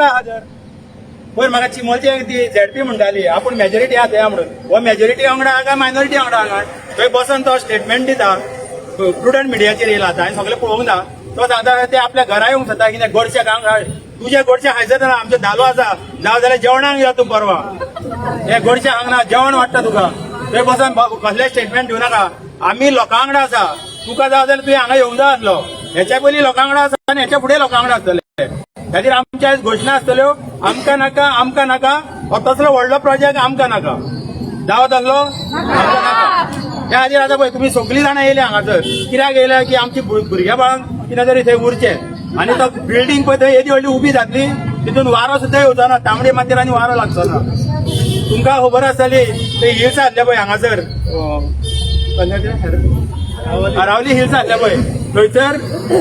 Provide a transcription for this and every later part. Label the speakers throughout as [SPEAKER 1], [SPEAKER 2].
[SPEAKER 1] आहा तर पयर म्हाका चिमोलचे ती झेडपी म्हणटाली, आपूण मेजॉरिटी आहा थंय म्हणून. हो मेजॉरिटी वांगडा आहा काय मायनॉरिटी वांगडा आहा? थंय बसून तो स्टेटमेंट दिता. प्रुडंट मिडियाचेर येयला आतां, हांवें सगळें पळोवंक ना. तो सांगता, ते आपल्या घरा येवंक सोदता. कितें गोडशे खावंक? तुजे गोडशे खायचे ना, आमचें धालो आसा. जावं जाल्यार जेवणाक यो तूं परवा. हे गोडशे खावंक ना, जेवण वाडटा तुका. थंय बसून कसलें स्टेटमेंट दिवं नाका. आमी लोकां वांगडा आसा. तुका जाव जाल्यार तुवें हांगा येवंक जाय आसलो. हेच्या पयलीं लोकां वांगडा आसा आनी हेच्या फुडें लोकां वांगडा आसतले. खातीर आमच्या आयज घोशणा आसतल्यो: आमकां नाका, आमकां नाका, हो तसलो व्हडलो प्रोजेक्ट आमकां नाका. जावं तसलो आमकां नाका. त्या खातीर आतां पळय, तुमी सगळीं जाणां येयले हांगासर. कित्याक येयले? की आमची भुरग्या बाळांक कितें तरी थंय उरचें. आनी तो बिल्डींग पळय थंय येदी व्हडली उबी जातली, तितून वारो सुद्दां येवचो ना. तांबडी मातयेर आनी वारो लागचो ना. तुमकां खबर आसतली, ते हिल्स आसले पळय हांगासर, अरावली हिल्स आसले पळय, थंयसर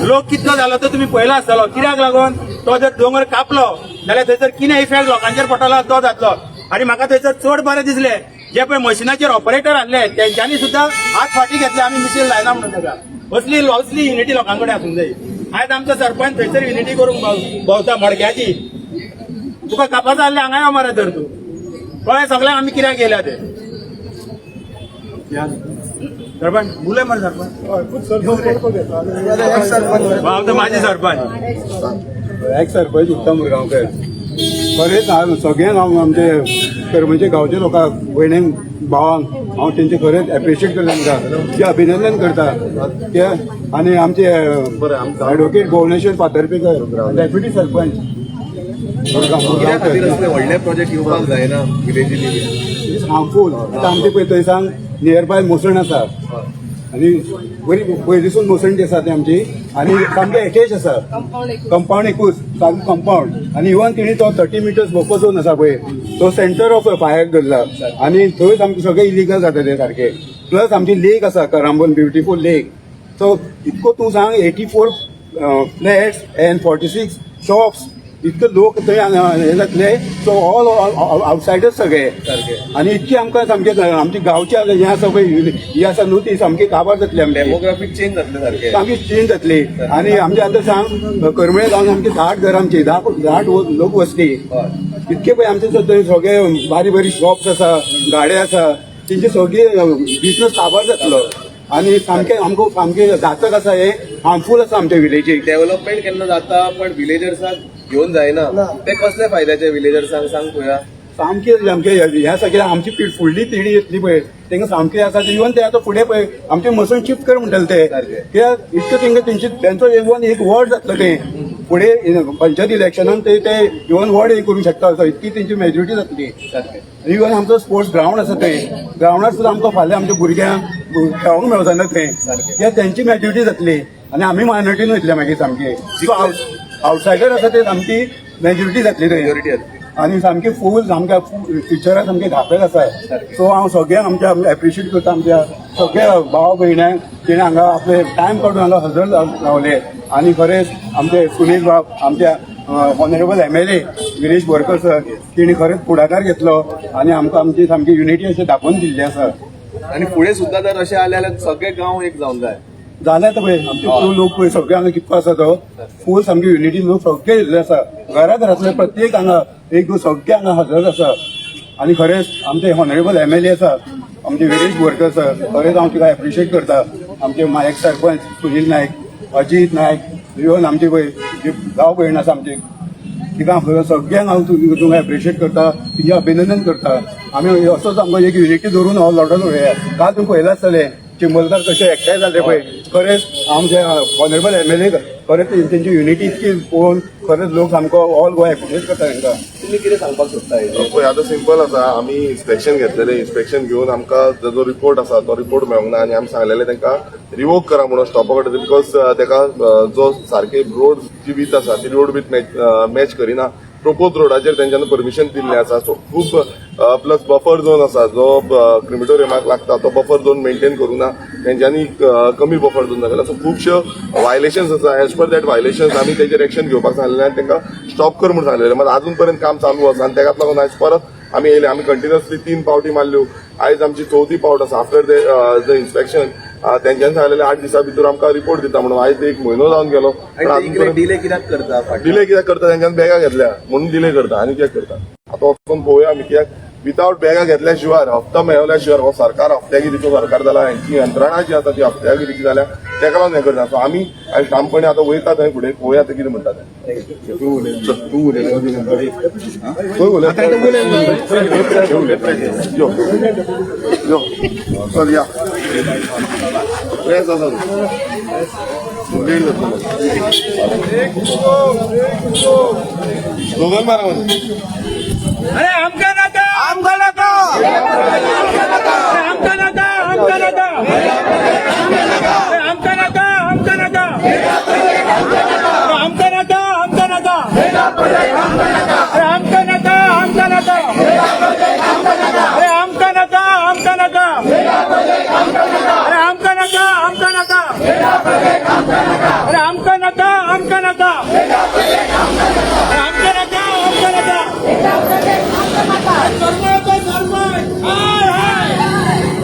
[SPEAKER 1] लोक कितलो जालो तो तुमी पळयला आसतलो. कित्याक लागून? तो जर दोंगर कापलो जाल्यार थंयसर कितें इफेक्ट लोकांचेर पडटलो तो जातलो. आनी म्हाका थंयसर चड बरें दिसलें, जे पळय मशिनाचेर ऑपरेटर आसले, तेंच्यांनी सुद्दां हात फाटी घेतले, आमी मिशीन लायना म्हणून ताका. असली असली युनिटी लोकां कडेन आसूंक जाय. आयज आमचो सरपंच थंयसर युनिटी करूंक भोंवता मडक्याची. तुका कापाचा जाल्लें, हांगा यो मरे. तर तूं कळ्ळें सगळ्यांक आमी कित्याक गेल्या ते. सरपंच, उलय मरे सरपंच. हांव तर माजी सरपंच.
[SPEAKER 2] एक्स सरपंच उत्तम मुरगांवकर. खरेंच हांव सगळ्यांक, हांव आमचे करमळचे गांवच्या लोकांक, भयणींक, भावांक हांव तेंचे खरेंच एप्रिशिएट करता, तांकां जे अभिनंदन करता ते. आनी आमचे एडवोकेट भुवनेश्वर फातर्पेकर, डेप्युटी सरपंच.
[SPEAKER 3] कित्या खातीर असले व्हडले प्रोजेक्ट येवपाक जायना विलेजीनी?
[SPEAKER 2] Is harmful. आतां आमचे पळय थंय सांग नियर बाय मसण आसा आनी बरी पयलींसून मसण ती आसा ती आमची आनी सामकें एटेच आसा, कंपाऊंड एकूच, सामकें कंपाऊंड. आनी इवन तेणी तो 30 मिटर्स बफर झोन आसा पळय, तो सेंटर ऑफ फायर धरला आनी थंय सामकें सगळें इलिगल जाता ते सारकें. प्लस आमची लेक आसा, करांबोल ब्युटिफूल लेक. सो इतको तूं सांग, 84 flats and 46 shops, इतके लोक थंय हे जातले. सो ऑल आवटसायडर्स सगळे. आनी इतकी आमकां सामके आमची गांवची हें आसा पळय, ही आसा न्हू, ती सामकी काबार जातली आमची.
[SPEAKER 3] डेमोग्राफीक चेंज जातले सारखे.
[SPEAKER 2] सामकी चेंज जातली. आनी आमचे आतां सांग, करमळे गांवान आमची 60 घरां, आमची 10 लोक वसती. इतके पळय आमचे थंय सगळे बारीक बारीक शॉप्स आसा, गाडे आसा, तेंचे सगळे बिझनस काबार जातलो आनी सामकें आमकां सामकें घातक आसा हे, हार्मफूल आसा आमच्या विलेजीक.
[SPEAKER 3] डेव्हलपमेंट केन्ना जाता, पण विलेजर्साक घेवन जायना. ते कसले फायद्याचे विलेजर्सांक, सांग पळोवया.
[SPEAKER 2] सामके सामके ह्या सगळ्या आमची फुडली पिढी येतली पळय, तांकां सामकें आसा. इवन ते आतां फुडें पळय आमचे मसण शिफ्ट कर म्हणटले ते. कित्याक इतकें तांकां तेंची तेंचो इवन एक वॉर्ड जातलो ते फुडें पंचायत इलेक्शनान. ते ते इवन वॉर्ड हे करूंक शकता असो, इतकी तेंची मेजॉरिटी जातली. इवन आमचो स्पोर्ट्स ग्रावंड आसा, थंय ग्रावंडार सुद्दां आमकां फाल्यां आमच्या भुरग्यांक खेळोंक मेळचो ना थंय, कित्याक तेंची मेजॉरिटी जातली आनी आमी मायनॉरिटीन वयतले मागीर. सामकी आवटसायडर आसा ते, सामकी मेजॉरिटी जातली थंय.
[SPEAKER 3] मेजॉरिटी जातली.
[SPEAKER 2] आनी सामकी फूल, सामक्या फ्युचराक सामकें घातक आसा. सो हांव सगळ्यांक आमच्या एप्रिशिएट करता, आमच्या सगळ्या भाव भयण्यांक, तेणे हांगा आपले टायम काडून हांगा हजर रावले. आनी खरेंच आमचे सुनील बाब, आमच्या honourable MLA Viresh Borkar sir, तेणी खरेंच फुडाकार घेतलो आनी आमकां आमची सामकी युनिटी अशें दाखोवन दिल्ली आसा.
[SPEAKER 3] आनी फुडें सुद्दां जर अशें आले जाल्यार सगळे गांव एक जावन जाय.
[SPEAKER 2] जालें आतां पळय आमचे फूल लोक पळय सगळे हांगा कितको आसा तो फूल सामकी युनिटी. लोक सगळे येयल्ले आसा, घरा घरांतले प्रत्येक हांगा एक दोन सगळे हांगा हजर आसा. आनी खरेंच आमचे ऑनरेबल एमएलए आसा, आमचे विरेश बोरकर सर, खरेंच हांव तुका एप्रिशिएट करता. आमचे एक्स सरपंच सुनील नायक, अजीत नायक, इवन आमचे पळय जे गांव भयण आसा आमचे तिका, सगळ्यांक हांव तुमकां एप्रिशिएट करता, तुजें अभिनंदन करता. आमी असोच आमकां एक युनिटी धरून हो लढो लढोवया. काल तुमी पळयलां आसतलें, चिंबलकार कशे एकठांय जाले पळय. खरेंच आमचे ऑनरेबल एमएलए, खरेंच तेंची युनिटी इतकी पळोवन खरेंच लोक सामको ऑल गोवा एप्रिशिएट करता तांकां.
[SPEAKER 3] तुमी कितें सांगपाक सोदता हेजेर?
[SPEAKER 4] पळय, आतां सिंपल आसा. आमी इन्स्पेक्शन घेतलेलें. इन्स्पेक्शन घेवन आमकां ताजो रिपोर्ट आसा, तो रिपोर्ट मेळूंक ना आनी आमी सांगलेलें तांकां रिवोक करा म्हणून, स्टॉप ऑर्डर, because ताका जो सारके रोड जी वीथ आसा ती रोड वीथ मॅच करिना. प्रपोज रोडाचेर तेंच्यांनी परमिशन दिल्लें आसा. सो खूब प्लस बफर झोन आसा, जो क्रिमिटोरियमाक लागता, तो बफर झोन मेंटेन करूंक ना तेंच्यांनी, कमी बफर झोन जालेलो. सो खुबश्यो वायलेशन्स आसा. एज पर that violations आमी तेजेर एक्शन घेवपाक सांगलेलें आनी तांकां स्टॉप कर म्हूण सांगलेलें. मात अजून पर्यंत काम चालू आसा आनी तेकाच लागून आयज परत आमी येयले. आमी कंटिन्युअसली तीन पावटी मारल्यो, आयज आमची चवथी पावट आसा आफ्टर the inspection. तेंच्यांनी सांगलेले 8 दिसां भितर आमकां रिपोर्ट दिता म्हणून. आयज एक म्हयनो जावन गेलो.
[SPEAKER 3] आनी ते इतले डिले कित्याक करता फाटल्यान?
[SPEAKER 4] डिले कित्याक करता? तेंच्यान बॅगां घेतल्या म्हणून डिले करता. आनी कित्याक करता? आतां वचून पळोवया आमी, कित्याक विदावट बॅगां घेतल्या शिवाय, हप्ता मेळवल्या शिवाय. हो सरकार हप्त्यागिरीचो सरकार जाला. हेंची यंत्रणा जी आसा ती हप्त्यागिरीची जाल्या. तेका लागून हें करता. सो आमी आयज ठामपणे आतां वयता थंय, फुडें पळोवया ते कितें म्हणटा ते.
[SPEAKER 2] तूं उलयलो.
[SPEAKER 4] खंय उलय? यो यो, चल या. प्रेस आसा तूं. स्लोगन मारा म्हणजे.
[SPEAKER 1] अरे आमकां नाका, आमकां नाका, आमकां नाका, आमकां नाका, आमकां नाका, आमकां नाका, आमकां नाका, आमकां नाका, अरे आमकां नाका, आमकां नाका, अरे आमकां नाका, आमकां नाका, अरे आमकां नाका, आमकां नाका, अरे आमकां नाका, आमकां नाका, अरे आमकां नाका, आमकां नाका. करमळचा सरपंच हाय हाय!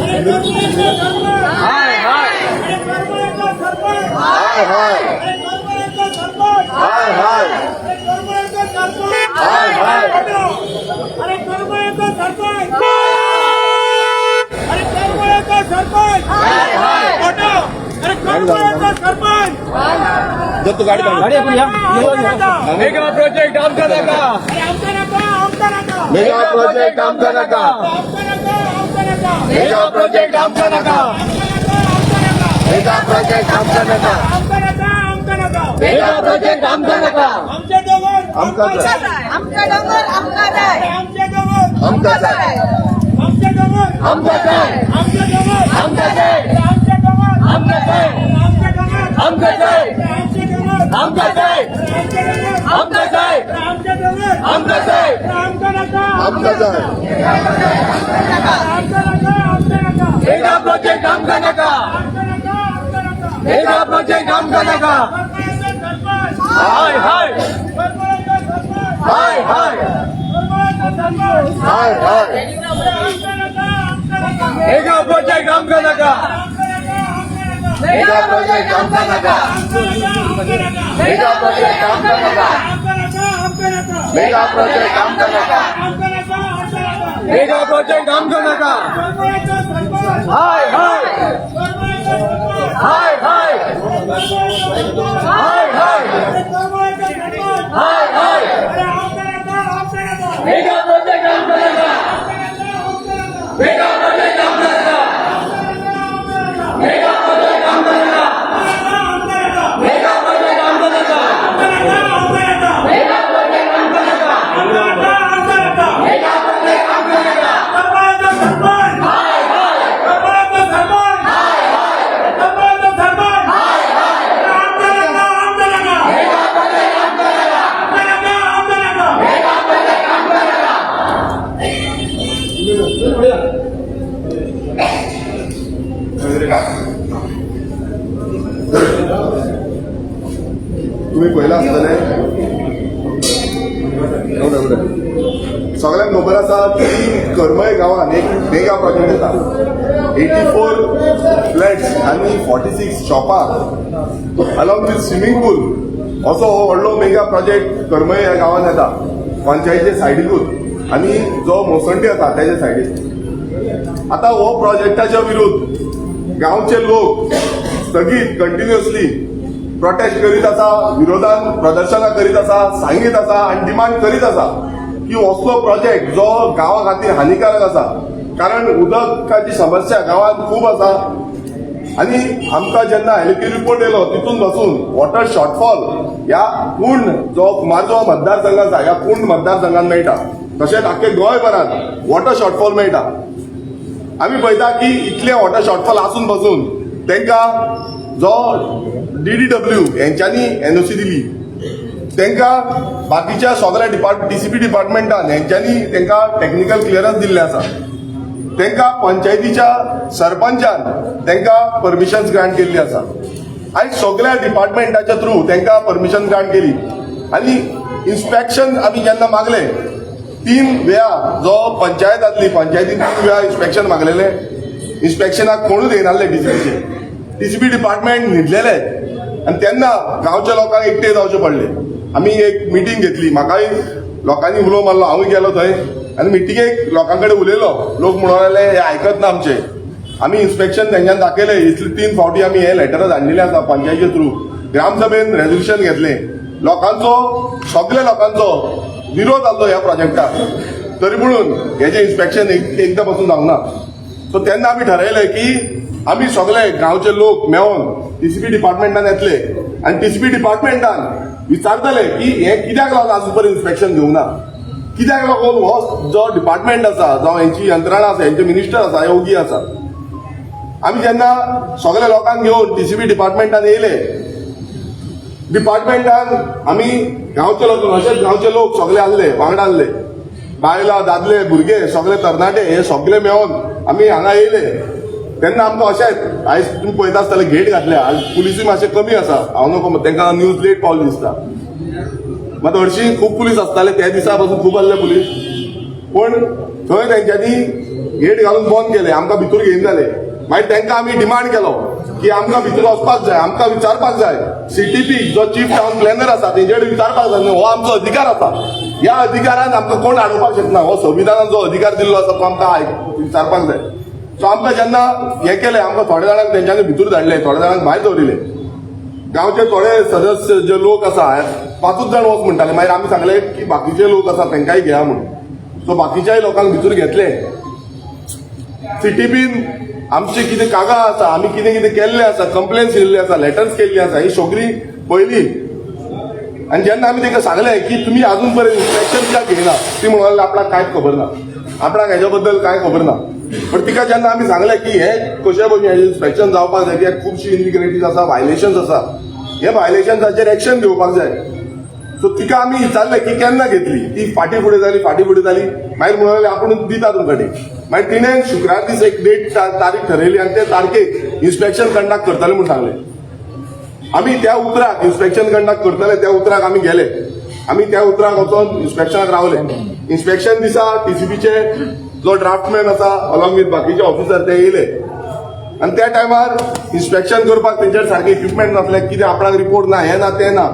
[SPEAKER 1] अरे करमळचा सरपंच
[SPEAKER 3] हाय हाय!
[SPEAKER 1] अरे करमळचा सरपंच
[SPEAKER 4] हाय हाय!
[SPEAKER 1] अरे करमळचा सरपंच
[SPEAKER 4] हाय हाय!
[SPEAKER 1] अरे करमळचा सरपंच
[SPEAKER 4] हाय, हाय.
[SPEAKER 1] अरे करमळचा सरपंच, अरे करमळचा सरपंच
[SPEAKER 3] हाय हाय!
[SPEAKER 1] फोटो. अरे करमळचा सरपंच.
[SPEAKER 4] जर तू गाडी काढ.
[SPEAKER 1] आमकां नाका.
[SPEAKER 3] मेगा प्रोजेक्ट आमकां नाका.
[SPEAKER 1] अरे आमकां नाका, आमकां नाका.
[SPEAKER 4] मेगा प्रोजेक्ट आमकां नाका.
[SPEAKER 1] आमकां नाका, आमकां नाका.
[SPEAKER 4] मेगा प्रोजेक्ट आमकां नाका. मेगा प्रोजेक्ट आमकां नाका.
[SPEAKER 1] आमकां नाका, आमकां नाका.
[SPEAKER 3] मेगा प्रोजेक्ट आमकां नाका.
[SPEAKER 1] आमचे डोंगर
[SPEAKER 4] आमकां जाय.
[SPEAKER 5] आमचा डोंगर आमका जाय.
[SPEAKER 1] आमचे डोंगर
[SPEAKER 4] आमकां जाय.
[SPEAKER 1] आमचे डोंगर
[SPEAKER 3] आमकां जाय.
[SPEAKER 1] आमचे डोंगर
[SPEAKER 3] आमकां जाय.
[SPEAKER 1] आमचे डोंगर
[SPEAKER 3] आमकां जाय.
[SPEAKER 1] आमचे डोंगर
[SPEAKER 3] आमकां जाय.
[SPEAKER 1] आमचे डोंगर
[SPEAKER 3] आमकां जाय.
[SPEAKER 1] आमचे डोंगर
[SPEAKER 3] आमकां जाय.
[SPEAKER 1] आमचे डोंगर
[SPEAKER 3] आमकां जाय.
[SPEAKER 1] आमकां नाका.
[SPEAKER 4] आमकां जाय.
[SPEAKER 1] आमकां नाका, आमकां नाका.
[SPEAKER 3] मेगा प्रोजेक्ट आमकां नाका.
[SPEAKER 1] आमकां नाका, आमकां नाका.
[SPEAKER 3] मेगा प्रोजेक्ट आमकां नाका.
[SPEAKER 1] करमळाचो सरपंच.
[SPEAKER 3] हाय हाय!
[SPEAKER 1] करमळाचो सरपंच.
[SPEAKER 3] हाय हाय!
[SPEAKER 1] करमळाचो सरपंच.
[SPEAKER 4] हाय हाय!
[SPEAKER 1] आमकां नाका, आमकां नाका.
[SPEAKER 3] मेगा प्रोजेक्ट आमकां नाका.
[SPEAKER 1] आमकां नाका, आमकां नाका.
[SPEAKER 4] मेगा प्रोजेक्ट आमकां नाका.
[SPEAKER 1] आमकां नाका, आमकां नाका.
[SPEAKER 4] मेगा प्रोजेक्ट आमकां नाका.
[SPEAKER 1] आमकां नाका, आमकां नाका.
[SPEAKER 4] मेगा प्रोजेक्ट आमकां नाका.
[SPEAKER 1] आमकां नाका, आमकां नाका.
[SPEAKER 3] मेगा प्रोजेक्ट आमकां नाका.
[SPEAKER 1] करमळाचो सरपंच.
[SPEAKER 3] हाय हाय!
[SPEAKER 1] करमळाचो सरपंच.
[SPEAKER 3] हाय हाय!
[SPEAKER 1] करमळाचो सरपंच.
[SPEAKER 3] हाय हाय!
[SPEAKER 1] अरे करमळाचो सरपंच.
[SPEAKER 3] हाय हाय!
[SPEAKER 1] अरे आमकां नाका, आमकां नाका.
[SPEAKER 3] मेगा प्रोजेक्ट आमकां नाका.
[SPEAKER 1] आमकां नाका, आमकां नाका.
[SPEAKER 3] मेगा प्रोजेक्ट आमकां नाका. मेगा प्रोजेक्ट आमकां नाका.
[SPEAKER 1] आमकां नाका.
[SPEAKER 3] मेगा प्रोजेक्ट आमकां नाका.
[SPEAKER 1] आमकां नाका, आमकां नाका.
[SPEAKER 3] मेगा प्रोजेक्ट आमकां नाका.
[SPEAKER 1] आमकां नाका, आमकां नाका.
[SPEAKER 3] मेगा प्रोजेक्ट आमकां नाका.
[SPEAKER 1] करमळाचो सरपंच.
[SPEAKER 3] हाय हाय!
[SPEAKER 1] करमळाचो सरपंच. करमळाचो सरपंच. आमकां नाका, आमकां नाका.
[SPEAKER 3] मेगा प्रोजेक्ट आमकां नाका.
[SPEAKER 1] आमकां नाका, आमकां नाका.
[SPEAKER 3] मेगा प्रोजेक्ट आमकां नाका.
[SPEAKER 4] तुम्ही पळयला आसतलें. सगळ्यांक खबर आसा की करमय गांवांत एक मेगा प्रोजेक्ट येता, 84 फ्लॅट्स आनी 46 शॉपां अलॉंग विथ स्विमींग पूल. असो हो व्हडलो मेगा प्रोजेक्ट करमय ह्या गांवांत येता, पंचायतीच्या सायडीकूच आनी जो मोसंडी आसा त्याच्या सायडीक. आतां हो प्रोजेक्टाच्या विरुद्ध गांवचे लोक स्थगीत कंटिन्युअसली प्रोटेस्ट करीत आसा, विरोधान प्रदर्शनां करीत आसा, सांगीत आसा आनी डिमांड करीत आसा की असलो प्रोजेक्ट जो गांवा खातीर हानिकारक आसा, कारण उदकाची समस्या गांवांत खूब आसा. आनी आमकां जेन्ना एलपी रिपोर्ट येयलो, तितून बसून वॉटर शॉर्टफॉल ह्या पूर्ण जो कुमारजुंवा मतदारसंघ आसा, ह्या पूर्ण मतदारसंघात मेळटा, तशेंच आख्खे गोंयभरात वॉटर शॉर्टफॉल मेळटा. आमी पळयता की इतले वॉटर शॉर्टफॉल आसून बसून तांकां जो डीडीडब्ल्यू हेंच्यांनी एनओसी दिली, तांकां बाकीच्या सगळ्या डीसीपी डिपार्टमेंटान हेंच्यांनी तांकां टॅक्निकल क्लियरन्स दिल्लें आसा, तांकां पंचायतीच्या सरपंचान तांकां परमिशन्स ग्रांट केल्ली आसा आनी सगळ्या डिपार्टमेंटाच्या थ्रू तांकां परमिशन ग्रांट केली. आनी इन्स्पेक्शन आमी जेन्ना मागले तीन वेळा, जो पंचायत आसली, पंचायतीन तीन वेळा इन्स्पेक्शन मागलेले, इन्स्पेक्शनाक कोणूच येयनासले डीसीपीचे. टीसीपी डिपार्टमेंट न्हिदलेले आनी तेन्ना गांवच्या लोकांक एकटे जावचे पडले. आमी एक मिटींग घेतली, म्हाकाय लोकांनी उलो मारलो, हांवूय गेलो थंय आनी मिटिंगेक लोकां कडेन उलयलो. लोक म्हणूंक लागले हे आयकत ना आमचे. आमी इन्स्पेक्शन तेंच्यान दाखयलें. इतले 3 फावटी आमी हे लेटरां धाडलेली आसा पंचायतीचे थ्रू. ग्रामसभेन रेजोल्युशन घेतलें. लोकांचो, सगल्या लोकांचो विरोध आसलो ह्या प्रोजेक्टाक, तरी म्हणून हेजें इन्स्पेक्शन एकदां पासून जावंक ना. सो तेन्ना आमी ठरयलें की आमी सगळे गांवचे लोक मेळोन टीसीपी डिपार्टमेंटान येतले आनी टीसीपी डिपार्टमेंटान विचारतले की हें कित्याक लागून आजून पर्यंत इन्स्पेक्शन घेवंक ना, कित्याक लागून हो जो डिपार्टमेंट आसा, जावं हेंची यंत्रणा आसा, हेंचे मिनिस्टर आसा, हे ओगी आसा. आमी जेन्ना सगळे लोकांक घेवन टीसीपी डिपार्टमेंटान येयले, डिपार्टमेंटान आमी गांवचे लोक, अशेच गांवचे लोक सगळे आसले, वांगडा आसले, बायलां, दादले, भुरगे, सगळे तरणाटे, हे सगळे मेळोन आमी हांगा येयले. तेन्ना आमकां अशेंच आयज तुमी पळयता आसतले गेट घातल्या. आयज पुलिसूय मातशे कमी आसा. हांव नको, तांकां न्यूज लेट पावली दिसता. मात हरशीं खूब पुलीस आसताले, त्या दिसा पासून खूब आसले पुलीस. पूण थंय तेंच्यांनी गेट घालून बंद केले, आमकां भितर घेवन जाले. मागीर तांकां आमी डिमांड केलो की आमकां भितर वचपाक जाय, आमकां विचारपाक जाय. सीटीपी जो चीफ टावन प्लॅनर आसा तेंचे कडेन विचारपाक जाय. हो आमचो अधिकार आसा. ह्या अधिकारान आमकां कोण आडोवपाक शकना. हो संविधानान जो अधिकार दिल्लो आसा तो आमकां विचारपाक जाय. सो आमकां जेन्ना हें केलें, आमकां थोड्या जाणांक तेंच्यांनी भितर धाडले, थोड्या जाणांक भायर दवरिले. गांवचे थोडे सदस्य जे लोक आसा, 5 जाण वच म्हणटाले. मागीर आमी सांगले की बाकीचे लोक आसा तांकांय घेया म्हणून. सो बाकीच्याय लोकांक भितर घेतले. सीटीपीन आमचे कितें कागाळ आसा, आमी कितें कितें केल्लें आसा, कंप्लेन्स केल्ली आसा, लेटर्स केल्ली आसा, ही सगळी पयली. आनी जेन्ना आमी तांकां सांगलें की तुमी अजून पर्यंत इन्स्पेक्शन कित्याक घेयना, ती म्हणूंक लागली आपणाक कांयच खबर ना, आपणाक हेच्या बद्दल कांय खबर ना. पण तिका जेन्ना आमी सांगलें की हे कशे भशेन हेजें इन्स्पेक्शन जावपाक जाय, कित्याक खुबशी इनलिगलिटीज आसा, व्हायलेशन्स आसा, हे व्हायलेशन्साचेर एक्शन घेवपाक जाय. सो तिका आमी विचारलें की केन्ना घेतली ती, फाटीं फुडें जाली, फाटीं फुडें जाली. मागीर म्हणूंक लागली आपूण दिता तुमकां डेट. मागीर तिणें शुक्रार दीस एक डेट तारीख ठरयली आनी ते तारखेक इन्स्पेक्शन कंडक्ट करतले म्हूण सांगलें. आमी त्या उतराक इन्स्पेक्शन कंडक्ट करतले त्या उतराक आमी गेले. आमी त्या उतराक वचोन इन्स्पेक्शनाक रावले. इन्स्पेक्शन दिसा टीसीपीचे जो ड्राफ्टमॅन आसा अलॉंग विथ बाकीचे ऑफिसर ते येयले आनी त्या टायमार इन्स्पेक्शन करपाक तेंच्यार सारकें इक्विपमेंट नासलें, कितें आपणाक रिपोर्ट ना, हें ना, तें ना.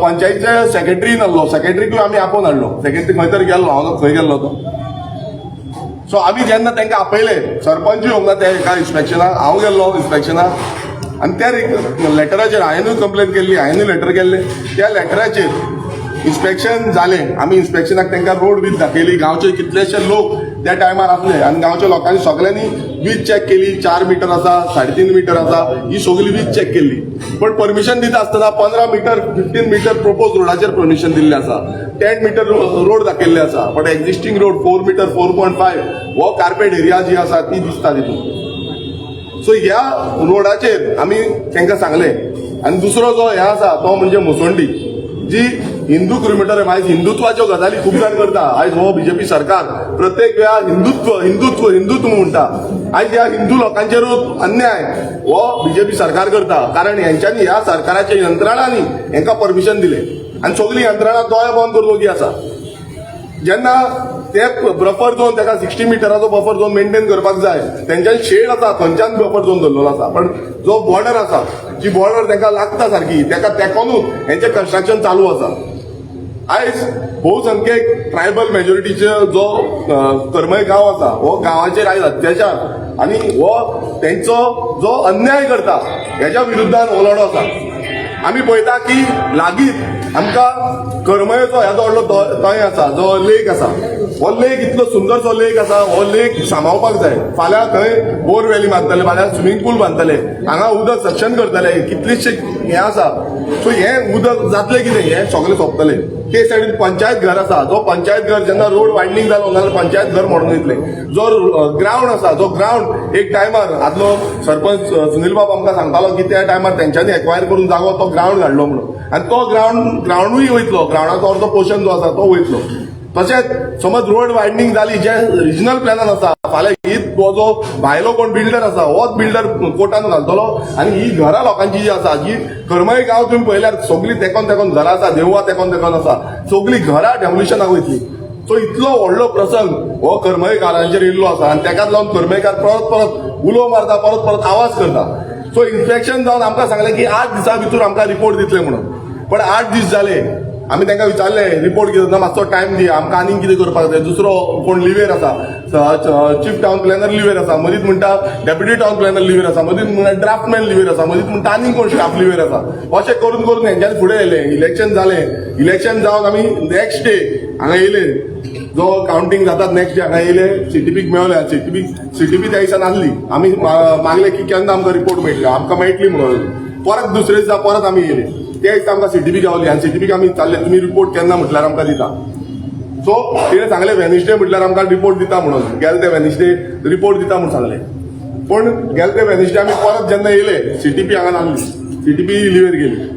[SPEAKER 4] पंचायतीचे सेक्रेटरी नासलो, सेक्रेटरीकूय आमी आपोवन हाडलो. सेक्रेटरी खंय तरी गेल्लो, हांव खंय गेल्लो तो. सो आमी जेन्ना तांकां आपयले, सरपंचूय येवंक ना त्या एका इन्स्पेक्शनाक, हांव गेल्लो इन्स्पेक्शनाक आनी त्या लेटराचेर हांवेनूय कंप्लेन केल्ली, हांवेनूय लेटर केल्ले. त्या लेटराचेर इन्स्पेक्शन जालें. आमी इन्स्पेक्शनाक तांकां रोड वीथ दाखयली. गांवचे कितलेशे लोक त्या टायमार आसले आनी गांवच्या लोकांनी सगळ्यांनी वीथ चॅक केली. 4 मिटर आसा, 3.5 मिटर आसा, ही सगळी वीथ चॅक केल्ली. पण परमिशन दिता आसतना 15 मिटर, 15 मिटर प्रपोज रोडाचेर परमिशन दिल्लें आसा. 10 मिटर रोड दाखयल्ले आसा, पण एक्झिस्टींग रोड 4 मिटर, 4.5 हो कार्पेट एरिया जी आसा ती दिसता तितून. सो ह्या रोडाचेर आमी तांकां सांगलें. आनी दुसरो जो हे आसा तो म्हणजे मुसोंडी जी हिंदू क्रिमिटोरियम. आयज हिंदुत्वाच्यो गजाली खूब जाण करता. आयज हो बीजेपी सरकार प्रत्येक वेळा हिंदुत्व, हिंदुत्व, हिंदुत्व म्हणटा. आयज ह्या हिंदू लोकांचेरूच अन्याय हो बीजेपी सरकार करता, कारण हेंच्यांनी ह्या सरकाराच्या यंत्रणांनी हेंकां परमिशन दिलें आनी सगळी यंत्रणा दोळे बंद करून वगी आसा. जेन्ना ते बफर झोन, ताका 60 मिटराचो बफर झोन मेंटेन करपाक जाय, तेंच्यान शेड आसा थंयच्यान बफर झोन धरलेलो आसा, पण जो बॉर्डर आसा, जी बॉर्डर तांकां लागता सारकी, ताका तेकोनूच हेंचें कन्स्ट्रक्शन चालू आसा. आयज बहुसंख्यक ट्रायबल मेजॉरिटीचे जो करमय गांव आसा, हो गांवाचेर आयज अत्याचार आनी हो तेंचो जो अन्याय करता हेच्या विरुद्धान हो लढो आसा. आमी पळयता की लागींच आमकां करमयेचो ह्या जो व्हडलो तळें आसा, जो लेक आसा, हो लेक इतलो सुंदरसो लेक आसा, हो लेक सांबाळपाक जाय. फाल्यां थंय बोर वेली मारतले, फाल्यां स्विमींग पूल बांदतले, हांगा उदक सक्शन करतले, कितलेशे हें आसा. सो हें उदक जातलें कितें, हें सगळें सोंपतलें. ते सायडीन पंचायत घर आसा. जो पंचायत घर जेन्ना रोड वायडनींग जालो जाल्यार पंचायत घर मोडून वयतलें. जो ग्रावंड आसा, जो ग्रावंड एक टायमार आदलो सरपंच सुनील बाब आमकां सांगतालो की त्या टायमार तेंच्यांनी एक्वायर करून जागो तो ग्रावंड घाडलो म्हणून, आनी तो ग्रावंडूय वयतलो, ग्रावंडाचो अर्दो पोर्शन जो आसा तो वयतलो. तशेंच समज रोड वायडनींग जाली, जे रिजनल प्लॅनान आसा, फाल्यां ही हो जो भायलो कोण बिल्डर आसा होच बिल्डर कोर्टान घालतलो आनी ही घरां लोकांची जी आसा, जी करमय गांव तुमी पळयल्यार सगळीं तेकोन तेकोन घरां आसा, देवळां तेकोन तेकोन आसा, सगळीं घरां डेमोलिशनाक वयतली. सो इतलो व्हडलो प्रसंग हो करमयकारांचेर येयल्लो आसा आनी तेकाच लागून करमयकार परत परत उलो मारता, परत परत आवाज करता. सो इन्स्पेक्शन जावन आमकां सांगलें की 8 दिसां भितर आमकां रिपोर्ट दितले म्हणून. पण 8 दीस जाले. आमी तांकां विचारलें, रिपोर्ट कितें ना, मातसो टायम दी आमकां, आनीक कितें करपाक जाय. दुसरो कोण लिवेर आसा, चीफ टावन प्लॅनर लिवेर आसा, मदींच म्हणटा डेप्युटी टावन प्लॅनर लिवेर आसा, मदींच म्हणटा ड्राफ्टमॅन लिवेर आसा, मदींच म्हणटा आनीक कोण स्टाफ लिवेर आसा. अशें करून करून हेंच्यानी फुडें येयले. इलेक्शन जालें. इलेक्शन जावन आमी नेक्स्ट डे हांगा येयले. जो कावंटींग जातात, नेक्स्ट डे हांगा येयले, सीटीपीक मेवले. सीटीपी, सीटीपी त्या दिसा नासली. आमी मागले की केन्ना आमकां रिपोर्ट मेळटलो, आमकां मेळटली म्हणून. परत दुसरे दिसा परत आमी येयले. त्या दिसा आमकां सीटीपी गावली आनी सीटीपीक आमी विचारले, तुमी रिपोर्ट केन्ना म्हटल्यार आमकां दिता? सो तिणें सांगलें, वेनसडे म्हटल्यार आमकां रिपोर्ट दिता म्हणून. गेले ते वेनसडे रिपोर्ट दिता म्हणून सांगलें. पूण गेले ते वेनसडे आमी परत जेन्ना येयले, सीटीपी हांगा नासली. सीटीपी लिवेर गेली.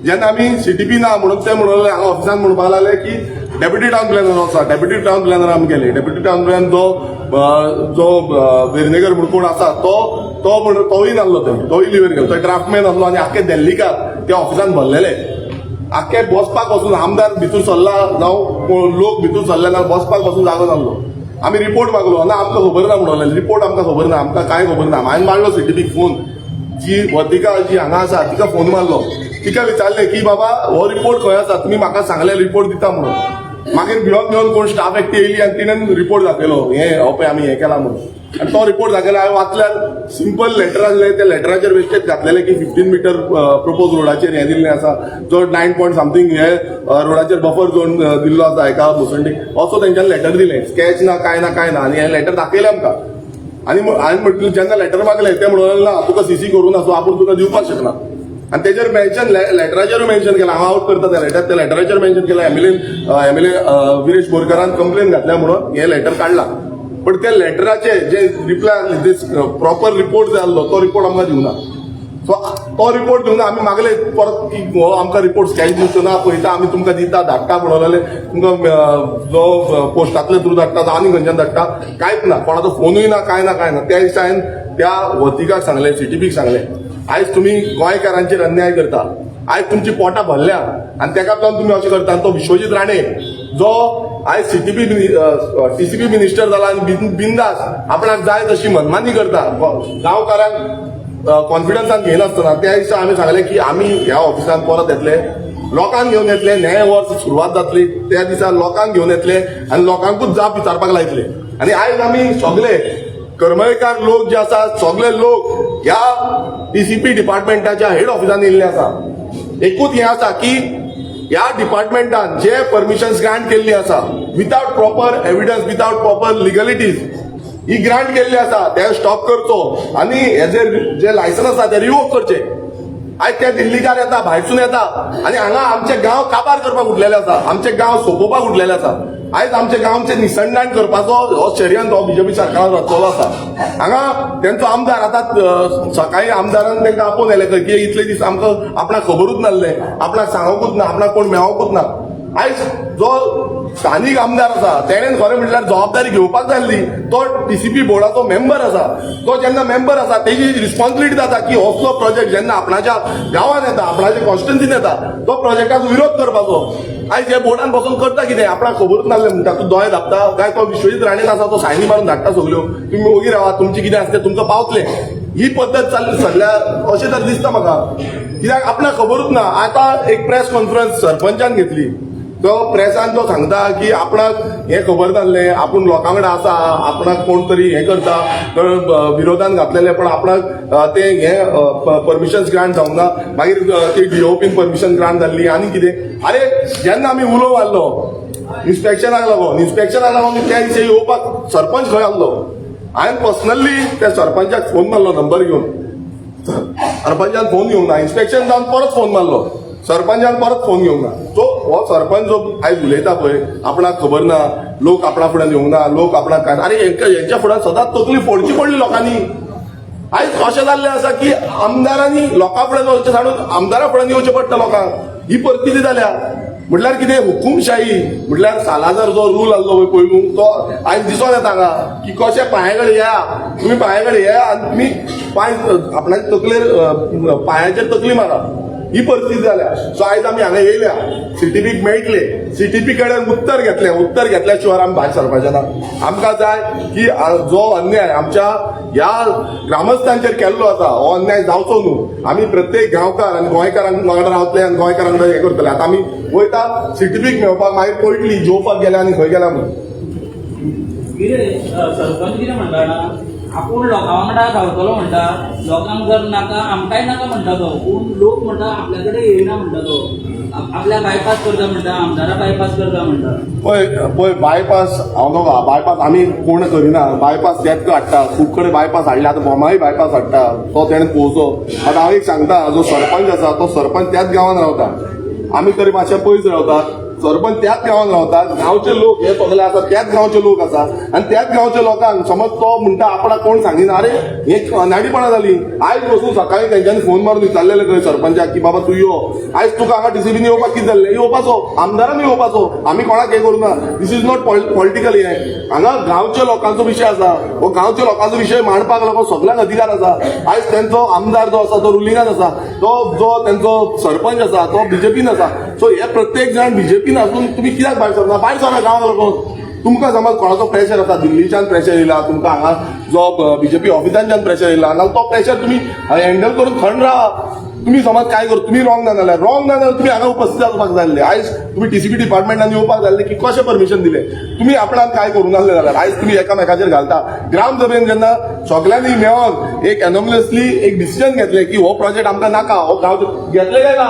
[SPEAKER 4] जेन्ना आमी सीटीपी ना म्हणून ते म्हणून हांगा ऑफिसान म्हणपाक लागले की डेप्युटी टावन प्लॅनर आसा. डेप्युटी टावन प्लॅनर आमी गेले. डेप्युटी टावन प्लॅनर जो जो वेर्नेकर म्हणून कोण आसा, तो तो म्हण तोय नासलो. थंय तोय लिवेर गेलो. तो ड्राफ्टमॅन आसलो आनी आख्खे दिल्लीकार त्या ऑफिसान भरलेले. आख्खे बसपाक वचून, आमदार भितर सरला जावं कोण लोक भितर सरले ना, बसपाक बसून जागो नासलो. आमी रिपोर्ट मागलो ना, आमकां खबर ना म्हणून. रिपोर्ट आमकां खबर ना, आमकां कांय खबर ना. हांवें मारलो सीटीपीक फोन. जी वर्तिका जी हांगा आसा, तिका फोन मारलो. तिका विचारलें की बाबा, हो रिपोर्ट खंय आसा? तुमी म्हाका सांगले रिपोर्ट दिता म्हणून. मागीर भिवन भिवन कोण स्टाफ एकटी येयली आनी तिणें रिपोर्ट दाखयलो, हे हो पळय, आमी हें केलां म्हणून. आनी तो रिपोर्ट दाखयलो. हांवें वाचल्यार सिंपल लेटर आसलें. त्या लेटराचेर बेश्टेच घातलेलें की 15 मिटर प्रपोज रोडाचेर हें दिल्लें आसा, जो 9 पॉयंट समथींग हे रोडाचेर बफर झोन दिल्लो आसा हेका मुसंडी, असो तेंच्यानी लेटर दिलें. स्कॅच ना, कांय ना, कांय ना. आनी हें लेटर दाखयलें आमकां. आनी हांवें म्हटलें, जेन्ना लेटर मागलें, ते म्हणून ना, तुका सीसी करूं ना, सो आपूण तुका दिवपाक शकना. आनी तेजेर मेन्शन, लेटराचेरूय मेन्शन केलां. हांव आउट करता त्या लेटर. त्या लेटराचेर मेन्शन केलां, एमएलए एमएलए विरेश बोरकारान कंप्लेन घातल्या म्हणून हें लेटर काडलां. पण त्या लेटराचे जे रिप्लाय आसले, जे प्रॉपर रिपोर्ट जाय आसलो, तो रिपोर्ट आमकां दिवना. सो तो रिपोर्ट दिवना. आमी मागले परत की हो आमकां रिपोर्ट स्कॅच दिवचो ना, पळयता आमी, तुमकां दिता, धाडटा म्हणून. तुमकां जो पोस्टांतले थ्रू धाडटा जावं आनी खंयच्यान धाडटा. कांयच ना, कोणाचो फोनूय ना, कांय ना, कांय ना. त्या दिसा हांवें त्या वतिकाक सांगलें, सीटीपीक सांगलें, आयज तुमी गोंयकारांचेर अन्याय करता. आयज तुमची पोटां भरल्या आनी तेकाच लागून तुमी अशें करता. आनी तो विश्वजीत राणे जो आयज सीटीपी, टीसीपी मिनिस्टर जाला आनी बिंदास आपणाक जाय तशी मनमानी करता, गांवकारांक कॉन्फिडन्सान घेयनासतना. त्या दिसा आमी सांगलें की आमी ह्या ऑफिसान परत येतले, लोकांक घेवन येतले. नवें वर्स सुरवात जातली त्या दिसा लोकांक घेवन येतले आनी लोकांकूच जाप विचारपाक लायतले. आनी आयज आमी सगळे करमळकार लोक जे आसा, सगळे लोक ह्या टीसीपी डिपार्टमेंटाच्या हेड ऑफिसान येयल्ले आसा. एकूच हें आसा की ह्या डिपार्टमेंटान जे परमिशन्स ग्रांट केल्ली आसा, without proper evidence, without proper legalities ही ग्रांट केल्ली आसा, ते स्टॉप करचो आनी हे जे जे लायसन आसा ते रिवोक करचे. आयज ते दिल्लीकार येता, भायरसून येता आनी हांगा आमचे गांव काबार करपाक उठलेले आसा, आमचे गांव सोंपोवपाक उठलेले आसा. आयज आमचे गांवचे निसंडाण करपाचो हो षडयंत्र हो बीजेपी सरकारान रचलेलो आसा. हांगा तेंचो आमदार आतां सकाळी आमदारान तांकां आपोवन येयले खंय की इतले दीस आमकां आपणाक खबरूच नासलें, आपणाक सांगूंकूच ना, आपणाक कोण मेळोकूच ना. आयज जो स्थानीक आमदार आसा, तेणेन खरें म्हटल्यार जबाबदारी घेवपाक जाय आसली. तो टीसीपी बोर्डाचो मेंबर आसा. तो जेन्ना मेंबर आसा, तेजी रिस्पॉन्सिबिलिटी जाता की असलो प्रोजेक्ट जेन्ना आपणाच्या गांवांत येता, आपणाच्या कॉन्स्टिट्युन्सीन येता, तो प्रोजेक्टाचो विरोध करपाचो. आयज हे बोर्डान बसून करता कितें? आपणाक खबरूच नासलें म्हणटा. तूं दोळे धापता काय तो विश्वजीत राणेन आसा, तो सायनी मारून धाडटा सगल्यो, तुमी ओगी रावा, तुमची कितें आसता तें तुमकां पावतलें. ही पद्दत चालू सगल्या अशें तर दिसता म्हाका, कित्याक आपणाक खबरूच ना. आतां एक प्रेस कॉन्फरन्स सरपंचान घेतली. तो प्रेसान तो सांगता की आपणाक हें खबर नासलें, आपूण लोकां कडेन आसा, आपणाक कोण तरी हें करता तर विरोधान घातलेलें, पण आपणाक तें हें परमिशन ग्रांट जावंक ना. मागीर ती डीओपीन परमिशन ग्रांट जाल्ली आनी कितें. अरे, जेन्ना आमी उलो मारलो इन्स्पेक्शनाक लागून, इन्स्पेक्शनाक लागून त्या दिसा येवपाक सरपंच खंय आसलो? हांवें पर्सनली त्या सरपंचाक फोन मारलो नंबर घेवन. सरपंचान फोन घेवंक ना. इन्स्पेक्शन जावन परत फोन मारलो, सरपंचान परत फोन घेवंक ना. सो हो सरपंच जो आयज उलयता पळय, आपणाक खबर ना, लोक आपणा फुड्यान येवंक ना, लोक आपणाक काय. अरे, हेंच्या फुड्यान सदांच तकली फोडची पडली लोकांनी. आयज अशें जाल्लें आसा की आमदारांनी लोकां फुड्यान वचचें सांडून आमदारा फुड्यान येवचें पडटा लोकांक. ही परिस्थिती जाल्या. म्हटल्यार कितें, हुकुमशाही म्हटल्यार सालाजार जो रूल आसलो पळय पयलू, तो आयज दिसोन येता हांगा की कशें पांया कडेन येया, तुमी पांया कडेन येया आनी तुमी पांय आपणाच्या तकलेर पांयाचेर तकली मारा. ही परिस्थिती जाल्या. सो आयज आमी हांगा येयल्या, सीटीपीक मेळटले, सीटीपी कडेन उत्तर घेतले. उत्तर घेतल्या शिवाय आमी भायर सरपाचे ना. आमकां जाय की जो अन्याय आमच्या ह्या ग्रामस्थांचेर केल्लो आसा, हो अन्याय जावचो न्हू. आमी प्रत्येक गांवकार आनी गोंयकारांक वांगडा रावतले आनी गोंयकारांक हे करतले. आतां आमी वयता सीटीपीक मेळपाक, मागीर पळयतली जेवपाक गेल्या आनी खंय गेल्या म्हणून.
[SPEAKER 6] कितें सरपंच कितें म्हणटा जाणा, आपूण लोकां वांगडा गावतलो म्हणटा. लोकांक जर नाका, आमकांय नाका म्हणटा तो. पूण लोक म्हणटा आपल्या कडेन येयना म्हणटा तो. आपल्या बायपास करता म्हणटा, आमदारा बायपास करता म्हणटा.
[SPEAKER 4] पळय पळय, बायपास हांव नको. बायपास आमी कोण करिना. बायपास तेच हाडटा. खूब कडेन बायपास हाडले. आतां बोमाय बायपास हाडटा, तो तेणें पळोवचो. आतां हांव एक सांगता, जो सरपंच आसा तो सरपंच त्याच गांवान रावता. आमी तरी मातशे पयस रावतात, सरपंच त्याच गांवान रावतात. गांवचे लोक हे सगळे आसा, त्याच गांवचे लोक आसा आनी त्याच गांवच्या लोकांक समज तो म्हणटा आपणाक कोण सांगिना. अरे, हे अनाडीपणा जाली. आयज वचून सकाळी तेंच्यांनी फोन मारून विचारलेले खंय सरपंचाक की बाबा तूं यो. आयज तुका हांगा टीसीपीन येवपाक कितें जाल्लें? येवपाचो, आमदारान येवपाचो. आमी कोणाक हें करूं ना. This is not political. हें हांगा गांवच्या लोकांचो विशय आसा. हो गांवच्या लोकांचो विशय मांडपाक लागून सगळ्यांक अधिकार आसा. आयज तेंचो आमदार जो आसा तो रुलिंगान आसा, तो जो तेंचो सरपंच आसा तो बीजेपीन आसा. सो हे प्रत्येक जाण बीजेपीन आसून तुमी कित्याक भायर सरना? भायर सरा गांवाक लागून. तुमकां समज कोणाचो प्रेशर आसा, दिल्लीच्यान प्रेशर येयला तुमकां, हांगा जो बीजेपी ऑफिसांच्यान प्रेशर येयला, नाल्यार तो प्रेशर तुमी हँडल करून थंड रावा. तुमी समज काय करू, तुमी रॉंग ना जाल्यार, रॉंग ना जाल्यार तुमी हांगा उपस्थित आसपाक जाय आसले. आयज तुमी टीसीपी डिपार्टमेंटान येवपाक जाय आसले की कशें परमिशन दिलें तुमी? आपणाक काय करूं नासले जाल्यार आयज तुमी एकामेकाचेर घालता. ग्रामसभेन जेन्ना सगळ्यांनी मेळोन एक युनॅनिमसली एक डिसिजन घेतलें की हो प्रोजेक्ट आमकां नाका, हो गांव घेतले काय ना,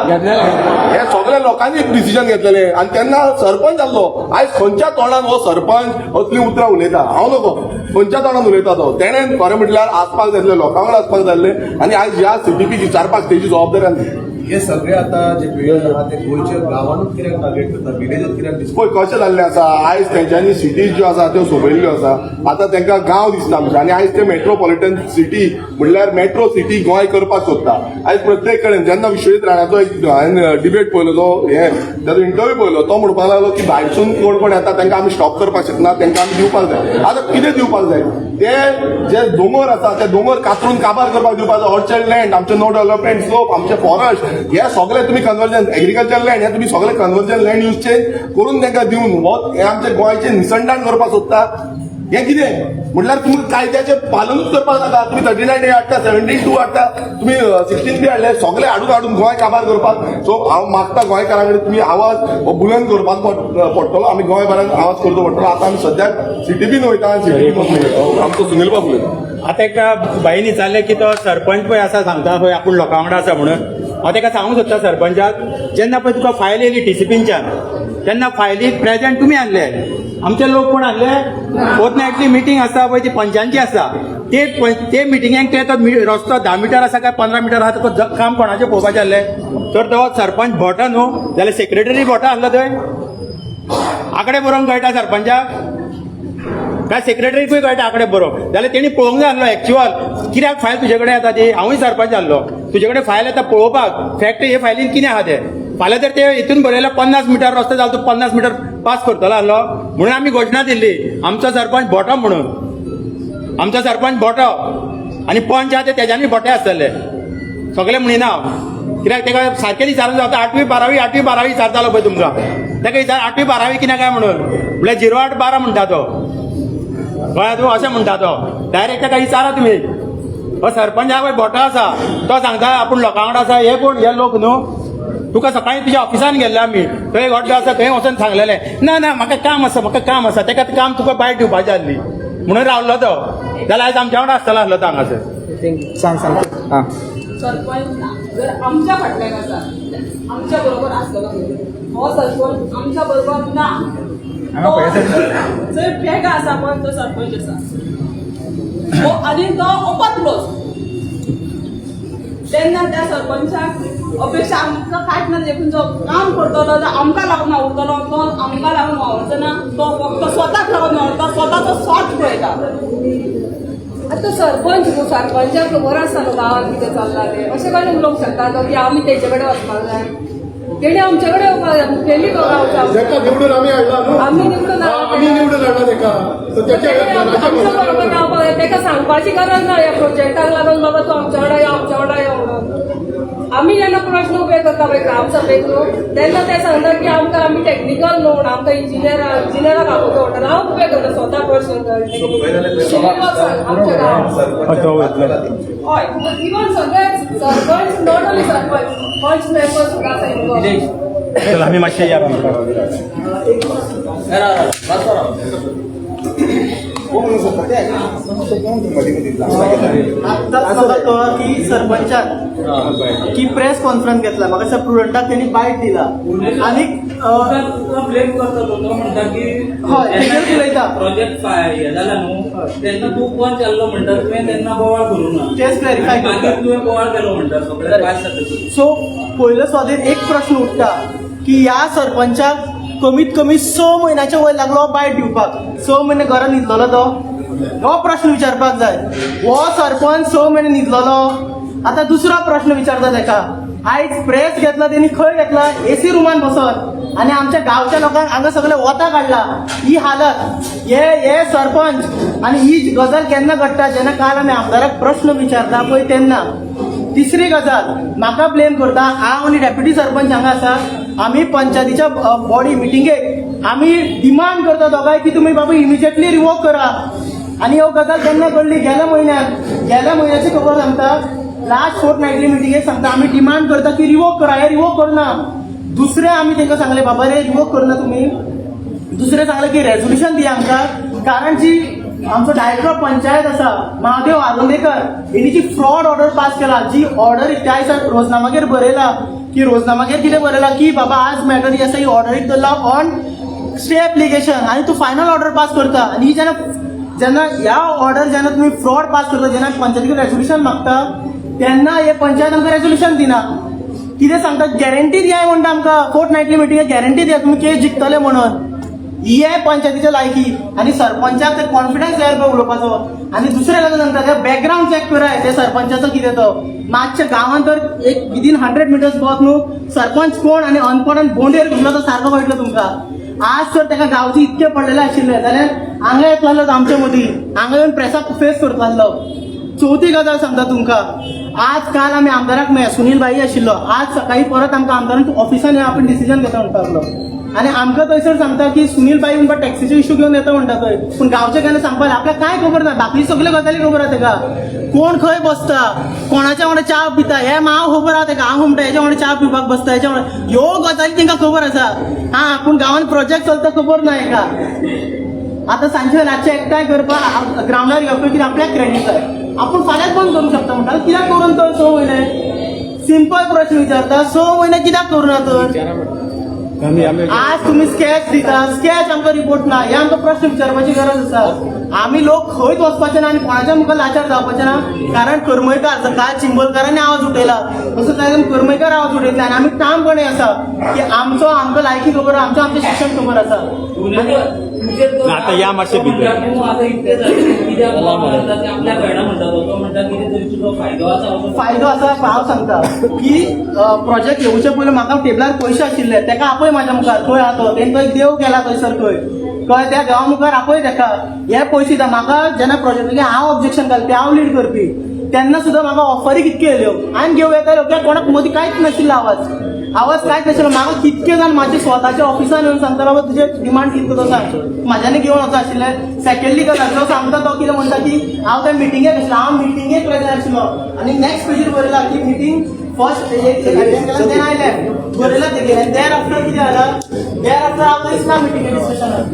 [SPEAKER 4] हे सगळ्या लोकांनी एक डिसिजन घेतलेले आनी तेन्ना सरपंच आसलो. आयज खंयच्या तोंडान हो सरपंच असली उतरां उलयता, हांव नको. खंयच्या तोंडान उलयता तो? तेणें खरें म्हटल्यार आसपाक जाय आसले, लोकां वांगडा आसपाक जाय आसले आनी आयज ह्या सीटीपी विचारपाक तेजी जबाबदारी आसली.
[SPEAKER 3] हे सगळे आता जे बिल्डर आहा ते गोंयच्या गांवानूच कित्याक टार्गेट करता? विलेजूच कित्याक दिसता?
[SPEAKER 4] पळय कशें जाल्लें आसा, आयज तेंच्यांनी सिटीज ज्यो आसा त्यो सोंपयल्ल्यो आसा. आतां तांकां गांव दिसता आमचे आनी आयज ते मेट्रोपॉलिटन सिटी म्हणल्यार मेट्रो सिटी गोंय करपाक सोदता. आयज प्रत्येक कडेन जेन्ना विश्वजीत राणाचो एक हांवें डिबेट पळयलो, जो हे ताजो इंटरव्यू पळयलो, तो म्हणपाक लागलो की भायरसून कोण कोण येता तांकां आमी स्टॉप करपाक शकना, तांकां आमी दिवपाक जाय. आतां कितें दिवपाक जाय? ते जे दोंगर आसा ते दोंगर कातरून काबार करपाक दिवपाक जाय? ऑर्चर्ड लँड आमचे, नो डेव्हलपमेंट स्लोप आमचे, फॉरेस्ट, हे सगळे तुमी कन्वर्जन, एग्रीकल्चर लँड, हे तुमी सगळे कन्वर्जन लँड यूज चेंज करून तांकां दिवन हो हे आमचे गोंयचे निसंडाण करपाक सोदता. हें कितें म्हटल्यार तुमकां कायद्याचें पालनूच करपाक नाका. तुमी 39A हाडटा, 17(2) हाडटा, तुमी 16B हाडले, सगळे हाडून हाडून गोंय काबार करपाक. सो हांव मागता गोंयकारां कडेन, तुमी आवाज हो बुलंद करपाक पडटलो. आमी गोंयभरान आवाज करचो पडटलो. आतां आमी सद्याक सिटीपीन वयता. सिटीपी आमचो सुनील बाब उलयता.
[SPEAKER 1] आतां एका बाईन विचारलें की तो सरपंच पळय आसा, सांगता पळय आपूण लोकां वांगडा आसा म्हणून. हांव ताका सांगूंक सोदता सरपंचाक, जेन्ना पळय तुका फायल येयली टीसीपींच्यान, तेन्ना फायली प्रेझेंट तुमी आणले, आमचे लोक कोण आणले? फोर्थ मिटींग आसता पळय, ती पंचांची आसता. ते ते मिटिंगेक ते तो रस्तो 10 मिटर आसा काय 15 मिटर आसा, तो काम कोणाचें पळोवपाचें आसलें? तर तो सरपंच भोटा न्हू, जाल्यार सेक्रेटरी भोटा आसलो थंय. आंकडे बरोवंक कळटा सरपंचाक काय सेक्रेटरीकूय कळटा आंकडे बरोवंक? जाल्यार तेणी पळोवंक जाय आसलो एक्च्युअल कित्याक फायल तुजे कडेन येता ती. हांवूय सरपंच आसलो, तुजे कडेन फायल येता पळोवपाक, फॅक्ट हे फायलीन कितें आहा तें. फाल्यां जर ते हितून बरयलें 50 मिटर रस्तो जालो, तूं 50 मिटर पास करतलो आसलो? म्हणून आमी घोशणा दिल्ली, आमचो सरपंच भोटो म्हणून. आमचो सरपंच भोटो आनी पंच आहा ते तेज्यानूय भोटे आसतले सगळे म्हणिना हांव, कित्याक तेका सारकें विचारून जाता. आठवी बारावी, आठवी बारावी विचारतालो पळय तुमकां, तेका विचार आठवी बारावी कितें काय म्हणून. म्हणल्यार 0 8 12 म्हणटा तो. कळ्ळें तूं? अशें म्हणटा तो डायरेक्ट. तेका विचारा तुमी. हो सरपंच आहा पळय भोटो आसा, तो सांगता आपूण लोकां वांगडा आसा. हे कोण? हे लोक न्हू. तुका सकाळी तुज्या ऑफिसान गेल्ले आमी, थंय गड्डो आसा थंय वचून सांगलेलें, ना ना, म्हाका काम आसा, म्हाका काम आसा. तेका काम तुका बायट दिवपाची आसली म्हणून रावलो तो. जाल्यार आयज आमच्या वांगडा आसतलो आसलो तो हांगासर.
[SPEAKER 7] सांग सांग, हां.
[SPEAKER 5] सरपंच जर आमच्या फाटल्यान आसा, आमच्या बरोबर आसतलो. हो सरपंच आमच्या बरोबर ना. तो जंय बेगा आसा पळय तो सरपंच आसा हो, आनी तो ओपत तेन्ना त्या सरपंचाक अपेक्षा आमकां कांयच ना. देखून जो काम करतलो, जो आमकां लागून वावुरतलो, तो आमकां लागून वावुरचो ना. तो फक्त स्वताक लागून वावुरता, स्वताचो स्वार्थ पळयता.
[SPEAKER 8] आतां तो सरपंच न्हू, सरपंचाक खबर आसता न्हू गांवांत कितें चल्लां तें. अशें कशें उलोवंक शकता तो की आमी तेजे कडेन वचपाक जाय? तेणी आमचे कडेन येवपाक जाय, मुखेली तो गांवचो.
[SPEAKER 2] ताका निवडून आमी हाडला न्हू.
[SPEAKER 8] आमी निवडून हाडला.
[SPEAKER 2] आमी निवडून हाडला ताका, तर
[SPEAKER 8] तेणी आमच्या बरोबर रावपाक जाय. ताका सांगपाची गरज ना ह्या प्रोजेक्टाक लागून बाबा तूं आमच्या वांगडा यो, आमच्या वांगडा यो म्हणून. आमी जेन्ना प्रश्न उबे करता पळय ग्रामसभेक न्हू, तेन्ना ते सांगता की आमकां आमी टॅक्निकल न्हू म्हणून आमकां इंजिनियराक आपोवचो म्हणटा. हांव उबे करता स्वता प्रश्न आमच्या गांवात. हय, इवन सगळे sarpanch, not only sarpanch, panch member सुद्दां आसा involved.
[SPEAKER 1] चल, आमी मातशे या.
[SPEAKER 7] आत्ताच म्हाका कळ्ळां की सरपंचान की प्रेस कॉन्फरन्स घेतला. म्हाका दिसता प्रुडंटाक तेणी बायट दिला आनी
[SPEAKER 6] तुका ब्लेम करता तो. तो म्हणटा की
[SPEAKER 7] हय, तेजेर उलयता.
[SPEAKER 6] प्रोजेक्ट हे जाला न्हू, तेन्ना तूं पंच आहलो म्हणटा, तुवें तेन्ना बोवाळ करूं ना.
[SPEAKER 7] तेच क्लॅरिफाय
[SPEAKER 6] मागीर
[SPEAKER 7] करता.
[SPEAKER 6] तुवें बोवाळ केलो म्हणटा सगळे पास जातकूच.
[SPEAKER 7] सो पयले सुवातेर एक प्रश्न उठता की ह्या सरपंचाक कमीत कमी 6 म्हयन्याच्या वयर लागलो बायट दिवपाक. 6 म्हयने घरा न्हिदलेलो तो? हो प्रश्न विचारपाक जाय. हो सरपंच 6 म्हयने न्हिदलेलो? आतां दुसरो प्रश्न विचारता तेका. आयज प्रेस घेतला तेणी, खंय घेतला? एसी रुमान बसत आनी आमच्या गांवच्या लोकांक हांगा सगळे वता काडला. ही हालत हे हे सरपंच. आनी ही गजाल केन्ना घडटा? जेन्ना काल आमी आमदाराक प्रश्न विचारता पळय तेन्ना. तिसरी गजाल, म्हाका ब्लेम करता. हांव आनी डेप्युटी सरपंच हांगा आसा. आमी पंचायतीच्या बॉडी मिटिंगेक आमी डिमांड करता दोगांय की तुमी बाबा इमिजिएटली रिवोक करा. आनी ह्यो गजाल केन्ना घडली? गेल्या म्हयन्यात. गेल्या म्हयन्याची खबर सांगता. लास्ट फोर्थ नायटली मिटिंगेक सांगता, आमी डिमांड करता की रिवोक करा. हे रिवोक करना. दुसरें, आमी तांकां सांगलें, बाबा रे, रिवोक करना तुमी. दुसरें सांगलें की रेजोल्युशन दिया आमकां, कारण जी आमचो डायरेक्टर ऑफ पंचायत आसा महादेव आरोंदेकर, हेणी जी फ्रॉड ऑर्डर पास केला, जी ऑर्डर त्या दिसा रोजनामागेर बरयला की, रोजनामागेर कितें बरयला की बाबा आज मॅटर ही आसा, ही ऑर्डरीक दवरला ऑन स्टे एप्लिकेशन आनी तूं फायनल ऑर्डर पास करता. आनी ही जेन्ना जेन्ना ह्या ऑर्डर जेन्ना तुमी फ्रॉड पास करता, जेन्ना पंचायतीक रेजोल्युशन मागता, तेन्ना हे पंचायत आमकां रेजोल्युशन दिना. कितें सांगता? गॅरंटी दिया म्हणटा आमकां. फोर्थ नायटली मिटिंगेक गॅरंटी दिया तुमी केस जिखतले म्हणून. ही आहे पंचायतीच्या लायकी. आनी सरपंचाक ते कॉन्फिडन्स जाय पळय उलोवपाचो. आनी दुसरें गजाल सांगता, ते बॅकग्रावंड चॅक कराय ते सरपंचाचो कितें तो. मातशें गांवांत तर एक विदीन 100 मिटर्स भोंवत न्हू, सरपंच कोण आनी अनपड आनी बोंडेर घुसलो तो सारको कळटलो तुमकां. आज जर ताका गांवचे इतके पडलेले आशिल्ले जाल्यार हांगा येतलो आसलो तो आमच्या मदीं, हांगा येवन प्रेसाक फेस करतलो आसलो. चवथी गजाल सांगता तुमकां. आज काल आमी आमदाराक मेळ्ळे, सुनील भाई आशिल्लो. आज सकाळी परत आमकां आमदारान ऑफिसान या, आपण डिसिजन घेता म्हणटा लागलो. आनी आमकां थंयसर सांगता की सुनील भाई तुमकां टॅक्सीचे इश्यू घेवन येता म्हणटा थंय, पूण गांवचे केन्ना सांगपाक आपल्याक कांय खबर ना. बाकी सगल्यो गजाली खबर आहा तेका. कोण खंय बसता, कोणाच्या वांगडा च्या पिता, हें हांव खबर आहा तेका. हांव म्हणटा हेच्या वांगडा च्या पिवपाक बसता, हेच्या वांगडा, ह्यो गजाली तेंकां खबर आसा. हा, पूण गांवांत प्रोजेक्ट चलता खबर ना हेका. आतां सांजचे रातचे एकठांय करपाक ग्रावंडार येवप कितें आपल्याक क्रेडीट जाय. आपूण फाल्यांच बंद करूंक शकता म्हणटा. कित्याक करून तर 6 म्हयने? सिंपल प्रश्न विचारता, 6 म्हयने कित्याक करूना तर? आज तुम्ही स्कॅच दिता, स्कॅच आमकां रिपोर्ट ना. हे आमकां प्रश्न विचारपाची गरज आसा. आमी लोक खंयच वचपाचे ना आनी कोणाच्या मुखार लाचार जावपाचे ना. कारण करमयकार काल चिंबलकारांनी आवाज उठयला तसो काय करमयकार आवाज उठयतले. आनी आमी ठामपणे आसा की आमचो आमकां लायकी खबर आसा, आमचें आमचें शिक्षण खबर आसा.
[SPEAKER 1] आता या मातशें भितर.
[SPEAKER 6] तूं आतां इतलें जालें कित्याक म्हणटा ते आपल्याक कळना म्हणटा तो. तो म्हणटा कितें तरी तुजो फायदो आसा असो.
[SPEAKER 7] फायदो आसा. हांव सांगता की प्रोजेक्ट येवचे पयलीं म्हाका टेबलार पयशे आशिल्ले. तेका आपय म्हाज्या मुखार, खंय आहा तो. तेणी तो एक देव केला थंयसर खंय, कळ्ळें? त्या देवा मुखार आपय तेका. हे पयशे दिता म्हाका. जेन्ना प्रोजेक्ट हांव ऑब्जेक्शन घालपी, हांव लीड करपी, तेन्ना सुद्दां म्हाका ऑफरी कितक्यो येयल्यो हांवें घेवं येताल्यो कित्याक कोणाक मदीं कांयच नाशिल्लो. आवाज आवाज कांयच नाशिल्लो. म्हाका कितके जाण म्हाजे स्वताच्या ऑफिसान येवन सांगता, बाबा तुजे डिमांड कितको तो सांग. म्हाज्यानी घेवन वचो आशिल्लें. सेकंडली गजाल, जो सांगता तो कितें म्हणटा की हांव त्या मिटिंगेक आशिल्लो. हांव मिटिंगेक प्रेझेंट आशिल्लो आनी नेक्स्ट पेजीर बरयला की मिटींग फर्स्ट अटेंड केला, then I left बरयला तेगेर. आनी there after कितें जाला? There after हांव थंयच ना मिटिंगे डिस्कशनाक.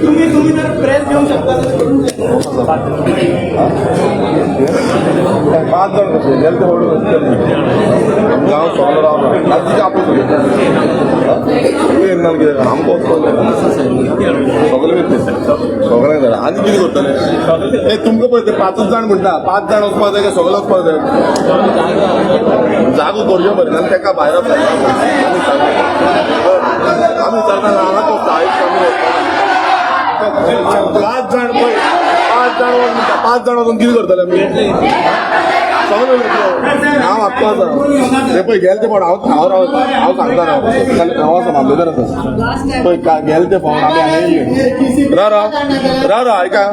[SPEAKER 7] तुम्ही तुम्ही जर प्रेस घेवंक शकता तर करून.
[SPEAKER 4] पांच जाण कशे गेले ते व्हडलो गांव सगलो रावला. रातचे आपूण येयना कितें आमकां वचपाक जाय. सगळे वयतले, सगळ्यांक जाय. आनी कितें करतले ते? तुमकां पळय, ते पांचूच जाण म्हणटा. पांच जाण वचपाक जाय काय सगळे वचपाक जाय? जागो करचो बरें नाल्यार तेका भायर वचपाक. आमी विचारता, हांगा तो आयज आमी वचपाक. पांच जाण पळय, पांच जाण वच म्हणटा. पांच जाण वचून कितें करतले आमी? सगळे वयतलो. हांव आत्तो आसा ते पळय गेले ते फावट. हांव हांव राव, हांव सांगता, राव. हांव आसा, मामलेदार आसा पळय. गेले ते फावट आमी हांगा येयल्ले. राव राव राव राव, आयका.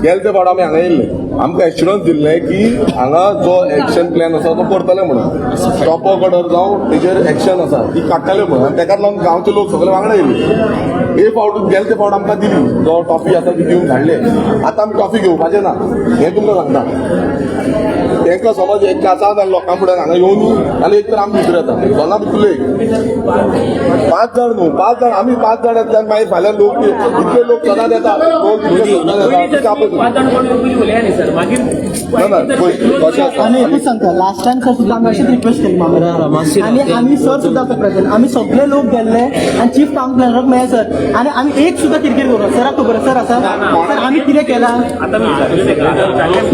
[SPEAKER 4] गेले ते फावट आमी हांगा येयल्ले. आमकां एश्युरन्स दिल्लें की हांगा जो एक्शन प्लॅन आसा तो करतले म्हणून स्टॉप वर्क ऑर्डर जावं तेजेर एक्शन आसा ती काडटले म्हणून आनी तेकाच लागून गांवचे लोक सगळे वांगडा येयले. एक फावट गेले ते फावट आमकां दिली, जो टॉफी आसा ती दिवन धाडले. आतां आमी टॉफी घेवपाचे ना हें तुमकां सांगता. तांकां समज एक आसा जाल्यार लोकां फुड्यान हांगा येवन जाल्यार एक तर आमी भितर येता दोना भितरले एक 5 जाण न्हू, 5 जाण आमी 5 जाण येतले आनी मागीर फाल्यां लोक इतले लोक सदांच येता, लोक इतले सदांच येता. ना ना कशें आसा
[SPEAKER 7] आनी एकूच सांगता, लास्ट टायम सर सुद्दां आमी अशीच रिक्वेस्ट केली मामा आनी आमी सर सुद्दां आसा प्रेझेंट, आमी सगळे लोक गेल्ले आनी चीफ टावन प्लॅनराक मेळ्ळे सर आनी आमी एक सुद्दां किरकीर करूं सराक खबर सर आसा सर आमी कितें केलां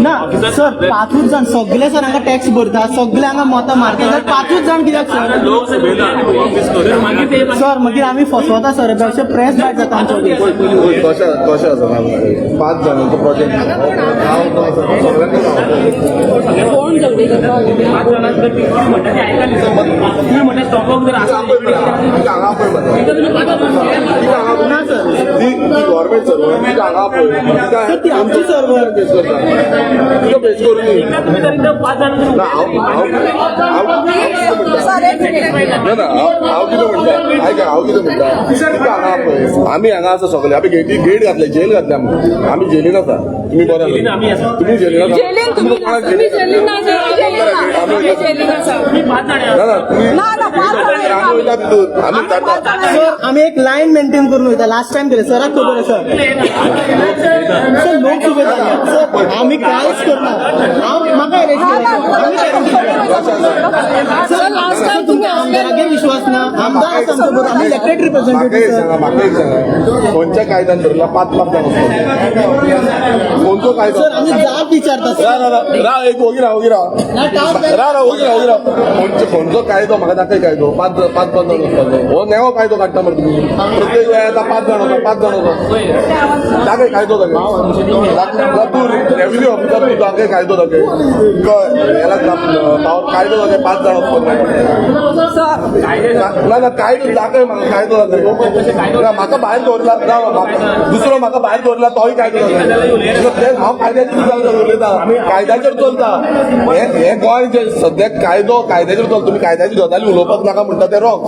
[SPEAKER 7] ना सर. 5 जाण सगळे सर हांगा टॅक्स भरता, सगळे हांगा मतां मारता सर, 5 जाण कित्याक सर? सर मागीर आमी फसवता सर, अशें प्रेस बायट जाता आमच्या.
[SPEAKER 4] कशें कशें आसा 5 जाणांचो प्रोजेक्ट गांव जो आसा तो सगळ्यांना
[SPEAKER 8] कोण झगडी करता?
[SPEAKER 4] हांगा पळय
[SPEAKER 7] ना सर,
[SPEAKER 4] ती गव्हर्मेंट सर्वंट तिका हांगा पळय
[SPEAKER 7] सर ती आमची सर्वर
[SPEAKER 4] बेस करता, तिका बेस करून ना. हांव ना ना हांव कितें म्हणटा आयका, हांव कितें म्हणटा तिका हांगा पळय. आमी हांगा आसा सगळे, आमी गेटी गेट घातले, जेल घातले, आमी आमी जेलीन आसा. तुमी बरें आसा, तुमी जेलीन आसा,
[SPEAKER 5] जेलीन तुमी
[SPEAKER 8] तुम्ही जेलीन ना सर, आमी जेलीन आसा.
[SPEAKER 4] ना ना तुमी आमी वयता भितर, आमी काडटा.
[SPEAKER 7] सर आमी एक लायन मेंटेन करून वयता. लास्ट टायम केले सराक खबर आसा सर, लोक सुबेदार सर आमी कांयच करना. हांव म्हाका अरेस्ट केला
[SPEAKER 8] सर लास्ट टायम
[SPEAKER 7] तुमच्या आमदाराचेर विश्वास ना, आमदार आसा आमच्या बरोबर, आमी इलेक्टेड रिप्रेझेंटेटिव्ह सर.
[SPEAKER 4] म्हाका एक सांगा, खंयच्या कायद्यान धरला 5 लाख जाण खंयचो कायदो?
[SPEAKER 7] सर आमी जाप विचारता
[SPEAKER 4] रा रा रा एक ओगी राव, ओगी राव, रा रा ओगी राव, ओगी राव. खंयचो कायदो म्हाका दाखय कायदो. 5 5 जाण वचपाचो हो नेवो कायदो काडटा मरे तुमी. प्रत्येक वेळार आतां 5 जाण वता, 5 जाण वता. दाखय कायदो दाखय. तूं रेव्हेन्यू ऑफिसर, तूं दाखय कायदो दाखय. याला कायदो दाखय 5 जाण वचपाक. ना ना कायदो दाखय म्हाका, कायदो दाखय. ना म्हाका भायर दवरला, दुसरो म्हाका भायर दवरला तोय कायदो दाखय. हांव कायद्याचेर उलयता, कायद्याचेर चलता. हे गोंय जे सद्याक कायदो कायद्याचेर चलता. तुमी कायद्याची गजाली उलोवपाक नाका म्हणटा ते रॉंग,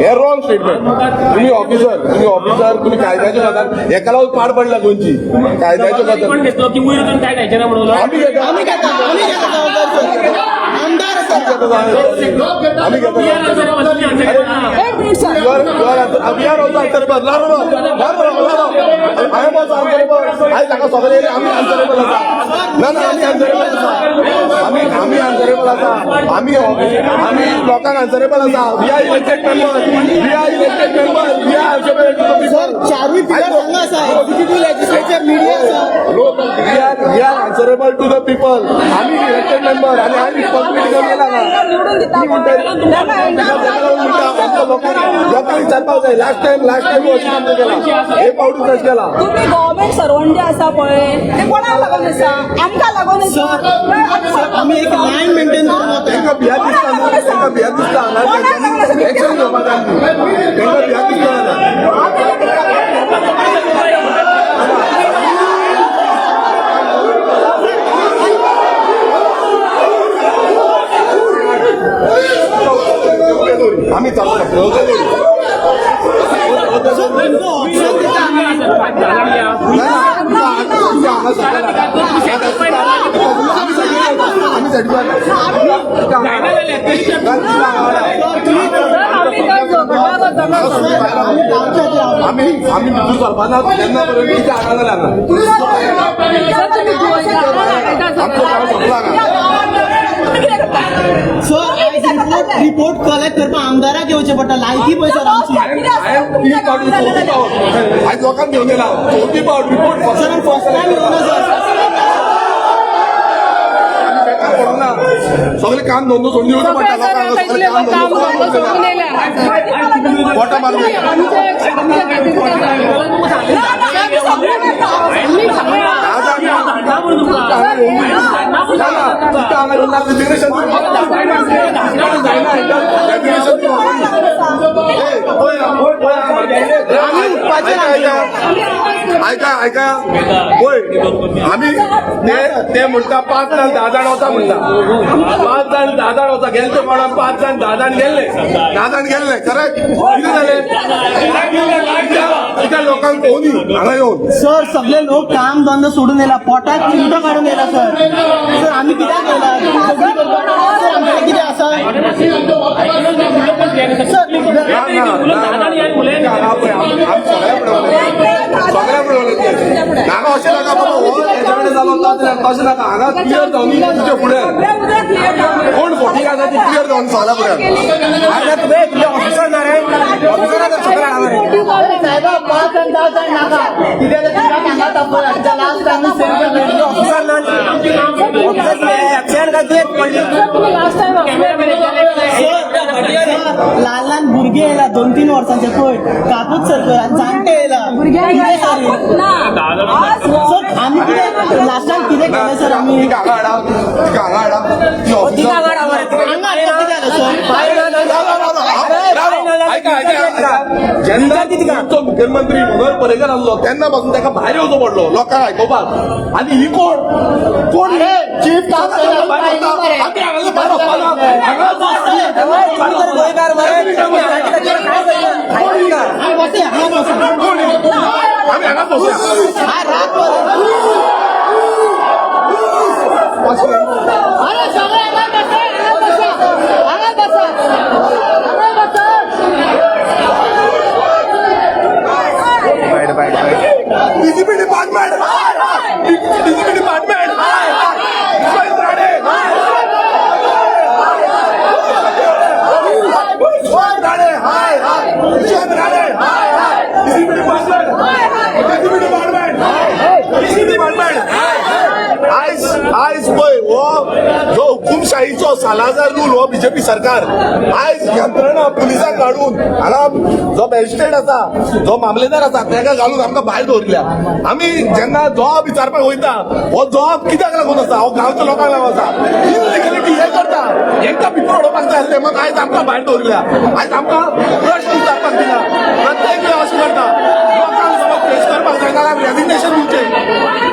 [SPEAKER 4] हे रॉंग स्टेटमेंट. तुमी ऑफिसर, तुमी ऑफिसर, तुमी कायद्याच्यो गजाल हेका लागून पाड पडला गोंयची कायद्याच्यो गजाल. आमी घेता,
[SPEAKER 7] आमी घेता, आमी घेता आमदार आसा.
[SPEAKER 4] आमी घेता. We are also answerable. I am also answerable. आयज हांगा सगळे आमी आन्सरेबल आसा. ना ना आमी आन्सरेबल आसा, आमी आमी आन्सरेबल आसा, आमी आमी लोकांक आन्सरेबल आसा. We are elected member, we are elected member, we are answerable to the
[SPEAKER 7] sir
[SPEAKER 4] people.
[SPEAKER 7] चारूय पिलर हांगा आसा, एक्झिक्युटिव्ह, लेजिस्लेचर, मिडिया आसा.
[SPEAKER 4] लोक we are we are answerable to the people. आमी इलेक्टेड मेंबर आनी हांवें रिस्पॉन्सिबिलिटी घेवन गेला हांगा. लोकांक लोकांक विचारपाक जाय. लास्ट टायम लास्ट टायम अशें आमकां केला, हे फावटी तशें केला.
[SPEAKER 5] तुमी गव्हर्मेंट सर्वंट जे आसा पळय ते कोणाक लागून आसा? आमकां लागून आसा.
[SPEAKER 7] आमी एक लायन मेंटेन करून वता.
[SPEAKER 4] तांकां भियात दिसता न्हू, तांकां भियात दिसता हांगा एक्शन घेवपाक जाय. तांकां भियात दिसता हांगा. आमी चालू
[SPEAKER 7] सर तुमकां ऑप्शन दिता आमी.
[SPEAKER 4] आमी आमी भितर सरपाना तेन्ना पर्यंत तिच्या हांगा जाल्या हांगा. आमचो काम सोंपला हांगा.
[SPEAKER 7] सर आयज रिपोर्ट रिपोर्ट कलेक्ट करपाक आमदाराक येवचें पडटा, लायकी पळय सर आमची.
[SPEAKER 4] तीन फावटी, चवथी फावट आयज लोकांक घेवन येला, चवथी फावट रिपोर्ट.
[SPEAKER 7] सर फर्स्ट टायम येवना सर.
[SPEAKER 4] आमी बेकार पडूंक ना, सगळे काम धंदो सोडून येवचें पडटा लोकांक. सगळे काम
[SPEAKER 8] काम
[SPEAKER 4] धंदो
[SPEAKER 8] धंदो
[SPEAKER 4] सोडून
[SPEAKER 8] सोडून येयले हांगा.
[SPEAKER 4] बोटां मारून
[SPEAKER 8] आमचे आमच्या खातीर ते आमी सगळे
[SPEAKER 4] आयका ऐका ऐका, पळय आमी ते ते म्हणटा 5 जाण 10 जाण वता म्हणटा, 5 जाण 10 जाण वता गेले ते कोणा 5 जाण 10 जाण गेल्ले, 10 जाण गेल्ले करेक्ट. कितें जालें कित्याक लोकांक पळोवनी हांगा येवन?
[SPEAKER 7] सर, सगळे लोक काम धंदो सोडून येला, पोटात चिमटो काडून येला. सर, सर, आमी कित्याक येला? सगळी करपाक सर, आमच्याकडे कितें आसा सर?
[SPEAKER 4] ना ना ना, हांगा पळय, आमी सगळ्या फुडें उलयता, सगळ्या फुडें उलयता. हांगा अशें नाका बाबा, हो हेच्या कडेन जालो तशें नाका. हांगा क्लियर जावन तुजे फुडें कोण फोटी आसा ती क्लियर जावन सगळ्या फुड्यान.
[SPEAKER 1] ऑफिसर ना रे, ऑफिसर सगळ्या.
[SPEAKER 7] साहेबा, 5 आनी 10 जाण नाका. कितें जाल्यार हांगा तापय. लास्ट टायम सेम
[SPEAKER 1] ऑफिसर ना, ऑफिसर ऍक्शन काय तुवें पडली.
[SPEAKER 8] लास्ट टायम
[SPEAKER 7] ल्हान ल्हान भुरगे येयला, 2-3 वर्सांचे पळय, काकूच सरकर आनी जाणटे येयला. कितें सर हे?
[SPEAKER 5] ना आज
[SPEAKER 7] सर, आमी कितें लास्टाक कितें केलें सर आमी?
[SPEAKER 4] तिका हांगा हाडा, तिका हांगा हाडा ती ऑफिसर.
[SPEAKER 7] हांगा हाडटा, कितें जालें सर?
[SPEAKER 4] ऐका ऐका, जेन्ना तो मुख्यमंत्री मनोहर पर्रीकर आसलो तेन्ना पासून ताका भायर येवचो पडलो लोकांक आयकोपाक. आनी ही कोण कोण हे चीफ? आमी हांगा भायर वचपाना. हांगा कोण ही? आमी हांगाच बसया.
[SPEAKER 7] अरे सगळे हांगा बसा, हांगा बसा, हांगा बसा, हांगा बसा.
[SPEAKER 4] DGP department, DGP department, Vishwajit Rane, Vishwajit Rane, hi hi, Vishwajit Rane, hi hi, DGP department, DGP department, DGP department. आयज आयज पळय, हो जो हुकुमशाहीचो सालाजार रूल हो बीजेपी सरकार. आयज यंत्रणा पुलिसांक घालून हांगा जो मॅजिस्ट्रेट आसा, जो मामलेदार आसा, ताका घालून आमकां भायर दवरिल्या. आमी जेन्ना जॉब विचारपाक वयता, हो जॉब कित्याक लागून आसा? हो गांवच्या लोकांक लागून आसा. इलिगलिटी हे करता, हेंकां भितर उडोवपाक जाय आसलें. मग आयज आमकां भायर दवरिल्या, आयज आमकां प्रश्न विचारपाक दिना. प्रत्येक वेळा अशें करता. लोकांक समज फेस करपाक जायना, रेजिग्नेशन दिवचें.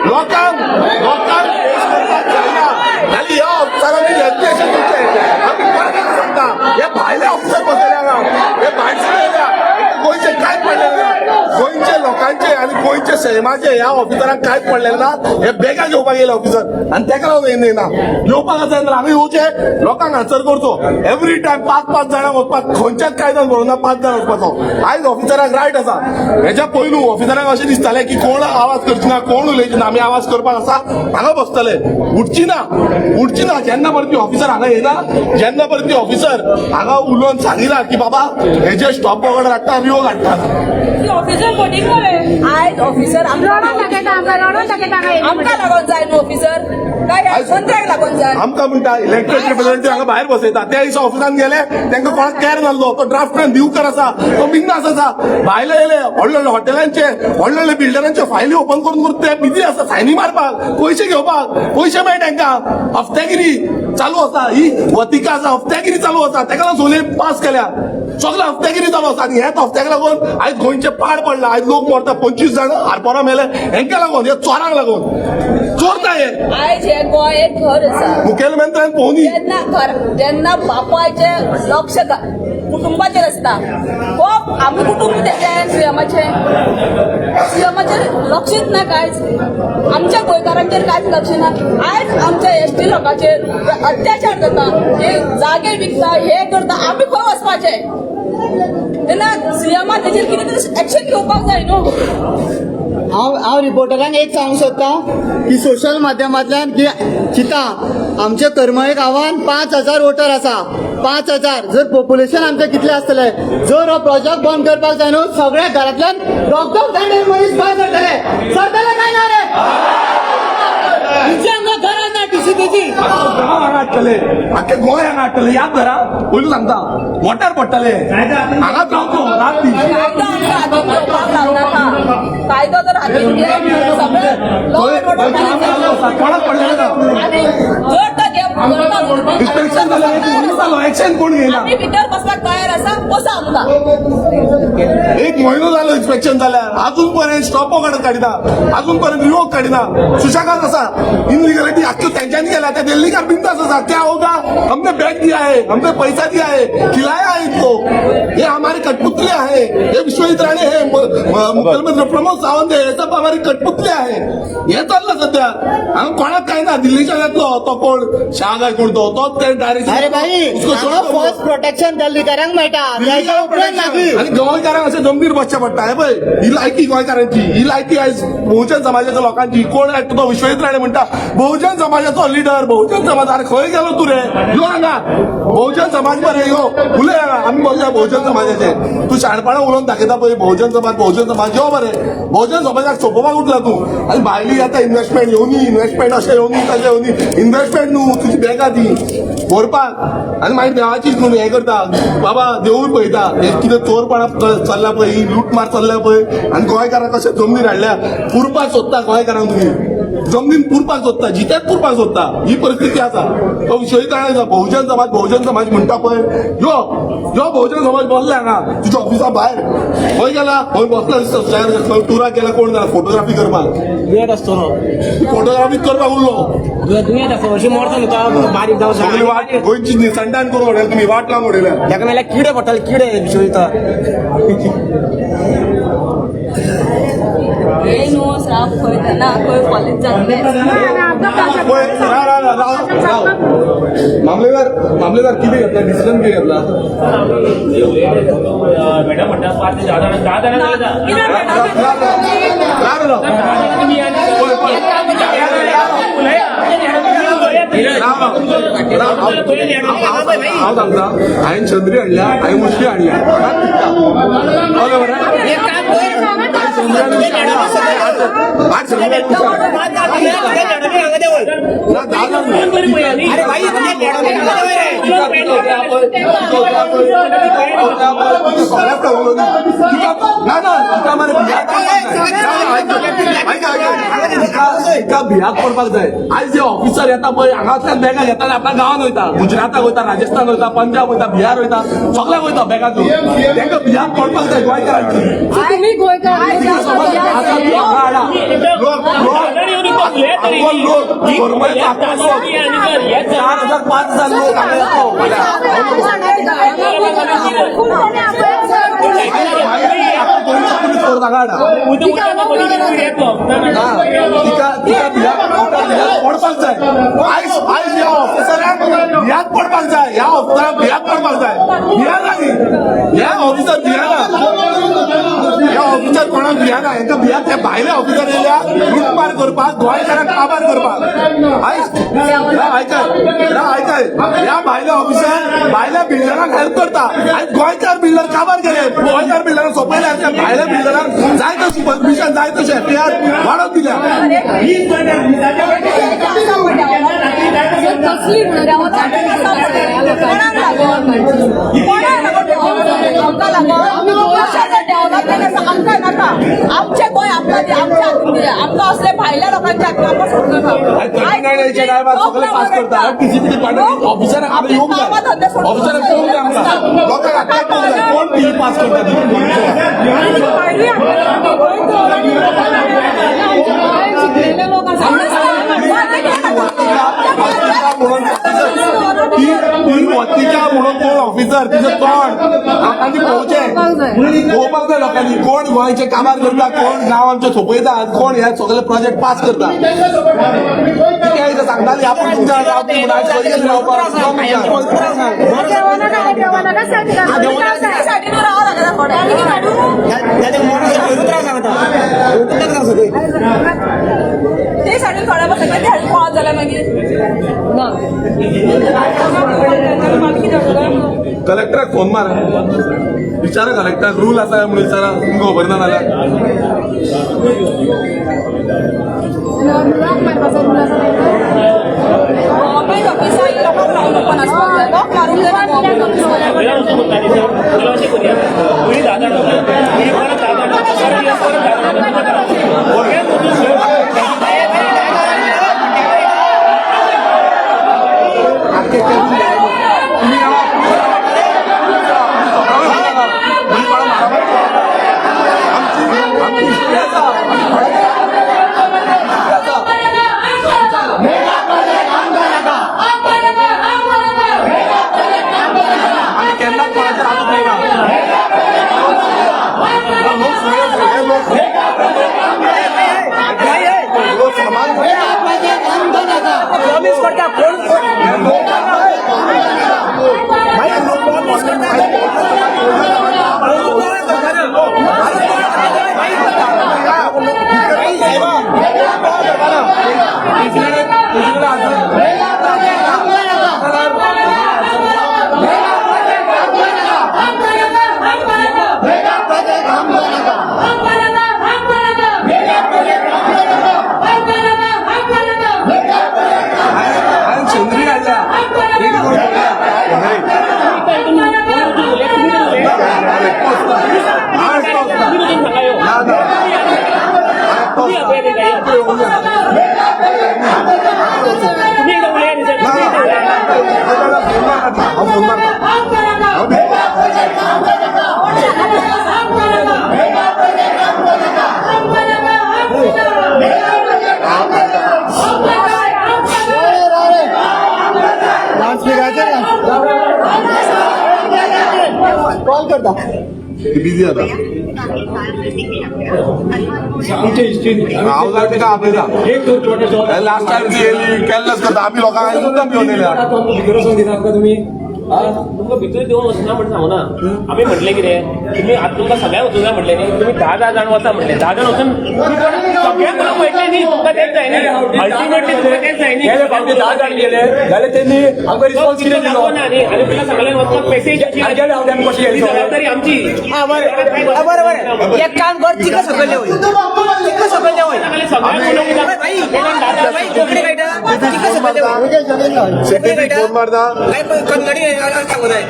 [SPEAKER 4] लोकांक लोकांक फेस करपाक जायना जाल्यार ह्या ऑफिसरांनी रेजिग्नेशन दिवचें. आमी परत एकदां सांगता, हे भायले ऑफिसर बसयले हांगा, हे भायरसून येयल्या. गोंयचे कांयच पडलेलें ना. गोंयचे लोकांचे आनी गोंयचे सैमाचे ह्या ऑफिसरांक कांयच पडलेलें ना. हे बेगां घेवपाक येयले ऑफिसर आनी तेका लागून येना. येवपाक आसा जाल्यार हांगा येवचे, लोकांक आन्सर करचो. एवरी टायम 5 5 जाणां वचपाक खंयच्याच कायद्यान बरोवना 5 जाणां वचपाचो. आयज ऑफिसराक रायट आसा. हेच्या पयलू ऑफिसरांक अशें दिसतालें की कोण आवाज करची ना, कोण उलयची ना, आमी आवाज करपाक आसा, हांगा बसतले, उठची ना, उठची ना. जेन्ना परत ऑफिसर हांगा येयना, जेन्ना परत ऑफिसर हांगा उलोवन सांगिना की बाबा हेजे स्टॉप ऑर्डर हाडटा, रिवोक हाडटा.
[SPEAKER 5] ऑफिसर फटींग मरे. आयज ऑफिसर आमकां आमकां लागून जाय न्हू ऑफिसर, काय ह्या मंत्र्याक लागून जाय?
[SPEAKER 4] आमकां म्हणटा इलेक्टेड रिप्रेझेंटेटिव्ह हांगा भायर बसयता. त्या दिसा ऑफिसान गेले, तांकां कोणाक कॅर नासलो. तो ड्राफ्टमॅन दिवकर आसा, तो बिंदास आसा. भायले येयले, व्हडले व्हडले हॉटेलांचे, व्हडले व्हडले बिल्डरांचे फायली ओपन करून करून ते बिजी आसा, सायनी मारपाक, पयशे घेवपाक. पयशे मेळटा तांकां. हफ्त्यागिरी चालू आसा. ही वतिका आसा, हफ्त्यागिरी चालू आसा. ताका लागून सोले पास केल्या. सगळं हफ्त्यागिरी चालू आसा आनी ह्याच हफ्त्याक लागून आयज गोंयचें पाड पडलां. आयज लोक मरता, 25 जाण आरपोरा मेले. हेंकां लागून, हे चोरांक लागून. चोरता हे.
[SPEAKER 5] आयज हे गोंय एक घर आसा.
[SPEAKER 4] मुखेलमंत्र्यान पळोवनी.
[SPEAKER 5] जेन्ना घर, जेन्ना बापायचें लक्ष कुटुंबाचेर आसता, हो आमी कुटुंब तेचें सीएमाचें, सीएमाचेर लक्षच ना कांयच. आमच्या गोंयकारांचेर कांयच लक्ष ना. आयज आमच्या एसटी लोकांचेर अत्याचार जाता, हे जागे विकता, हे करता. आमी खंय वचपाचें तेन्ना? सीएमान तेचेर कितें तरी एक्शन घेवपाक जाय न्हू.
[SPEAKER 7] हांव हांव रिपोर्टरांक एक सांगूंक सोदता की सोशल माध्यमांतल्यान की चिंता, आमच्या करमळे गांवान 5000 वोटर आसा. 5000 जर पॉप्युलेशन आमचें कितलें आसतलें? जर हो प्रोजेक्ट बंद करपाक जाय न्हू, सगळ्या घरांतल्यान दोग दोग जाण मनीस भायर सरतले. सरतले काय ना रे? तुमच्या हांगा घरां ना टीसीपीची.
[SPEAKER 4] गांव हांगा हाडटले, आख्खे गोंय हांगा हाडटले. याद धरा, पयलू सांगता, मोटार पडटले. हांगाच रावचो रात दीस.
[SPEAKER 5] कायदो आमकां हातीन घेवपाक लागनाका. कायदो जर हातीन घेत सगळें लॉ अँड ऑर्डर
[SPEAKER 4] कोणाक पडलें ना.
[SPEAKER 5] आनी जर तो
[SPEAKER 2] इन्स्पेक्शन जालें, एक म्हयनो जालो, एक्शन कोण घेयना?
[SPEAKER 5] आमी भितर बसपाक तयार आसा, बसा आमकां.
[SPEAKER 4] एक म्हयनो जालो इन्स्पेक्शन जाल्यार, अजून पर्यंत स्टॉप ऑर्डर काडिना, अजून पर्यंत रिवोक काडिना. सुशेगाद आसा. इनलिगलिटी आख्खी तेंच्यांनी केल्या. त्या दिल्लीकार बिंदास आसा. क्या होगा, हमने बैग दिया है, हमने पैसा दिया है, खिलाया है इनको. ये हमारे कठपुतलियां है. ये विश्वजित राणे है, मुख्यमंत्री प्रमोद सावंत है, हे सब हमारी कठपुतलियां आहे. हे चाललं सध्या. हांगा कोणाक काय ना. दिल्लीच्या येतलो तो कोण, शाह काय कोण, तो तोच ते डायरेक्ट.
[SPEAKER 7] अरे भाई, फर्स्ट प्रोटेक्शन दिल्लीकारांक मेळटा, त्याच्या उपरांत मागीर.
[SPEAKER 4] आणि गोंयकारांक अशें जमनीर बसचें पडटा. हे पळय, ही लायकी गोंयकारांची, ही लायकी आयज बहुजन समाजाच्या लोकांची. कोण आयकता? तो विश्वजित राणे म्हणटा बहुजन समाजाचो लिडर, बहुजन समाज. अरे, खंय गेलो तूं रे? यो हांगा, बहुजन समाज मरे, यो उलय हांगा. आमी बसया बहुजन समाजाचे. तूं शाणपणां उलोवन दाखयता पळय, बहुजन समाज, बहुजन समाज. यो मरे, बहुजन समाजाक सोंपोवपाक उठला तूं. आनी भायली आतां इन्व्हेस्टमेंट येवनी, इन्व्हेस्टमेंट अशें येवनी, तशें येवनी. इन्व्हेस्टमेंट न्हू, तुजी बॅगां ती भरपाक. आनी मागीर देवाची हें करता बाबा, देवूळ पळयता. हे कितें चोरपणा चल्ला पळय, ही लुटमार चल्ल्या पळय. आनी गोंयकारांक कशें जमनीर हाडल्या, पुरपाक सोदता गोंयकारांक तुमी, जमनीन पुरपाक सोदता, जितेच पुरपाक सोदता. ही परिस्थिती आसा. तो विश्वजीत राणे आसा, बहुजन समाज, बहुजन समाज म्हणटा पळय. यो यो, बहुजन समाज बसले हांगा तुज्या ऑफिसा भायर. खंय गेला? खंय बसला दिसता. खंय टुराक गेला कोण जाणा. फोटोग्राफी करपाक,
[SPEAKER 9] दुयेंत आसतलो.
[SPEAKER 4] फोटोग्राफी करपाक उरलो.
[SPEAKER 9] दुयेंत आसता, हरशीं मरता न्हू तो बारीक जावन.
[SPEAKER 4] सगळी वाट गोंयची निसंडान करून उडयल्या तुमी, वाट लावन उडयल्या.
[SPEAKER 9] ताका नाल्यार किडे पडटाले, किडे विश्वजिता.
[SPEAKER 5] हे न्हू साप खंय ना खंय कॉलेज जातलें.
[SPEAKER 4] पळय, राव राव राव राव राव. मामलेदार, मामलेदार, कितें घेतला डिसिजन? कितें घेतला?
[SPEAKER 6] मॅडम म्हणटा 5 ते 10 जाणां, 10 जाणां जाल्यार
[SPEAKER 5] कितें
[SPEAKER 4] राव राव राव राव. पळय पळय, राव राव राव. हांव सांगता, हांवें छत्री हाडल्या, हांवें मुसली हाडल्या. कळ्ळें मरे? हांवें छत्री आनी मुसली हाडल्या. आठ छत्री आनी मुसली हाडल्या. ना, 10 जाण न्हू.
[SPEAKER 9] अरे भाई,
[SPEAKER 4] ना ना, तिका मरे तिका भियाक पडपाक जाय. आयज जे ऑफिसर येता पळय, हांगांतल्यान बॅगां घेता आनी आपल्या गांवांत वयता, गुजराताक वयता, राजस्थान वयता, पंजाब वयता, बिहार वयता, सगळ्याक वयता बॅगां घेवन. तांकां भियाक पडपाक जाय गोंयकारांची.
[SPEAKER 8] तुम्ही गोंयकार.
[SPEAKER 4] समज आसा ती हांगा हाडा. लोक लोक आख्खो लोक गव्हर्मेंट, आख्खो लोक, 4000 5000 लोक हांगा येतलो फाल्यां. गोंयचो पुलीस फोर्स हांगा हाडा. ना, तिका तिका भियाक, तिका भियाक पडपाक जाय. आयज आयज ह्या ऑफिसराक भियाक पडपाक जाय. ह्या ऑफिसराक भियाक पडपाक जाय. भियाना न्ही ह्या ऑफिसर, भियाना ह्या ऑफिसर. कोणाक भियाना? हेंका भियाक. ते भायले ऑफिसर येयल्या लुटमार करपाक, गोंयकारांक काबार करपाक. आयज आयकाय, आयकाय, ह्या भायले ऑफिसर भायल्या बिल्डरांक हेल्प करता. आयज गोंयकार बिल्डर काबार केले, गोंयकार बिल्डरांक सोंपयले. त्या भायल्या बिल्डरांक जाय तशी परमिशन, जाय तशें एफआर वाडोवन दिल्या.
[SPEAKER 8] कसली म्हणून?
[SPEAKER 5] कोणाक लागून, कोणाक लागून? आमकां लागून डेव्हलपमेंट आसा, आमकां नाका. आमचें गोंय आमकां दी, आमच्या हातीन दिया. आमकां असले भायल्या लोकांच्या हातीन आमकां सोडूं नाका.
[SPEAKER 4] सगळे पास करता टीसीपी ऑफिसरांक. आमी येवंक जाय, ऑफिसरांक पळोवंक जाय, आमकां लोकांक अटॅक करूंक जाय. कोण बिल पास करता ती?
[SPEAKER 8] शिकलेले लोक आसा.
[SPEAKER 4] म्हणून ती ती वतिका म्हणून कोण ऑफिसर, तिचें तोंड लोकांनी पळोवचें, पळोवपाक जाय लोकांनी, कोण गोंयचे कामार करता, कोण गांव आमचे सोंपयता, कोण हे सगळे प्रोजेक्ट पास करता. कितें आयज सांगताली आपूण तुमच्या रावपी म्हणून, आयज खंय गेली रावपाक?
[SPEAKER 5] साठी रावं लागला थोडे.
[SPEAKER 9] त्रास सांगता सगळी.
[SPEAKER 5] ते साडीन थोड्या बसता, ते हाडून पावत जाल्यार मागीर
[SPEAKER 8] ना.
[SPEAKER 4] कलेक्टराक फोन मार, विचारा कलेक्टराक, रूल आसा काय म्हणून विचारा. तुमकां खबर ना जाल्यार.
[SPEAKER 8] रुळाक मारपाचो रूल आसा तांकां.
[SPEAKER 5] गव्हर्मेंट ऑफिसां लोकांक रावून ओपन आसपाक जाय. लोक मारूंक जायना गव्हर्मेंट ऑफिसां.
[SPEAKER 6] अशें करुया, पयलीं 10 जाण, पयलीं परत 10 जाण, परत 10 जाण.
[SPEAKER 4] आमी केन्नाच कोणाचेर आरोप येयना. लोक समाज
[SPEAKER 9] प्रॉमिस करता कोण कोण प्रॉमिस करता.
[SPEAKER 4] हांवें शेंद्री हाडल्या. रेडी करून हाडल्या. ना, ना. ना, ना. हांव फोन मारता.
[SPEAKER 7] कॉल करता.
[SPEAKER 4] ती बिझी आता. हांव जाय तिका आपयता. लास्ट टायम ती येयली केन्नाच करता. आमी लोकांक आयज सुद्दां भिवन येयल्या.
[SPEAKER 9] भितर वचोंक दिता आमकां तुमी?
[SPEAKER 10] तुमकां भितर देंवोंक वचना म्हण सांगूना. आमी म्हटलें कितें, तुमी आतां तुमकां सगळ्यांक वचूंक जाय म्हटलें न्ही. तुमी 10 10 जाण वचा म्हटलें. 10 जाण वचून सगळ्यांक उलोवंक मेळटलें न्ही. तुमकां तेंच जाय न्ही, अल्टिमेटली तुमकां तेंच जाय न्ही.
[SPEAKER 9] गेले फावटी 10 जाण गेले जाल्यार तेणी आमकां रिस्पॉन्स कितें दिलो?
[SPEAKER 10] ना न्ही. आनी तुमकां सगळ्यांक वचपाक पॅसेज
[SPEAKER 9] आनी गेले फावटी आमी कशें
[SPEAKER 10] ही
[SPEAKER 9] गेले?
[SPEAKER 10] जबाबदारी आमची.
[SPEAKER 7] हा, बरें हा, बरें बरें, एक काम कर, तिका सकयल वय, तिका सकयल वय.
[SPEAKER 10] सगळ्यांक उलोवंक जाय.
[SPEAKER 7] भाई भाई, कोंकणी कळटा? तिका सकयल वय.
[SPEAKER 4] सेक्रेटरी फोन मारता.
[SPEAKER 7] काय कन्नडी सांगू जाय.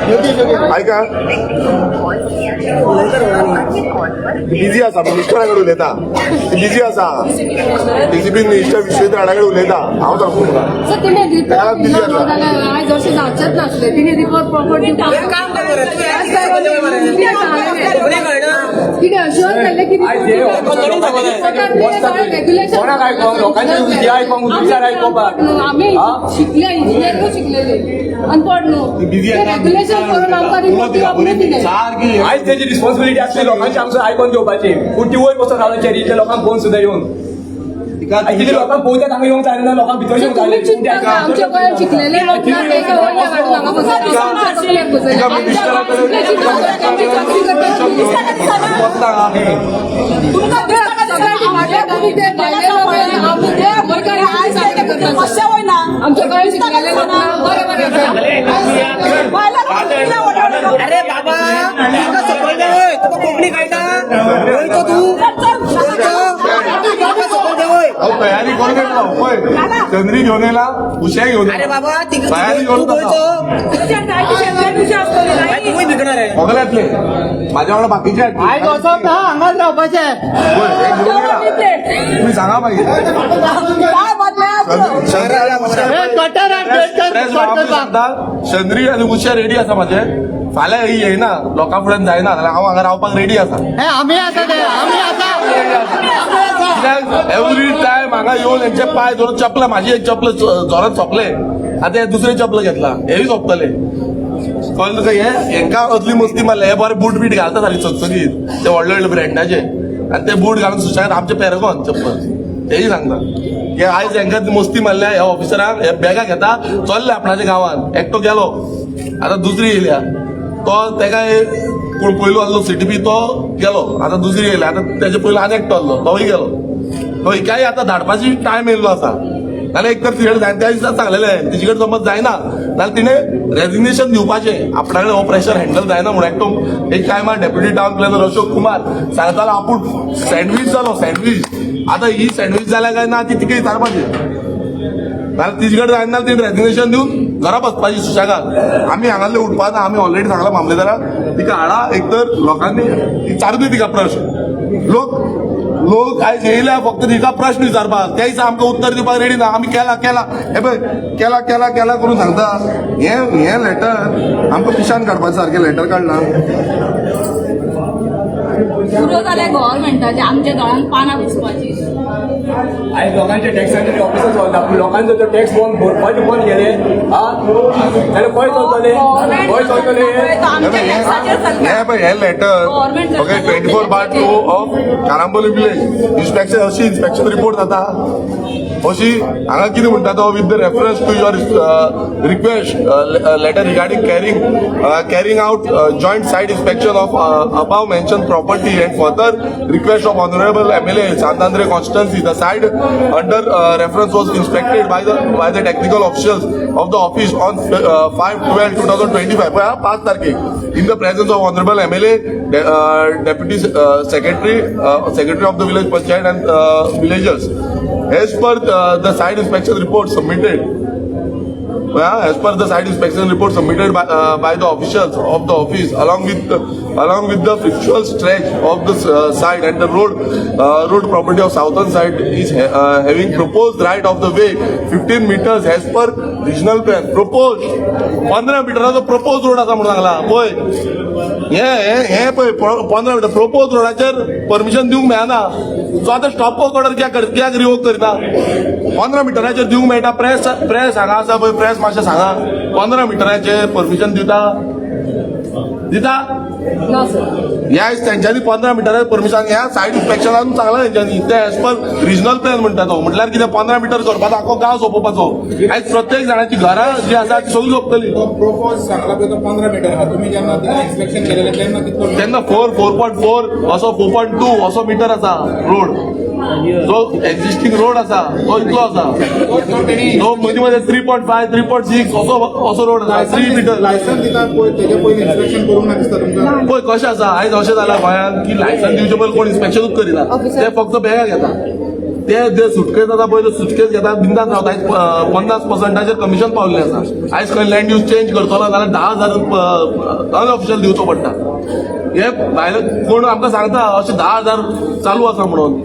[SPEAKER 4] आयका, बिझी आसा. मिनिस्टरा कडेन उलयता. बिझी आसा. डीसीपी मिनिस्टर विश्वजीत राणा कडेन उलयता. हांव सांगू तुका.
[SPEAKER 8] सर, तिणे
[SPEAKER 4] ताका
[SPEAKER 8] रिपोर्ट
[SPEAKER 4] लागून
[SPEAKER 8] दिलो
[SPEAKER 4] busy आसा.
[SPEAKER 8] जाल्यार आयज अशें जावचेंच नासलें. तिणे रिपोर्ट प्रॉपर
[SPEAKER 7] एक काम कर बरं, तूं ह्या सकयल वय मरे. कोंकणी कळना.
[SPEAKER 8] तिणे अश्योर केल्लें की
[SPEAKER 7] कन्नडीन सांगू जाय.
[SPEAKER 8] रेग्युलेशन.
[SPEAKER 9] कोणाक आयकोंक? लोकांचे हे आयकोंक, विचार आयकोपाक.
[SPEAKER 8] आमी शिकले, इंजिनियर शिकलेले, अनपड न्हू. रेग्युलेशन करून आमकां रिपोर्ट दिवप न्हू तिणें.
[SPEAKER 9] आयज तेजी रिस्पॉन्सिबिलिटी आसली लोकांची आमचो आयकोन घेवपाची, पूण ती वयर बसून रावला चेरीच्या लोकांक पळोवन सुद्दां येवन. आनी तिचे लोकांक पळोवच्याक हांगा येवंक जायना, लोकांक भितर येवंक
[SPEAKER 8] तुमी
[SPEAKER 9] जायना.
[SPEAKER 8] चिंतता काय आमच्या गोंयांत शिकलेले लोक ना तेका वयल्या हाडून हांगा बसयता, आमच्या तकलेक बसयता? आमच्या गोंयांत शिकले चिंतता, आमची चाकरी करता तुमी. सगळ्या तुमी ते भायले लोक आमी ते गोंयकार आयज चाकरी करता. आमच्या गोंयांत शिकलेले लोक ना. बरें बरें आसा.
[SPEAKER 7] अरे बाबा, तिका सकयल वय. तुका कोंकणी कळटा? वयतो तूं, वयतो, तिका सकयल वय.
[SPEAKER 4] हांव तयारी करून येतलो पळय. चंद्री घेवन येयला, उशें घेवन
[SPEAKER 7] अरे
[SPEAKER 4] येयला.
[SPEAKER 7] बाबा, तिका
[SPEAKER 4] तयारी
[SPEAKER 7] तूं
[SPEAKER 4] करून
[SPEAKER 7] गोंयचो तुवूय बिगणार आहे.
[SPEAKER 4] सगळे येतले म्हाज्या वांगडा, बाकीचे येतले.
[SPEAKER 7] आयज वचप ना, हांगाच रावपाचें.
[SPEAKER 4] पळय, हे घेवन येयला. तुम्ही सांगा मागीर. चंद्री आनी उशें सांगता. चंद्री आनी उशें रेडी आसा म्हाजे. फाल्यां ही येयना, लोकां फुड्यान जायना जाल्यार हांव हांगा रावपाक रेडी आसा.
[SPEAKER 7] आमी आसा ते, आमी आसा.
[SPEAKER 4] कित्याक एवरी टायम हांगा येवन हेंचे पांय धरून चपला, म्हाजी एक चपल जोरात सोंपले, आतां हें दुसरें चपल घेतला, हेंय सोंपतलें. कळ्ळें तुका? हे हेंकां असली मस्ती मारल्या. हे बरे बूट बीट घालता सारके चकचकीत, ते व्हडले व्हडले ब्रँडाचे, आनी ते बूट घालून सुशेगाद आमचे पॅरगॉन चप्पल. तेय सांगता हे. आयज हेंकां मस्ती मारल्या ह्या ऑफिसरांक. हे बॅगां घेता चल्ले आपणाच्या गांवान. एकटो गेलो, आतां दुसरी येयल्या. तो तेका कोण पयलो आसलो सीटीपी तो गेलो, आतां दुसरी येयल्या. आतां तेजे पयलो आनी एकटो आसलो, तोय गेलो. तो हिकाय आतां धाडपाची टायम येयल्लो आसा. नाल्यार एक तर तिजे कडेन त्या दिसा सांगलेलें, तिजे कडेन समज जायना जाल्यार तिणें रेजिग्नेशन दिवपाचें. आपणा कडेन हो प्रेशर हँडल जायना म्हणून. एकटो एक टायमार deputy town planner Ashok Kumar सांगतालो आपूण सँडवीच जालो, सँडवीच. आतां ही सँडवीच जाल्या काय ना ती तिका विचारपाची. नाल्यार तिजे कडेन जायना जाल्यार तिणें रेजिग्नेशन दिवन घरा बसपाची सुशेगाद. आमी हांगासरले उठपाना. आमी ऑलरेडी सांगलां मामलेदाराक, तिका हाडा. एक तर लोकांनी विचारूं तिका प्रश्न. लोक लोक आयज येयल्या फक्त तिका प्रश्न विचारपाक. त्या दिसा आमकां उत्तर दिवपाक रेडी ना. आमी केला केला, हे पळय केला केला केला करून सांगता. हें हें लेटर आमकां पिशान काडपा सारकें लेटर काडलां.
[SPEAKER 5] पुरो जाल्या गव्हर्मेंटाचे आमच्या दोळ्यान पानां पुसपाची.
[SPEAKER 9] आयज लोकांचे टॅक्सांचे ऑफिसर चलता, पूण लोकांचो तो टॅक्स बंद भरपाचे बंद केले हा जाल्यार खंय चलतले, खंय चलतले?
[SPEAKER 5] आमच्या टॅक्साचेर चलता.
[SPEAKER 4] हे पळय हे letter, okay, 24/2 of Carambolim village inspection, अशी इन्स्पेक्शन रिपोर्ट जाता अशी हांगा कितें म्हणटा तो, with the reference to your request letter regarding carrying out joint site inspection of above mention property and further request of honourable MLA Sant Andre constituency, the site under reference was inspected by the technical officials of the office on 5/12/2025, 5 तारखेक, in the presence of honourable MLA, deputy secretary of the village panchayat and villagers. As per the site inspection report submitted, as per the site inspection report submitted by the officials of the office, along with the factual stretch of the site and the road property of southern side is having proposed right of the way 15 meters as per regional plan. Proposed 15 मिटराचो propose road आसा म्हणून सांगला पळय. हे हे हे पळय, 15 metre propose रोडाचेर permission दिवंक मेळना. सो आतां स्टॉप वर्क ऑर्डर कित्याक रिवोक करिना? 15 मिटराचेर दिवंक मेळटा? प्रेस प्रेस हांगा आसा पळय, प्रेस मातशें सांगा, 15 मिटराचेर परमिशन दिता दिता?
[SPEAKER 8] ना सर.
[SPEAKER 4] ह्या तेंच्यांनी 15 मिटराचेर परमिशन ह्या सायट इन्स्पेक्शनान सांगला तेंच्यांनी. ते एज पर रिजनल प्लॅन म्हणटा तो, म्हटल्यार कितें? 15 मिटर करपाचो, आखो गांव सोंपोवपाचो. आयज प्रत्येक जाणाची घरां जी आसा ती सगळीं सोंपतली.
[SPEAKER 11] तो प्रोपोज सांगला पळय तो 15 मिटर आहा. तुम्ही जेन्ना इन्स्पेक्शन केलेलें तेन्ना कितलो?
[SPEAKER 4] तेन्ना 4.4 असो, 4.2 असो मिटर आसा. रोड जो एक्झिस्टींग रोड आसा तो इतलो आसा.
[SPEAKER 11] तो तेणी
[SPEAKER 4] तो मदीं मदीं 3.5, 3.6 असो असो रोड आसा, 3 मिटर.
[SPEAKER 11] लायसन्स दिता पळय, तेजे पयलीं इन्स्पेक्शन करूंक ना दिसता तुमकां?
[SPEAKER 4] पळय कशें आसा, आयज अशें जालां गोंयांत की लायसन्स दिवचे पयलीं कोण इन्स्पेक्शनूच करिना. ते फक्त बॅगां घेता. ते जे सुटकेस जाता पळय, ते सुटकेस घेतात, बिंदास रावता. आयज 50 पर्संटाचेर कमिशन पावल्लें आसा. आयज खंय लँड यूज चेंज करतलो जाल्यार 10,000 अनऑफिशियल दिवचो पडटा. हे भायले कोण आमकां सांगता अशें 10,000 चालू आसा म्हणून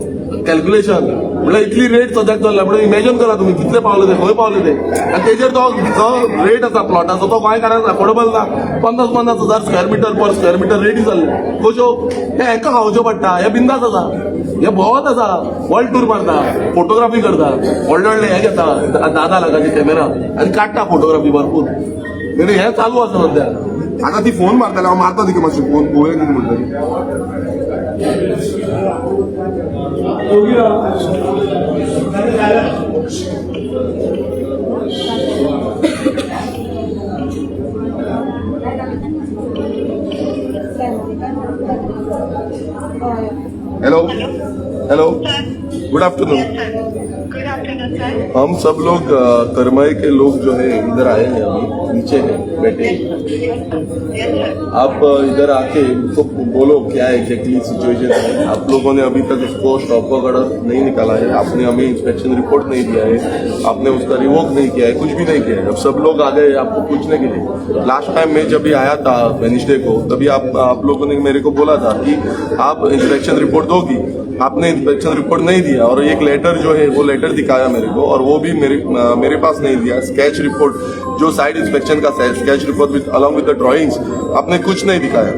[SPEAKER 4] कॅल्क्युलेशन. म्हणल्यार इतली रेट सद्याक चल्ल्या म्हणून इमॅजन करा तुमी कितले पावले ते, खंय पावले ते. आनी तेजेर तो जो रेट आसा प्लॉटाचो तो गोंयकारांक अफोर्डेबल ना. 50-50 हजार square meter, per square meter रेटी जाल्ले कश्यो हे हेका खावच्यो पडटा. हे बिंदास आसा, हे भोंवत आसा, वर्ल्ड टूर मारता, फोटोग्राफी करता, व्हडले व्हडले हे घेता, 10-10 लाखाचे कॅमेरा आनी काडटा फोटोग्राफी भरपूर. म्हणजे हे चालू आसा सद्या. आता ती फोन मारताले, हांव मारता तिका मातशी फोन, पळोवया कितें म्हणटा. Hello hello, good afternoon.
[SPEAKER 12] Good afternoon sir.
[SPEAKER 4] हम सब लोग करमई के लोग जो है इधर आए हैं, अभी नीचे हैं बैठे. आप इधर आके उनको बोलो क्या एग्जैक्टली सिचुएशन है. आप लोगों ने अभी तक उसको स्टॉप वर्क ऑर्डर नहीं निकाला है, आपने हमें इंस्पेक्शन रिपोर्ट नहीं दिया है, आपने उसका रिवोक नहीं किया है, कुछ भी नहीं किया है. अब सब लोग आ गए आपको पूछने के लिए. लास्ट टाइम मैं जब भी आया था वेडनेसडे को, तभी आप लोगों ने मेरे को बोला था कि आप इंस्पेक्शन रिपोर्ट दोगी. आपने इंस्पेक्शन रिपोर्ट नहीं दिया और एक लेटर जो है वो लेटर दिखाया मेरे को और वो भी मेरे पास नहीं दिया. स्केच रिपोर्ट जो साइट इंस्पेक्शन का sketch report with along with the drawings, आपने कुछ नहीं दिखाया,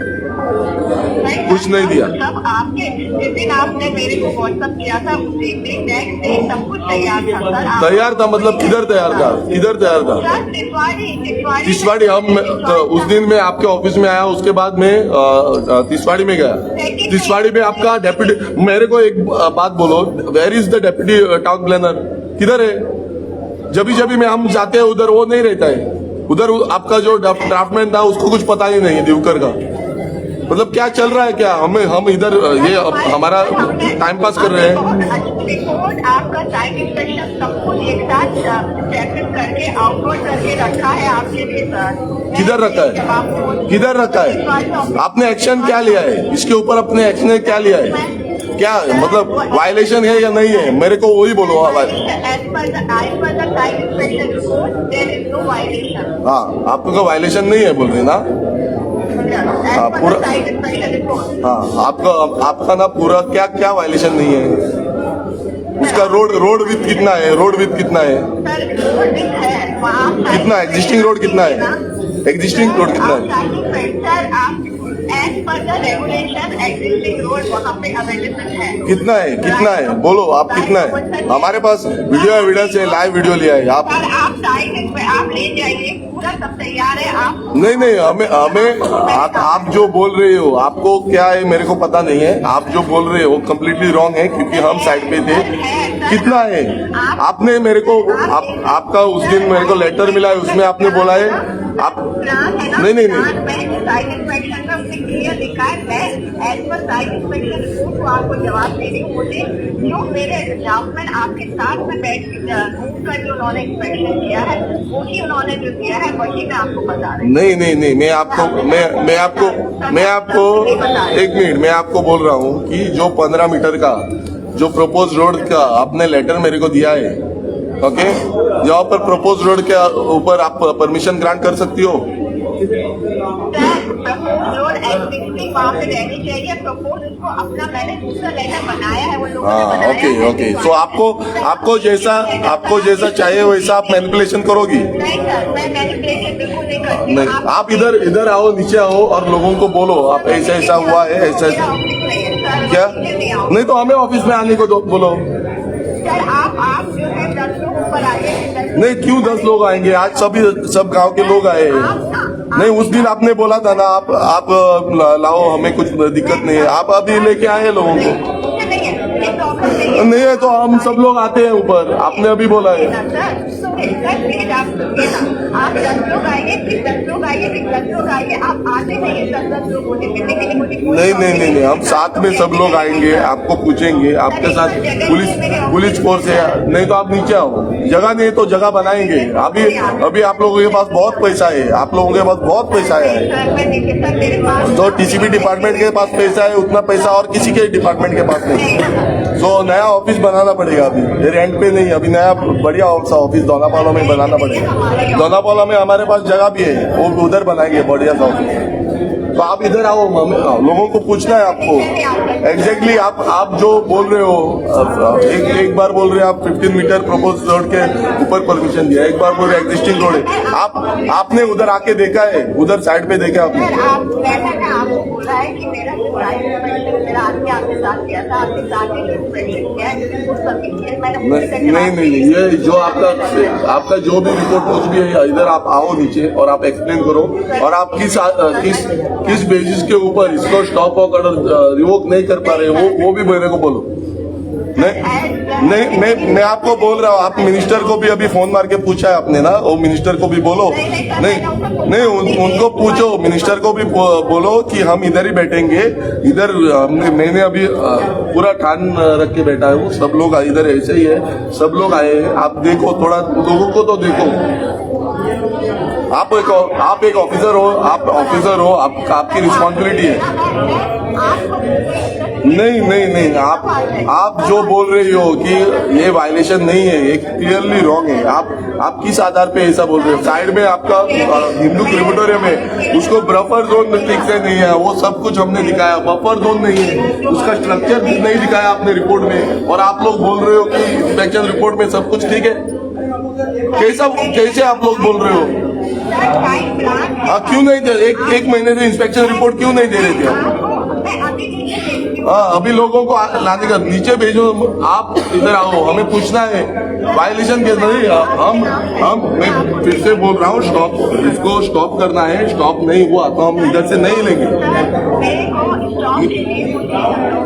[SPEAKER 4] कुछ नहीं दिया.
[SPEAKER 12] सब आपके, जिस दिन आपने मेरे को व्हाट्सअप किया था उसी दिन, नेक्स्ट डे सब कुछ तैयार था सर.
[SPEAKER 4] तैयार था मतलब किधर तैयार था? किधर तैयार था?
[SPEAKER 12] सर, तिसवाड़ी, तिसवाड़ी.
[SPEAKER 4] तिसवाड़ी. हम तो उस दिन मैं आपके ऑफिस में आया, उसके बाद मैं तिसवाड़ी में गया. तिसवाड़ी में आपका डेप्यूटी, मेरे को एक बात बोलो, where is the deputy town planner? किधर है? जब भी जब भी मैं हम जाते हैं उधर, वो नहीं रहता है उधर. आपका जो ड्राफ्टमैन था उसको कुछ पता ही नहीं है देवकर का. मतलब क्या चल रहा है क्या? हमें हम इधर ये हमारा टाइम पास कर रहे हैं.
[SPEAKER 12] रिपोर्ट, आपका साइट इंस्पेक्शन सब कुछ एक साथ चेकअप करके आउटवर्ड करके रखा है आपके लिए सर.
[SPEAKER 4] किधर रखा है? किधर रखा है? आपने एक्शन क्या लिया है इसके ऊपर? अपने एक्शन क्या लिया है? क्या मतलब वायलेशन है या नहीं है, मेरे को वही बोलो.
[SPEAKER 12] As per the site inspection report, there is no violation.
[SPEAKER 4] हाँ, आपका वायलेशन नहीं है बोल रहे ना?
[SPEAKER 12] एज
[SPEAKER 4] हाँ,
[SPEAKER 12] पर
[SPEAKER 4] पूरा
[SPEAKER 12] the site inspection report.
[SPEAKER 4] हाँ, आपका आपका ना पूरा क्या क्या वायलेशन नहीं है उसका? रोड रोड विड्थ कितना है? रोड विड्थ कितना है?
[SPEAKER 12] सर, रोड विड्थ है वहाँ.
[SPEAKER 4] कितना? एग्जिस्टिंग रोड कितना है? एग्जिस्टिंग रोड कितना है?
[SPEAKER 12] सर, आप As per the regulation existing road वहाँ पे अवेलेबल है।
[SPEAKER 4] कितना है, कितना है, बोलो आप, कितना है? हमारे पास वीडियो एविडेंस है, लाइव वीडियो लिया है आप।
[SPEAKER 12] सर, आप साइट आप ले जाइए, पूरा सब तैयार है आप।
[SPEAKER 4] नहीं नहीं, हमें हमें आप जो बोल रहे हो, आपको क्या है मेरे को पता नहीं है। आप जो बोल रहे हो कम्प्लीटली रॉन्ग है, क्योंकि हम साइड पे थे। कितना है आपने मेरे को आपका उस दिन मेरे को लेटर मिला है, उसमें आपने बोला है आप
[SPEAKER 12] प्लान है ना?
[SPEAKER 4] नहीं नहीं नहीं।
[SPEAKER 12] प्लान में साइट इंस्पेक्शन में उसने क्लियर लिखा है। मैं as per site inspection report को आपको जवाब दे रही हूँ। मुझे जो मेरे ड्राफ्टमैन आपके साथ में बैठ घूम कर जो उन्होंने इंस्पेक्शन किया है, वही उन्होंने जो दिया है, वही मैं आपको बता रही हूँ।
[SPEAKER 4] नहीं नहीं नहीं, मैं आपको एक मिनट, मैं आपको बोल रहा हूँ कि जो 15 मीटर का जो प्रपोज रोड का आपने लेटर मेरे को दिया है, ओके, जहाँ पर प्रपोज रोड के ऊपर आप परमिशन ग्रांट कर सकती हो?
[SPEAKER 12] सर, प्रपोज रोड एग्जिस्टिंग वहाँ पे रहनी चाहिए। प्रपोज उसको अपना मैंने दूसरा लेटर बनाया है, वो लोगों ने
[SPEAKER 4] हाँ।
[SPEAKER 12] बनाया
[SPEAKER 4] ओके।
[SPEAKER 12] है।
[SPEAKER 4] ओके, सो आपको आपको जैसा चाहिए वैसा आप मैनिपुलेशन करोगी?
[SPEAKER 12] नहीं सर, मैं मैनिपुलेशन बिल्कुल नहीं करती।
[SPEAKER 4] नहीं, आप इधर इधर आओ, नीचे आओ और लोगों को बोलो आप, ऐसा ऐसा हुआ है, ऐसा
[SPEAKER 12] मेरा
[SPEAKER 4] ऐसा।
[SPEAKER 12] ऑफिस नहीं है सर।
[SPEAKER 4] क्या?
[SPEAKER 12] नीचे नहीं आओ।
[SPEAKER 4] नहीं तो हमें ऑफिस में आने को दो, बोलो।
[SPEAKER 12] सर, आप जो है 10 लोग ऊपर आइए, 10।
[SPEAKER 4] नहीं, क्यों 10 लोग आएंगे? आज सभी सब गांव के लोग आए हैं। नहीं, उस दिन आपने बोला था ना, आप लाओ, हमें कुछ दिक्कत नहीं है। आप अभी लेके आए हैं लोगों को।
[SPEAKER 12] मुझे नहीं है, ये प्रॉब्लम नहीं है।
[SPEAKER 4] नहीं है तो हम सब लोग आते हैं ऊपर, आपने अभी बोला है।
[SPEAKER 12] ना सर, सुनिए सर, प्लीज आप सुनिए ना। आप 10 लोग आइए, फिर 10 लोग आइए, फिर 10 लोग आइए। आप आते नहीं है 10 10 लोग मुझे मिलने के लिए, मुझे कोई
[SPEAKER 4] नहीं नहीं नहीं नहीं, हम साथ में सब लोग आएंगे, आपको पूछेंगे, आपके साथ पुलिस पुलिस फोर्स है। नहीं तो आप नीचे आओ, जगह नहीं है तो जगह बनाएंगे। अभी अभी आप लोगों के पास बहुत पैसा है, आप लोगों के पास बहुत पैसा है।
[SPEAKER 12] सर, मैं देखिए सर, मेरे पास
[SPEAKER 4] जो टीसीबी डिपार्टमेंट के पास पैसा है, उतना पैसा और किसी के डिपार्टमेंट के पास नहीं। सो नया ऑफिस बनाना पड़ेगा अभी, ये रेंट पे नहीं, अभी नया बढ़िया ऑफिस दोनापावला में बनाना पड़ेगा। दोनापावला में हमारे पास जगह भी है, वो उधर बनाएंगे बढ़िया सा ऑफिस। तो आप इधर आओ, लोगों को पूछना है आपको एग्जैक्टली। आप जो बोल रहे हो, एक एक बार बोल रहे हो आप 15 मीटर प्रपोज रोड के ऊपर परमिशन दिया, एक बार बोल रहे एग्जिस्टिंग रोड है। आप आपने उधर आके देखा है? उधर साइड पे देखा आपने?
[SPEAKER 12] सर, आप मैंने ना आपको बोला है कि मेरा जो साइट इंस्पेक्शन, मेरा आदमी आपके साथ गया था, आपके साथ ही जो इंस्पेक्शन किया है, वो सभी चीज मैंने
[SPEAKER 4] नहीं नहीं नहीं नहीं, ये जो आपका आपका जो भी रिपोर्ट कुछ भी है, इधर आप आओ नीचे और आप एक्सप्लेन करो और आप किस किस किस बेसिस के ऊपर इसको स्टॉप ऑर्डर रिवोक नहीं कर पा रहे, वो भी मेरे को बोलो। नहीं नहीं, मैं आपको बोल रहा हूँ, आप मिनिस्टर को भी अभी फोन मार के पूछा है आपने ना, वो मिनिस्टर को भी बोलो। नहीं नहीं, उनको पूछो, मिनिस्टर को भी बोलो कि हम इधर ही बैठेंगे। इधर हमने मैंने अभी पूरा ठान रख के बैठा है वो, सब लोग इधर ऐसे ही है, सब लोग आए हैं। आप देखो, थोड़ा लोगों को तो देखो। आप एक ऑफिसर हो, आप ऑफिसर हो, आपकी रिस्पॉन्सिबिलिटी है। नहीं नहीं नहीं, आप जो बोल रही हो कि ये वायलेशन नहीं है, ये क्लियरली रॉन्ग है। आप किस आधार पे ऐसा बोल रहे हो? साइड में आपका हिंदू क्रिमेटोरियम है, उसको बफर जोन ठीक से नहीं है, वो सब कुछ हमने दिखाया, बफर जोन नहीं है, उसका स्ट्रक्चर नहीं दिखाया आपने रिपोर्ट में, और आप लोग बोल रहे हो कि इंस्पेक्शन रिपोर्ट में सब कुछ ठीक है। कैसा कैसे आप लोग बोल रहे हो? हाँ, क्यों नहीं दे? एक एक महीने से इंस्पेक्शन रिपोर्ट क्यों नहीं दे रहे थे आप? हाँ, अभी लोगों को लाने का, नीचे भेजो। आप इधर आओ, हमें पूछना है वायलेशन के। नहीं, हम मैं फिर से बोल रहा हूँ, स्टॉप, इसको स्टॉप करना है। स्टॉप नहीं हुआ तो हम इधर से नहीं लेंगे।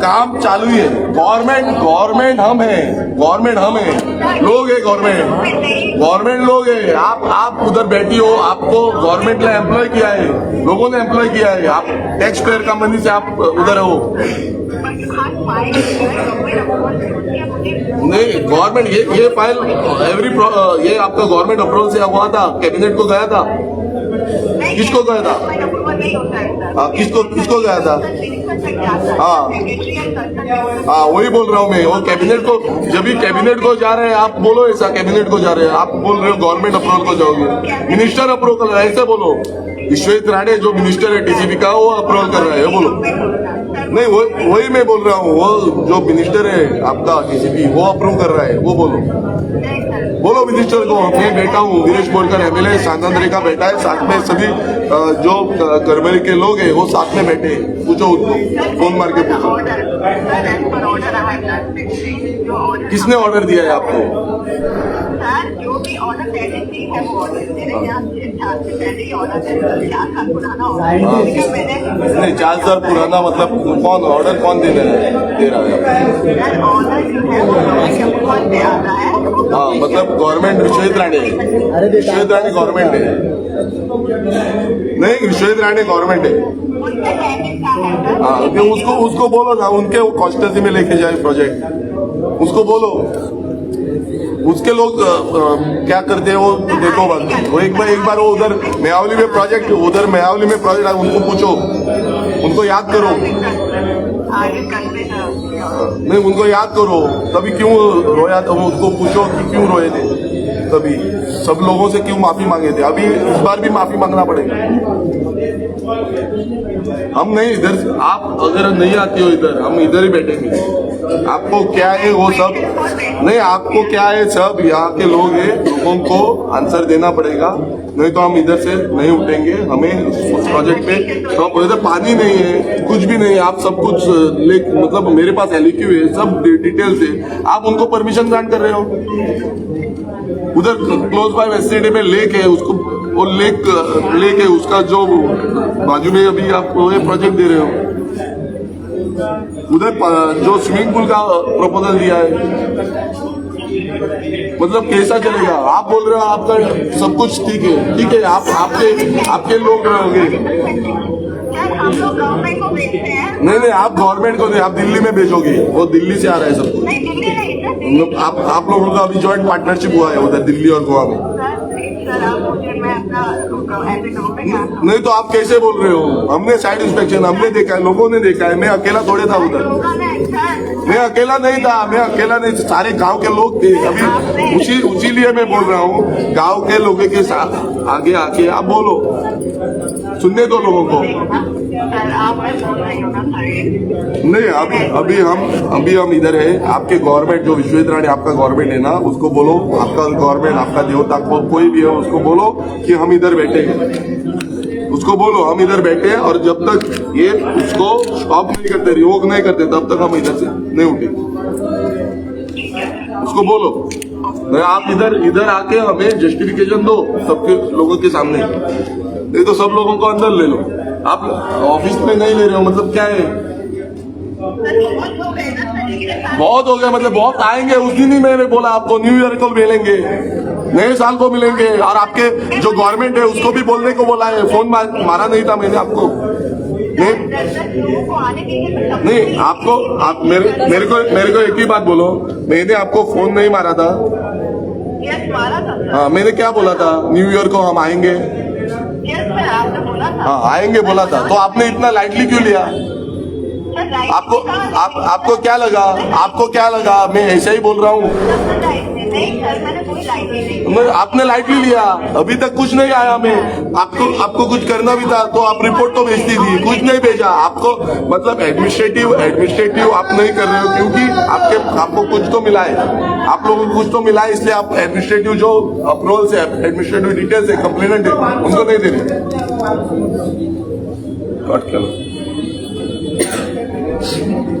[SPEAKER 4] काम चालू ही है। गवर्नमेंट गवर्नमेंट हम है, गवर्नमेंट हम है, लोग है गवर्नमेंट, गवर्नमेंट लोग है। आप उधर बैठी हो, आपको गवर्नमेंट ने एम्प्लॉय किया है, लोगों ने एम्प्लॉय किया है, आप टैक्स पेयर का मनी से आप उधर हो। नहीं, गवर्नमेंट ये फाइल एवरी ये आपका गवर्नमेंट अप्रूवल से हुआ था, कैबिनेट को गया था? किसको गया था? हाँ, किसको किसको गया था? हाँ हाँ, वही बोल रहा हूँ मैं। वो कैबिनेट को, जब भी कैबिनेट को जा रहे हैं, आप बोलो ऐसा, कैबिनेट को जा रहे हैं, आप बोल रहे हो गवर्नमेंट अप्रूवल को जाओगे। मिनिस्टर अप्रूव कर रहा है, ऐसे बोलो। विश्वजीत राणे जो मिनिस्टर है टीसीबी का, वो अप्रूवल कर रहा है, ये बोलो। नहीं, वो वही मैं बोल रहा हूँ। वो जो मिनिस्टर है आपका डीसीपी, वो अप्रूव कर रहा है, वो बोलो।
[SPEAKER 12] नहीं सर।
[SPEAKER 4] बोलो मिनिस्टर को, मैं बेटा हूँ, वीरेश बोरकर एमएलए सांतांद्रे का बेटा है। साथ में सभी जो करमरी के लोग हैं, वो साथ में बैठे हैं। पूछो उनको, फोन मार के पूछो।
[SPEAKER 12] Order sir, as per order I have done जो ऑर्डर।
[SPEAKER 4] किसने ऑर्डर दिया है आपको?
[SPEAKER 12] सर, जो भी ऑर्डर पहले से ही है, वो ऑर्डर मेरे यहाँ से 4 से पहले ही ऑर्डर है, 4 साल पुराना ऑर्डर है मैंने।
[SPEAKER 4] नहीं, 4 साल पुराना मतलब कौन ऑर्डर कौन देने दे रहा है आपको?
[SPEAKER 12] सर, ऑर्डर जो है वो गवर्नमेंट से आता है।
[SPEAKER 4] हाँ, मतलब गवर्नमेंट विश्वजीत राणे, विश्वजीत राणे गवर्नमेंट है। नहीं, विश्वजीत राणे गवर्नमेंट है।
[SPEAKER 12] उनके कहने का है सर।
[SPEAKER 4] हाँ, तो उसको उसको बोलो ना, उनके कॉन्स्टिट्यूंसी में लेके जाए प्रोजेक्ट। उसको बोलो, उसके लोग क्या करते हैं वो देखो बस। वो एक बार वो उधर मेहावली में प्रोजेक्ट, उधर मेहावली में प्रोजेक्ट, उनको पूछो, उनको याद करो।
[SPEAKER 12] आगे कंसिडर।
[SPEAKER 4] नहीं, उनको याद करो, तभी क्यों रोया था वो, उसको पूछो कि क्यों रोए थे, तभी सब लोगों से क्यों माफी मांगे थे। अभी इस बार भी माफी मांगना पड़ेगा। हम नहीं इधर, आप अगर नहीं आती हो इधर, हम इधर ही बैठेंगे। आपको क्या है वो सब नहीं, आपको क्या है, सब यहाँ के लोग हैं, लोगों को आंसर देना पड़ेगा, नहीं तो हम इधर से नहीं उठेंगे। हमें उस प्रोजेक्ट पे स्टॉप। इधर पानी नहीं है, कुछ भी नहीं है। आप सब कुछ ले, मतलब मेरे पास एलईक्यू है, सब डिटेल्स है। आप उनको परमिशन ग्रांट कर रहे हो। उधर क्लोज बाय वेस्ट में लेक है, उसको वो लेक लेक है, उसका जो बाजू में अभी आप ये प्रोजेक्ट दे रहे हो। उधर जो स्विमिंग पूल का प्रपोजल दिया है, मतलब कैसा चलेगा? आप बोल रहे हो आपका सब कुछ ठीक है। ठीक है, आप आपके आपके लोग रहोगे।
[SPEAKER 12] सर, हम लोग गवर्नमेंट को भेजते हैं।
[SPEAKER 4] नहीं नहीं, आप गवर्नमेंट को नहीं, आप दिल्ली में भेजोगे। वो दिल्ली से आ रहा है सब कुछ।
[SPEAKER 12] नहीं, दिल्ली नहीं सर, दिल्ली।
[SPEAKER 4] मतलब आप लोगों का अभी जॉइंट पार्टनरशिप हुआ है उधर दिल्ली और गोवा में।
[SPEAKER 12] सर, प्लीज सर, आप मुझे, मैं अपना एज ए गवर्नमेंट
[SPEAKER 4] नहीं तो आप कैसे बोल रहे हो? हमने साइट इंस्पेक्शन हमने देखा है, लोगों ने देखा है। मैं अकेला थोड़े था उधर।
[SPEAKER 12] लोगों ने सर।
[SPEAKER 4] मैं अकेला नहीं था, मैं अकेला नहीं, सारे गांव के लोग थे। अभी उसी उसी लिए मैं बोल रहा हूँ, गांव के लोगों के साथ आगे आके आप बोलो, सुनने दो लोगों को।
[SPEAKER 12] सर, आप, मैं बोल रही हूँ ना सर ये।
[SPEAKER 4] नहीं, अभी अभी हम इधर है। आपके गवर्नमेंट जो विश्वजीत राणे आपका गवर्नमेंट है ना, उसको बोलो, आपका गवर्नमेंट, आपका देवता को, कोई भी है, उसको बोलो कि हम इधर बैठे हैं। उसको बोलो हम इधर बैठे हैं और जब तक ये उसको स्टॉप नहीं करते, रिवोक नहीं करते, तब तक हम इधर से नहीं उठेंगे। उसको बोलो। नहीं, आप इधर इधर आके हमें जस्टिफिकेशन दो सबके लोगों के सामने, नहीं तो सब लोगों को अंदर ले लो। आप ऑफिस में नहीं ले रहे हो, मतलब क्या है?
[SPEAKER 12] सर, बहुत हो गए ना सर, ये।
[SPEAKER 4] बहुत हो गया मतलब बहुत आएंगे। उस दिन ही मैंने बोला आपको, न्यू ईयर को मिलेंगे, नए साल को मिलेंगे। और आपके जो गवर्नमेंट है उसको भी बोलने को बोला है। फोन मारा नहीं था मैंने आपको, नहीं।
[SPEAKER 12] सर, लोगों को आने दीजिए तो सब।
[SPEAKER 4] नहीं, आपको आप मेरे मेरे को एक ही बात बोलो, मैंने आपको फोन नहीं मारा था?
[SPEAKER 12] यस, मारा था सर।
[SPEAKER 4] हाँ, मैंने क्या बोला था? न्यू ईयर को हम आएंगे।
[SPEAKER 12] यस सर, आपने बोला था।
[SPEAKER 4] हाँ, आएंगे बोला था, तो आपने इतना लाइटली क्यों लिया?
[SPEAKER 12] सर, लाइटली
[SPEAKER 4] आपको
[SPEAKER 12] कहा?
[SPEAKER 4] आप आपको क्या लगा? आपको क्या लगा, मैं ऐसा ही बोल रहा हूँ?
[SPEAKER 12] सर, लाइटली नहीं सर, मैंने कोई लाइटली नहीं।
[SPEAKER 4] नहीं, आपने लाइटली लिया। अभी तक कुछ नहीं आया हमें। आपको आपको कुछ करना भी था तो आप रिपोर्ट तो भेजती थी, कुछ नहीं भेजा आपको। मतलब एडमिनिस्ट्रेटिव एडमिनिस्ट्रेटिव आप नहीं कर रहे हो, क्योंकि आपके आपको कुछ तो मिला है, आप लोगों को कुछ तो मिला है, इसलिए आप एडमिनिस्ट्रेटिव जो अप्रूवल से एडमिनिस्ट्रेटिव डिटेल्स है, कंप्लेनेंट है, उनको नहीं दे रहे। कट करो।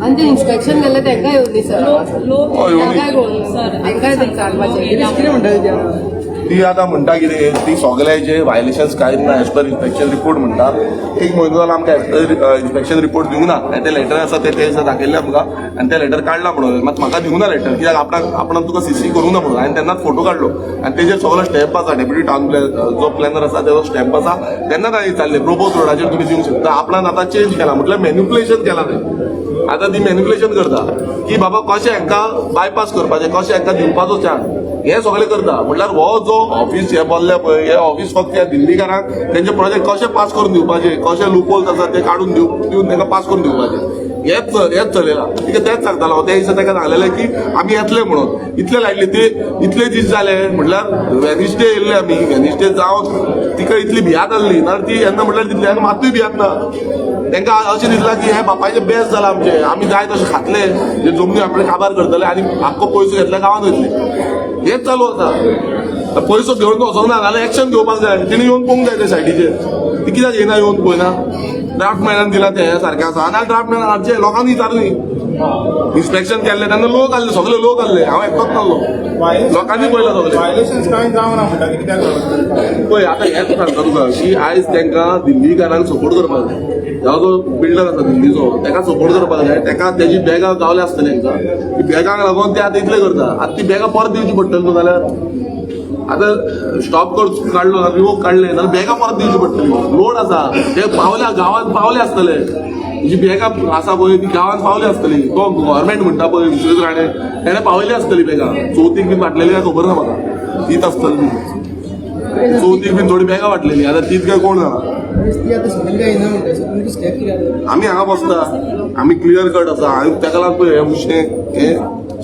[SPEAKER 8] आनी ते इन्स्पेक्शन केल्लें तांकां येवनी सर।
[SPEAKER 5] लोक
[SPEAKER 4] हय, येवनी.
[SPEAKER 8] तांकांय
[SPEAKER 5] सर,
[SPEAKER 8] तांकांय ते चालपाचें।
[SPEAKER 7] कितें म्हणटा ते?
[SPEAKER 4] ती आतां म्हणटा कितें, ती सगळ्याचे व्हायलेशन्स कांयच ना एज पर इन्स्पेक्शन रिपोर्ट म्हणटा। एक म्हयनो जालो आमकां एज पर इन्स्पेक्शन रिपोर्ट दिवंक ना। आनी ते लेटर आसा, ते ते दिसा दाखयल्लें आमकां आनी ते लेटर काडला म्हणून मात म्हाका दिवंक ना लेटर, कित्याक आपणाक आपणाक तुका सीसी करूंक ना म्हणून हांवें तेन्नाच फोटो काडलो आनी तेजेर सगळो स्टॅम्प आसा। डेप्युटी टावन जो प्लॅनर आसा तेजो स्टॅम्प आसा। तेन्ना ताणें विचारलें, प्रोपोज रोडाचेर तुमी दिवंक शकता? आपणान आतां चेंज केला, म्हटल्यार मॅन्युपुलेशन केलां। तें आतां ती मॅन्युपुलेशन करता की बाबा कशें हांकां बायपास करपाचें, कशें हांकां दिवपाचो चान्स, हे सगळें करता। म्हटल्यार हो जो ऑफिस हे बोल्ले पळय, हे ऑफिस फक्त ह्या दिल्लीकारांक तेंचे प्रोजेक्ट कशें पास करून दिवपाचे, कशें लुपोल्स आसा ते काडून दिवन तांकां पास करून दिवपाचे। हेच हेच चलयला. तिका तेंच सांगतालो हांव. त्या दिसा ताका सांगलेलें की आमी येतले म्हणून. इतले लायले ते इतले दीस जाले म्हटल्यार वेनसडे येयल्ले आमी. वेनसडे जावन तिका इतली भियात आहली, नाल्यार ती येन्ना म्हटल्यार तितली मातूय भियात ना. तांकां अशें दिसलां की हे बापायचें बेस जालां आमचें, आमी जाय तशें खातले, जे जमनी आपले काबार करतले आनी आख्खो पयसो घेतले गांवांत वयतले. हेच चालू आसा. पयसो घेवन वचोंक ना जाल्यार एक्शन घेवपाक जाय. तिणें येवन पळोवंक जाय ते सायडीचेर. ती कित्याक येयना, येवन पळयना. ड्राफ्टमॅनान दिला तें हें सारकें आसा नाल्यार ड्राफ्टमॅनान हाडचें, लोकांनी विचारली. इन्स्पेक्शन केल्लें तेन्ना लोक आहले, सगळे लोक आहले, हांव एकटोच नासलो, लोकांनी पळयलां सगळें.
[SPEAKER 11] व्हायलेशन कांय जावना म्हणटा, कित्याक लागून?
[SPEAKER 4] पळय आतां हेंच सांगता तुका की आयज तांकां दिल्लीकारांक सपोर्ट करपाक जाय. जो बिल्डर आसा दिल्लीचो ताका सपोर्ट करपाक जाय. ताका तेजी बॅगां गावल्या आसतली तांकां, ती बॅगांक लागून ते आतां इतलें करता. आतां ती बॅगां परत दिवची पडटली न्हू, जाल्यार आतां स्टॉप कर काडलो, रिवोक काडलें जाल्यार बॅगां परत दिवची पडटली. लोड आसा ते पावल्या, गांवांत पावले आसतले. जी बॅगां आसा पळय ती गांवांत पावली आसतली. तो गव्हर्मेंट म्हणटा पळय विश्वजीत राणे, तेणें पावयली आसतली बॅगां. चवथीक बीन वाटलेली काय खबर ना म्हाका, तीच आसतली. चवथीक बीन थोडी बॅगां वाटलेली, आतां तीच काय कोण जाणा. आमी हांगा बसता, आमी क्लियर कट आसा. आनी ताका लागून पळय हें उशें हें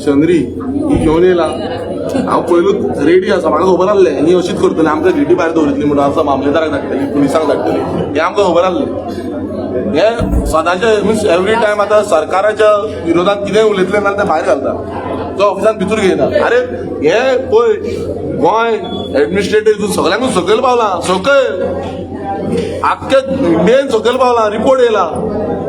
[SPEAKER 4] शनरी ही घेवन येयला. हांव पयलूच रेडी आसा, म्हाका खबर आहलें आनी अशीच करतले. आमकां घिटी भायर दवरितली म्हणून आसा, मामलेदाराक धाडटली, पुलिसांक धाडटली, हें आमकां खबर आहलें. हे सदांचे मिन्स एवरी टायम आतां सरकाराच्या विरोधात कितेंय उलयतलें जाल्यार ते भायर घालता, तो ऑफिसान भितर घेयना. अरे हे पळय गोंय एडमिनिस्ट्रेटीव सगळ्यांकून सकयल पावलां, सकयल आख्खे इंडियेन सकयल पावला. रिपोर्ट येयला.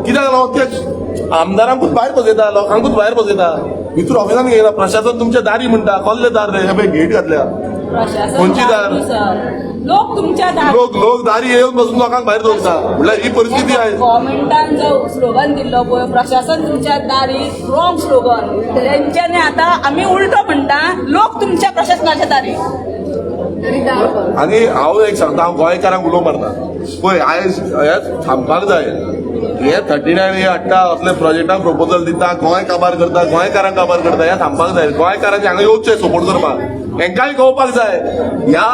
[SPEAKER 4] कित्याक लागून ते आमदारांकूच भायर बसयता, लोकांकूच भायर बसयता, भितर ऑफिसान घेयना. प्रशासन तुमच्या दारी म्हणटा, कसले दार रे, हे पळय गेट घातल्या. खंयची दार?
[SPEAKER 5] लोक तुमच्या दार,
[SPEAKER 4] लोक लोक दारी येवन बसून लोकांक भायर दवरता. म्हणल्यार ही परिस्थिती आहे.
[SPEAKER 5] गव्हर्मेंटान जो स्लोगन दिल्लो पळय, प्रशासन तुमच्या दारी, रॉंग स्लोगन. तेंच्यांनी आतां आमी उलटो म्हणटा, लोक तुमच्या प्रशासनाच्या दारी.
[SPEAKER 4] आनी हांव एक सांगता, हांव गोंयकारांक उलो मारता पळय, आयज हे थांबपाक जाय. हे 39 हे हाडटा, असले प्रोजेक्टांक प्रपोजल दिता, गोंय काबार करता, गोंयकारांक काबार करता. हे थांबपाक जाय. गोंयकारांचे हांगा येवचें सपोर्ट करपाक, हेंकांय कळपाक जाय. ह्या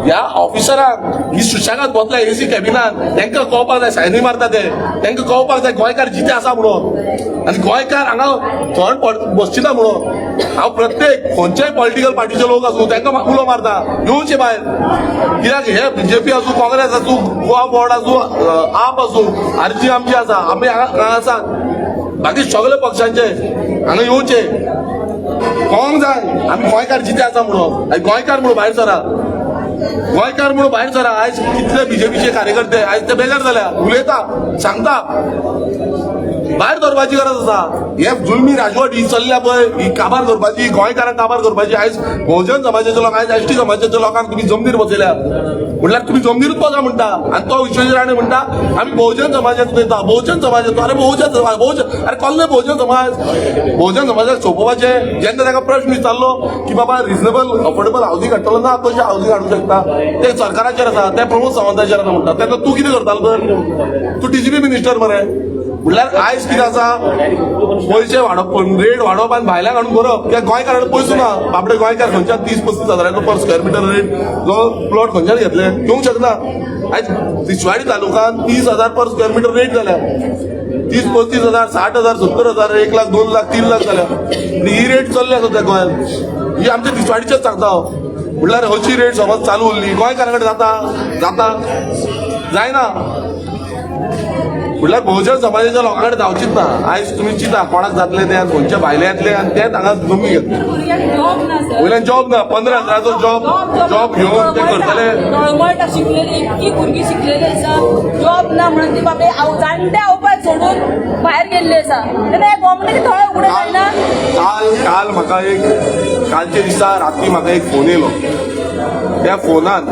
[SPEAKER 4] ह्या ऑफिसरांक ही सुशेगाद बसल्या एसी कॅबिनान, तांकां कळपाक जाय, सायनी मारता ते, तांकां कळपाक जाय गोंयकार जिते आसा म्हणून, आनी गोंयकार हांगा थंड बसची ना म्हणून. हांव प्रत्येक खंयच्याय पॉलिटिकल पार्टीचे लोक आसूं तांकां उलो मारता, येवचे भायर. कित्याक हे बीजेपी आसूं, काँग्रेस आसूं, गोवा बोर्ड आसूं, आप आसूं, आरजी आमची आसा, आमी हांगा आसात. बाकी सगळे पक्षांचे हांगा येवचे, कळोंक जाय आमी गोंयकार जिते आसा म्हणून. आनी गोंयकार म्हणून भायर सरा, गोंयकार म्हणून भायर सरा. आयज कितले बीजेपीचे कार्यकर्ते आयज ते बेजार जाल्या, उलयता, सांगता, भायर धरपाची गरज आसा. हे जुलमी राजवट ही चल्ल्या पळय, ही काबार करपाची, गोंयकारांक काबार करपाची. आयज बहुजन समाजाच्या लोकांक, आयज एसटी समाजाच्या लोकांक तुमी जमनीर बसयल्या, म्हणल्यार तुमी जमनीरूच बसा म्हणटा. आनी तो विश्वजीत राणे म्हणटा आमी बहुजन समाजाचो येता, बहुजन समाजाचो. अरे बहुजन समाज, बहुजन, अरे कसले बहुजन समाज? बहुजन समाजाक सोंपोवपाचें. जेन्ना ताका प्रश्न विचारलो की बाबा रिजनेबल अफोर्डेबल हावजींग हाडटलो ना, कशें हावजींग हाडूंक शकता, तें सरकाराचेर आसा, तें प्रमोद सावंताचेर आसा म्हणटा, तेन्ना तूं कितें करतालो तर? तूं टीजीपी मिनिस्टर मरे. म्हणल्यार आयज कितें आसा, पयशे वाडोवप, रेट वाडोवप आनी भायल्यान हाडून भरप. कित्याक गोंयकारान पयसो ना बाबडे. गोंयकार खंयच्यान 30-35 हजारांचो पर स्क्वेअर मिटर रेट जो प्लॉट खंयच्यान घेतले, घेवंक शकना. आयज तिसवाडी तालुक्यान 30,000 पर स्क्वेअर मिटर रेट जाल्या, 30-35 हजार, 60 हजार, 70 हजार, 1 लाख, 2 लाख, 3 लाख जाल्या. आनी ही रेट चल्ल्या सद्या गोंयांत, ही आमच्या तिसवाडीचेच सांगता हांव. म्हणल्यार हची रेट समज चालू उरली, गोंयकारां कडेन जाता जाता जायना. म्हणल्यार बहुजन समाजाच्या लोकां कडेन जावचीच ना. आयज तुमी चिंता कोणाक जातले ते, खंयच्या भायले येतले आनी तेच हांगा जमनी घेतले.
[SPEAKER 5] जॉब ना सर,
[SPEAKER 4] वयल्यान जॉब ना, 15 हजाराचो जॉब घेवन ते करतले.
[SPEAKER 5] तळमळटा, शिकलेली इतकी भुरगीं शिकलेली आसा, जॉब ना म्हणून ती बाबडे जाणटे आवपाय सोडून भायर गेल्ली आसा. तेन्ना ह्या गव्हर्मेंटाचे थोडे उगडे जायना.
[SPEAKER 4] काल काल म्हाका एक, कालच्या दिसा राती म्हाका एक फोन येयलो. त्या फोनान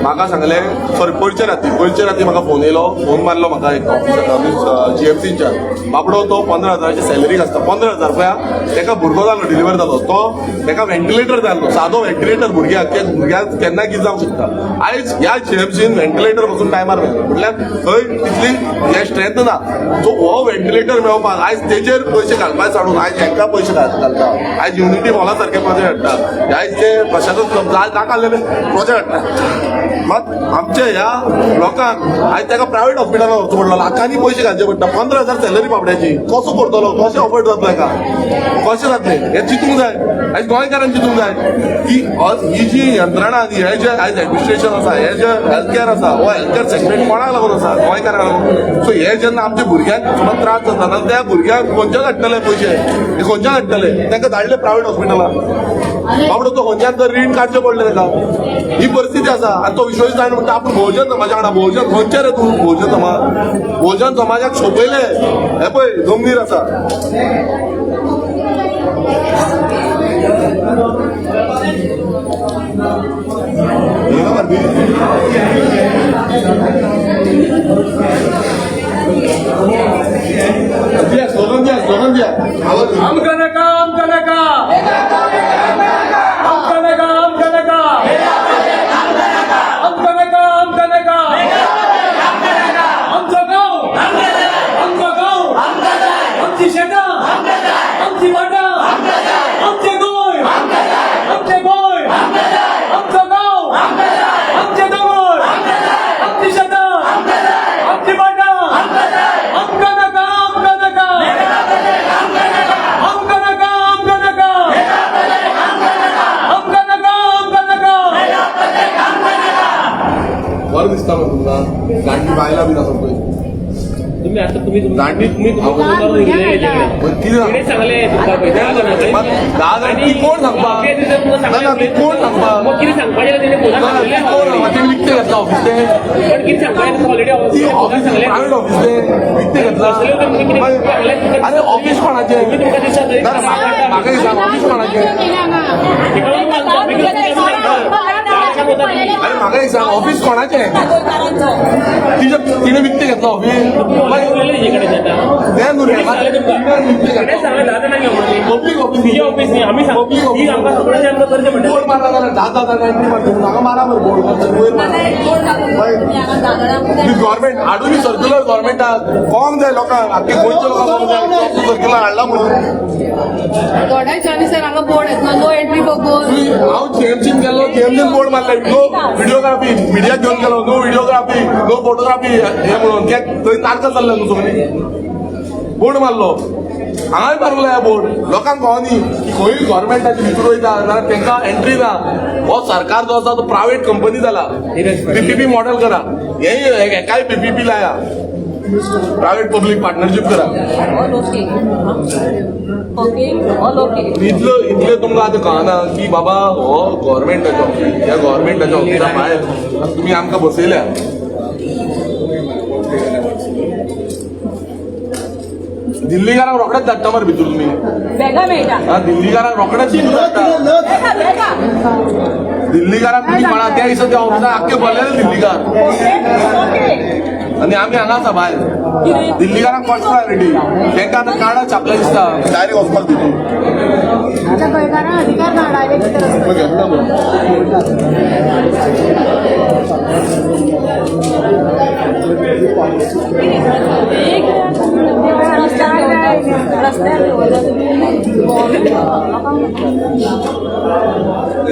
[SPEAKER 4] म्हाका सांगलें, सॉरी पयरच्या राती म्हाका फोन येयलो. फोन मारलो म्हाका एक ऑफिसर जीएमसीच्या बाबडो, तो 15 हजाराची सॅलरी आसता, 15,000 रुपया. ताका भुरगो जालो, डिलिव्हर जालो, तो ताका व्हेंटिलेटर जाय आसलो, सादो व्हेंटिलेटर भुरग्याक, त्या भुरग्याक केन्ना कितें जावंक शकता. आयज ह्या जीएमसीन व्हेंटिलेटर पसून टायमार मेळना, म्हटल्यार थंय तितली हे स्ट्रेंथ ना. सो हो व्हेंटिलेटर मेळोवपाक आयज तेजेर पयशे घालपाक साडून आयज हेंकां पयशे घालता. आयज युनिटी मॉला सारके प्रोजेक्ट हाडटा, आयज ते प्रशासन नाका आसलेले प्रोजेक्ट हाडटा. मात आमच्या ह्या लोकांक आयज ताका प्रायव्हेट हॉस्पिटलान वचचो पडलो, लाखांनी पयशे घालचे पडटा. 15,000 सॅलरी बाबड्याची, कसो करतलो, कशें अफोर्ड जातलो ताका, कशें जातलें हें चिंतूंक जाय. आयज गोंयकारांनी चिंतूंक जाय की ही जी यंत्रणा आनी हे जे आयज एडमिनिस्ट्रेशन आसा, हे जे हेल्थ केअर आसा, हो हेल्थ केअर सेगमेंट कोणाक लागून आसा, गोंयकारांक लागून. सो हे जेन्ना आमच्या भुरग्यांक समज त्रास जाता जाल्यार त्या भुरग्यांक खंयच्यान हाडटले पयशे, हे खंयच्यान हाडटले, तांकां धाडले प्रायव्हेट हॉस्पिटलान. बाबडो तो खंयच्यान तर रीण काडचें पडलें ताका. ही परिस्थिती आसा. आनी तो विश्वजीत राणे म्हणटा आपूण भोवजन समाजा वांगडा. भोवजन खंयचे रे तूं? भोवजन समाज, भोवजन समाजाक सोंपयले हे पळय जमनीर आसा. स्लोगन द्या, स्लोगन द्या.
[SPEAKER 9] आमकां नाका, आमकां नाका, आमकां नाका, आमकां नाका, आमकां नाका, आमकां नाका, आमचो गांव, आमचो गांव, आमची शेतां, आमची वाटां, आमचें गोंय, आमचें गोंय, आमचो गांव, आमचे दोंगर, आमची शेतां, आमची वाटां, आमकां नाका, आमकां नाका, आमकां नाका, आमकां नाका, आमकां नाका, आमकां नाका.
[SPEAKER 4] बरें दिसता मरे तुमकां, जाणटी बायलां बीन आसा पळय.
[SPEAKER 10] तुम्ही आता तुम्ही
[SPEAKER 4] जाणटी
[SPEAKER 10] तुम्ही
[SPEAKER 4] कितें
[SPEAKER 10] सांगले तुमकां पळय
[SPEAKER 4] 10 जाण ती कोण सांगपा? ना ती कोण सांगपा?
[SPEAKER 10] मग कितें सांगपाचें तेणे फोनार सांगलें.
[SPEAKER 4] कोण सांगपा? तेणी विकतें घेतला ऑफिस तें.
[SPEAKER 10] पण कितें सांगपाचें ऑलरेडी
[SPEAKER 4] ती ऑफिस प्रायव्हेट ऑफिस तें विकतें घेतला. आनी ऑफिस कोणाचें? म्हाका एक सांग, ऑफिस कोणाचें? आनी म्हाका एक सांग, ऑफिस कोणाचें? तिणें विकतें घेतला ऑफिस. तें न्हू रे, public office,
[SPEAKER 10] public office
[SPEAKER 4] board मारला जाल्यार 10 10 जाणां एंट्री मारता. हांगा मारा मरे बोर्ड, वयर मारा. गव्हर्मेंट हाडून सर्क्युलर गव्हर्मेंटाक कळोंक जाय लोकांक, आख्खे गोंयच्या लोकांक कळोंक जाय सर्क्युलर हाडला म्हणून.
[SPEAKER 8] थोड्या सर हांगा बोर्ड येतना नो एंट्री फॉर गोल.
[SPEAKER 4] हांव जीएमसीन गेल्लो, जीएमसीन बोर्ड मारले नो व्हिडिओग्राफी, मिडियाक घेवन गेलो नो व्हिडिओग्राफी नो फोटोग्राफी हे म्हणून. थंय नाटकां चल्ल्या न्हू सगळीं, बोर्ड मारलो. हांगाय मारूंक लाया बोर्ड, लोकांक कळनी की खंय गव्हर्मेंटाचे भितर वयता जाल्यार तांकां एंट्री ना. हो सरकार जो आसा तो प्रायव्हेट कंपनी जाला. पीपीपी मॉडेल करा, हेय हेकाय पीपीपी लाया, प्रायव्हेट पब्लीक पार्टनरशीप करा. इतलो इतले तुमकां आतां कळना की बाबा हो गव्हर्मेंटाचो ऑफिस, ह्या गव्हर्मेंटाच्या ऑफिसा भायर तुमी आमकां बसयल्या. दिल्लीकारांक रोखडेच धाडटा मरे भितर तुमी. हा, दिल्लीकारांक रोखडेच भितर धाडटा. दिल्लीकारांक तुमी कोणा त्या दिसा त्या ऑफिसाक आख्खे भरलेले दिल्लीकार, आनी आमी हांगा आसा भायर. दिल्लीकारांक फर्स्ट प्रायोरिटी, तांकां आतां कार्डां छापल्या दिसता, डायरेक्ट वचपाक भितर.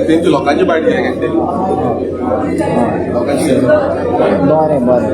[SPEAKER 4] तेंची लोकांची बायट घे. लोकांची
[SPEAKER 6] बरें बरें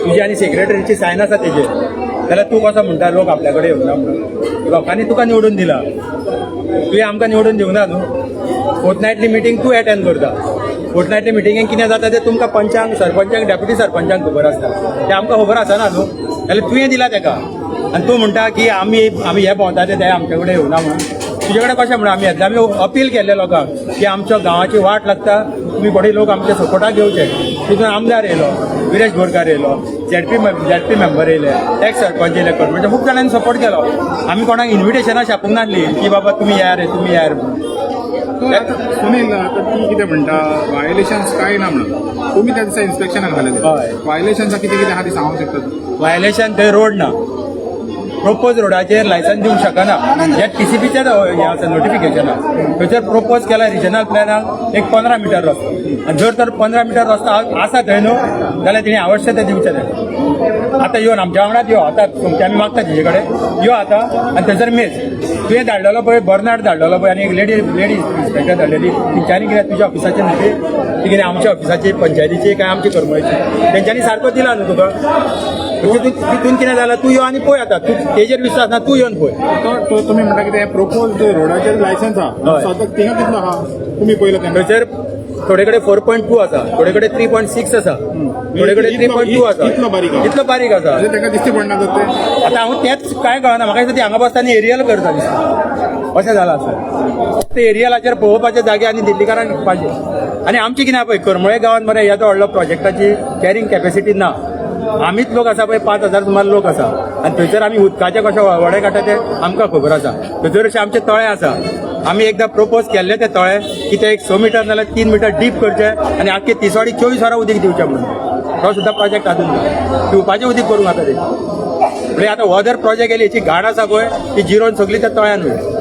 [SPEAKER 1] तुजी आनी सेक्रेटरीची सायन आसा तेजेर, जाल्यार तूं कसो म्हणटा लोक आपल्या कडेन येवना म्हणून? लोकांनी तुका निवडून दिला, तुवें आमकां निवडून दिवना न्हू. फोर्टनायटली मिटींग तूं एटेंड करता, फोर्टनायटली मिटिंगेक कितें जाता तें तुमकां पंचांक, सरपंचांक, डेप्युटी सरपंचांक खबर आसता, तें आमकां खबर आसना न्हू. जाल्यार तुवें दिला तेका, आनी तूं म्हणटा की आमी आमी हे भोंवता ते आमचे कडेन येवना म्हणून. तुजे कडेन कशें म्हणून आमी येतले? आमी अपील केल्ले लोकांक की आमच्या गांवाची वाट लागता, तुमी थोडे लोक आमच्या सपोर्टाक घेवचे. तितून आमदार येयलो, विरेश बोरकार येयलो, झेडपी मेंबर येयले, एक्स सरपंच येयले, म्हणजे खूब जाणांनी सपोर्ट केलो. आमी कोणाक इन्विटेशनां छापूंक नासली की बाबा तुमी येयार रे, तुमी येयार म्हणून.
[SPEAKER 11] सुनील, आतां ती कितें म्हणटा, व्हायोलेशन्स कांय ना म्हणून. तुमी त्या दिसा इन्स्पेक्शनाक घालेलें, व्हायोलेशन्सा कितें कितें आहा ती सांगूंक शकता?
[SPEAKER 1] व्हायोलेशन थंय रोड ना, प्रोपोज रोडाचेर लायसन्स दिवंक शकना. हे टीसीपीचें हें आसा नोटिफिकेशन आसा, थंयसर प्रोपोज केला रिजनल प्लॅनाक एक 15 मिटर रस्तो, आनी जर तर 15 मिटर रस्तो आसा थंय न्हू जाल्यार तेणी आवश्य तें दिवचें तें. आतां येवन आमच्या वांगडाच यो, आतां तुमचे आमी मागता तेजे कडेन यो आतां. आनी थंयसर मेज तुवें धाडलेलो पळय, बर्नाड धाडलेलो पळय, आनी एक लेडी इन्स्पेक्टर धाडलेली, तेंच्यांनी कितें तुज्या ऑफिसाची न्हू ती कितें आमच्या ऑफिसाची, पंचायतीची काय आमची करमळीची, तेंच्यांनी सारको दिला न्हू तुका. तितून कितें जालां, तूं यो आनी पळय आतां, तूं तेजेर विश्वास ना, तूं येवन पळय.
[SPEAKER 11] तुमी म्हणटा कितें प्रोपोज रोडाचेर लायसन्स आहा, थिंगा कितलो आहा तुमी पयलो?
[SPEAKER 1] थंयसर थोडे कडेन 4.2 आसा, थोडे कडेन 3.6 आसा, थोडे कडेन 3.2 आसा.
[SPEAKER 11] इतलो बारीक आहा,
[SPEAKER 1] इतलो बारीक आसा,
[SPEAKER 11] ताका दिश्टी पडना तर तें.
[SPEAKER 1] आतां हांव तेंच कांय कळना म्हाका, दिसता ती हांगा बसता आनी एरियल करता दिसता, अशें जालां आसा. ते एरियलाचेर पळोवपाचे जागे आनी दिल्लीकारांक विकपाचे. आनी आमची कितें पळय करमळे गांवांत मरे येदो व्हडलो प्रोजेक्टाची कॅरिंग कॅपेसिटी ना. आमीच लोक आसा पळय, 5,000 सुमार लोक आसा, आनी थंयसर आमी उदकाचे कशे व्हडे काडटा ते आमकां खबर आसा. थंयसर अशे आमचे तळे आसा, आमी एकदां प्रोपोज केल्ले ते तळे की ते एक 6 मिटर नाल्यार 3 मिटर डीप करचे आनी आख्खे तिसवाडी 24 वरां उदीक दिवचें म्हणून. तो सुद्दां प्रोजेक्ट आजून ना, पिवपाचें उदीक करूंक आतां ते. म्हणजे आतां हो जर प्रोजेक्ट येयली हेची घाण आसा पळय ती जिरोन सगळी त्या तळ्यान वयता.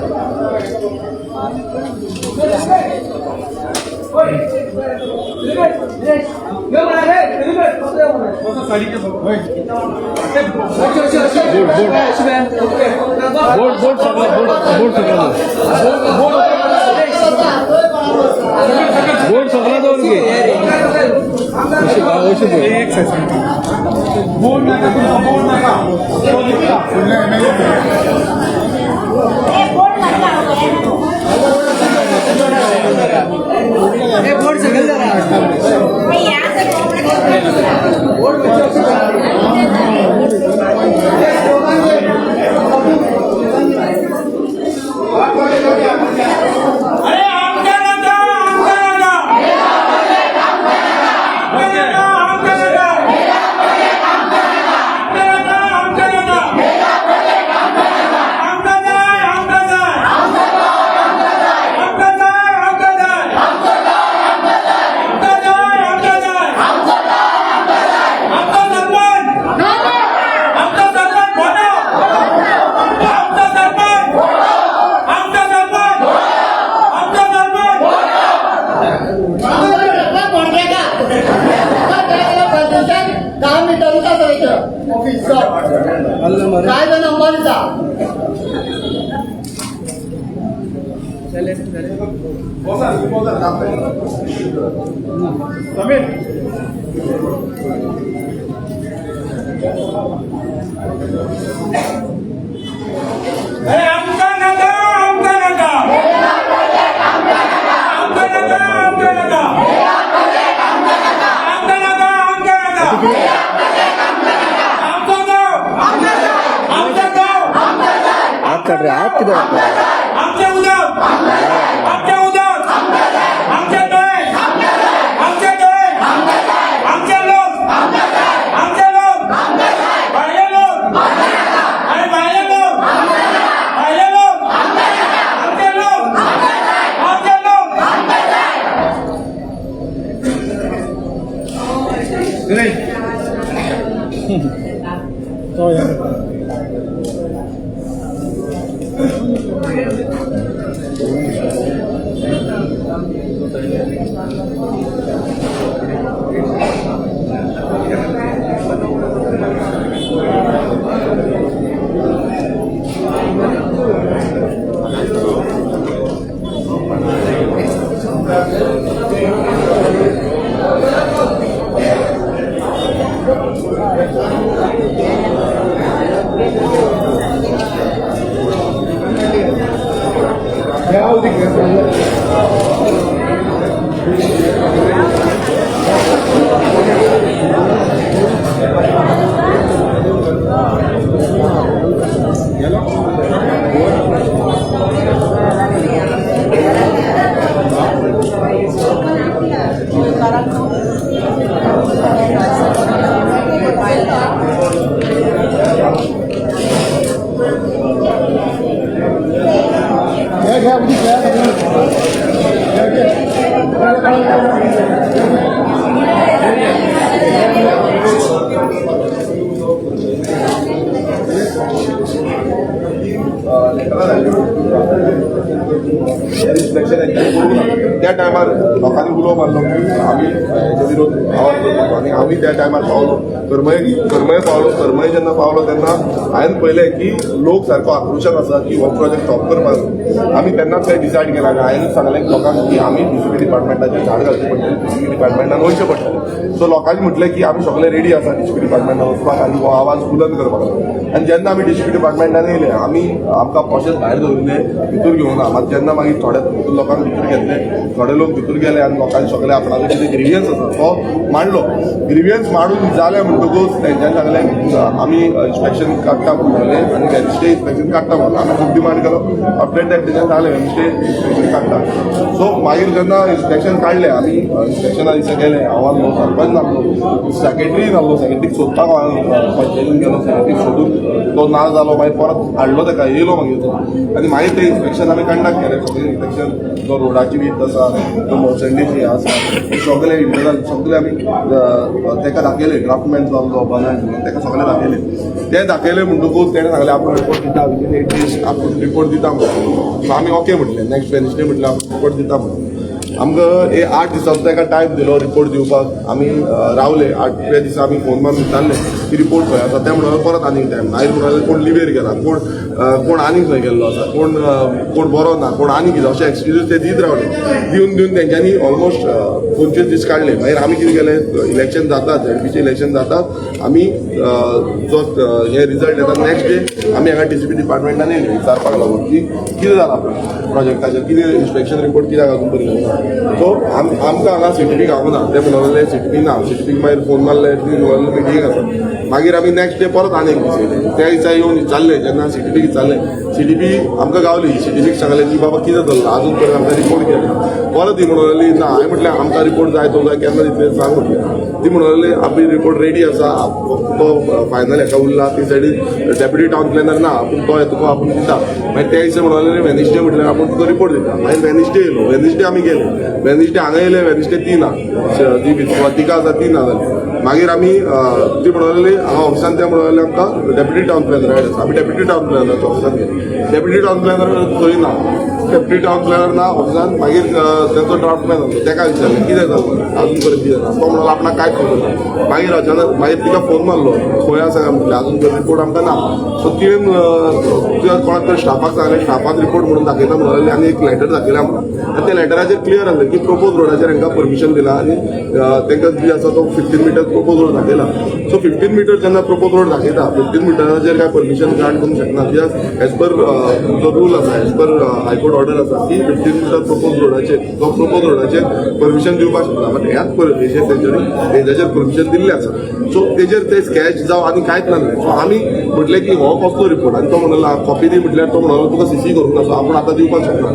[SPEAKER 4] करची म्हणून इन्स्पेक्शन करूंक ना. त्या टायमार लोकांनी उलो मारलो की आमी हेजे विरोध आवाज करपाचो आनी आमी त्या टायमार पावलो करमळे पावलो. करमळे जेन्ना पावलो तेन्ना हांवें पळयलें की लोक सारको आक्रोशान आसा की हो प्रोजेक्ट स्टॉप करपाक. आमी तेन्नाच थंय डिसायड केला आनी हांवें सांगलें लोकांक की आमी डीसीपी डिपार्टमेंटाचेर धाड घालचें पडटलें, डीसीपी डिपार्टमेंटान वयचें पडटलें. सो लोकांनी म्हटलें की आमी सगळे रेडी आसा डीसीपी डिपार्टमेंटान वचपाक आनी हो आवाज बुलंद करपाक. आनी जेन्ना आमी डीसीपी डिपार्टमेंटान येयले आमी आमकां कशेंच भायर दवरिल्ले, भितर घेवना. मात जेन्ना मागीर थोडे लोकांक भितर घेतले, थोडे लोक भितर गेले आनी लोकांनी सगळे आपणालो कितें ग्रिवियन्स आसा तो मांडलो. ग्रिवियन्स मांडून जालें म्हणटकूच तेंच्यांनी सांगलें आमी इन्स्पेक्शन काडटा म्हणलें आनी वेन्सडे इन्स्पेक्शन काडटा म्हणून आमी खूब डिमांड केलो. आफ्टर that तेंच्यांनी सांगलें वेन्सडे इन्स्पेक्शन काडटा. सो मागीर जेन्ना इन्स्पेक्शन काडलें आमी इन्स्पेक्शना दिसा गेले, हांव आसलो, सरपंच नासलो, सेक्रेटरी नासलो. सेक्रेटरीक सोदपाक हांव पंचायतीन गेलो, सेक्रेटरीक सोदून तो ना जालो. मागीर परत हाडलो ताका, येयलो मागीर तो आनी मागीर ते इन्स्पेक्शन आमी कंडक्ट केलें. सगळें इन्स्पेक्शन जो रोडाची वीत आसा, जो मर्संडीची आसा, सगळे इंटरनल सगळे आमी ताका दाखयले. ड्राफ्टमॅन जो आमचो बनाय म्हणून ताका सगळे दाखयले. ते दाखयले म्हणटकूच तेणें सांगलें आपूण रिपोर्ट दिता विदीन 8 days, आपूण रिपोर्ट दिता म्हणून. सो आमी ओके म्हटलें, नेक्स्ट वेन्सडे म्हटलें आपूण रिपोर्ट दिता म्हणून. आमकां 8 दिसांचो ताका टायम दिलो रिपोर्ट दिवपाक. आमी रावले 8व्या दिसा आमी फोन मारून विचारलें की रिपोर्ट खंय आसा. ते म्हणून परत आनीक टायम. मागीर म्हणून कोण लिवेर गेला, कोण आनीक खंय गेल्लो आसा, कोण बरो ना, कोण आनीक कितें, अशे एक्सक्युजीस ते दीत रावले. दिवन दिवन तेंच्यांनी ऑलमोस्ट 25 दीस काडले. मागीर आमी कितें केलें, इलेक्शन जातात, झेडपीचें इलेक्शन जातात, आमी जो हे रिजल्ट येता नेक्स्ट डे आमी हांगा डीसीपी डिपार्टमेंटान येयले विचारपाक लागून की कितें जालां प्रोजेक्टाचेर, कितें इन्स्पेक्शन रिपोर्ट कित्याक अजून पर्यंत येवना. सो आमकां हांगा सीटीपी गावना. ते म्हणून लागले सीटीपी ना. सीटीपीक मागीर फोन मारले, ती म्हणून मिटींग आसा. मागीर आमी नेक्स्ट डे परत आनी एक दीस येयले. त्या दिसा येवन विचारलें, जेन्ना सीटीपीक विचारलें, सीटीपी आमकां गावली. सीटीपीक सांगलें की बाबा कितें चल्लां, अजून पर्यंत आमकां रिपोर्ट केला. परत ती म्हणून लागली ना. हांवें म्हटलें आमकां रिपोर्ट जाय तो जाय, केन्ना दितले सांग म्हटलें. ती म्हणून लागली आपली रिपोर्ट रेडी आसा, तो फायनल हेका उरला, ती सायडीन डेप्युटी टावन प्लॅनर ना, आपूण तो येतको आपूण दिता. मागीर त्या दिसा म्हणून लागले वेनसडे म्हटल्यार आपूण तुका रिपोर्ट दिता. मागीर वेनसडे येयलो, वेनसडे आमी गेले, वेनसडे हांगा येयले, वेनसडे ती ना, जी स्वातिका आसा ती ना जाली. मागीर आमी ती म्हणून लागली हांगा ऑफिसान, ते म्हणून लागले आमकां डेप्युटी टावन प्लॅनर आसा. आमी डेप्युटी टावन प्लॅनराच्या ऑफिसान गेले, डेप्युटी टावन प्लॅनर थंय ना, डेप्युटी टावन प्लॅनर ना ऑफिसान. मागीर तांचो ड्राफ्टमॅन आसलो, ताका विचारलें कितें जालें अजून पर्यंत कितें ना. तो म्हणलो आपणाक कांयच खबर ना. मागीर अचानक मागीर तिका फोन मारलो, खंय आसा काय म्हटलें, अजून पर्यंत रिपोर्ट आमकां ना. सो तिणें कोणाक तरी स्टाफाक सांगलें, स्टाफाक रिपोर्ट म्हणून दाखयता म्हणून लागली आनी एक लॅटर दाखयला म्हणून. आनी त्या लॅटराचेर क्लियर आसलें की प्रोपोज रोडाचेर हांकां परमिशन दिलां आनी तांकां जी आसा तो 15 मिटर प्रोपोज रोड दाखयला. सो 15 मिटर जेन्ना प्रोपोज रोड दाखयता, 15 मिटराचेर काय परमिशन ग्रांट करूंक शकना, कित्याक एज पर जो रूल आसा, एज पर हायकोर्ट ऑर्डर आसा की 15 मिटर प्रोपोज रोडाचेर जो प्रोपोज रोडाचेर परमिशन दिवपाक शकना. बट ह्याच हेजेर तेंच्यांनी तेजाचेर परमिशन दिल्लें आसा. सो तेजेर ते स्कॅच जावं आनी कांयच नासलें. सो आमी म्हटलें की हो कसलो रिपोर्ट. आनी तो म्हणलो कॉपी दी म्हटल्यार तो म्हणलो तुका सीसी करूंक ना, सो आपूण आतां दिवपाक शकना.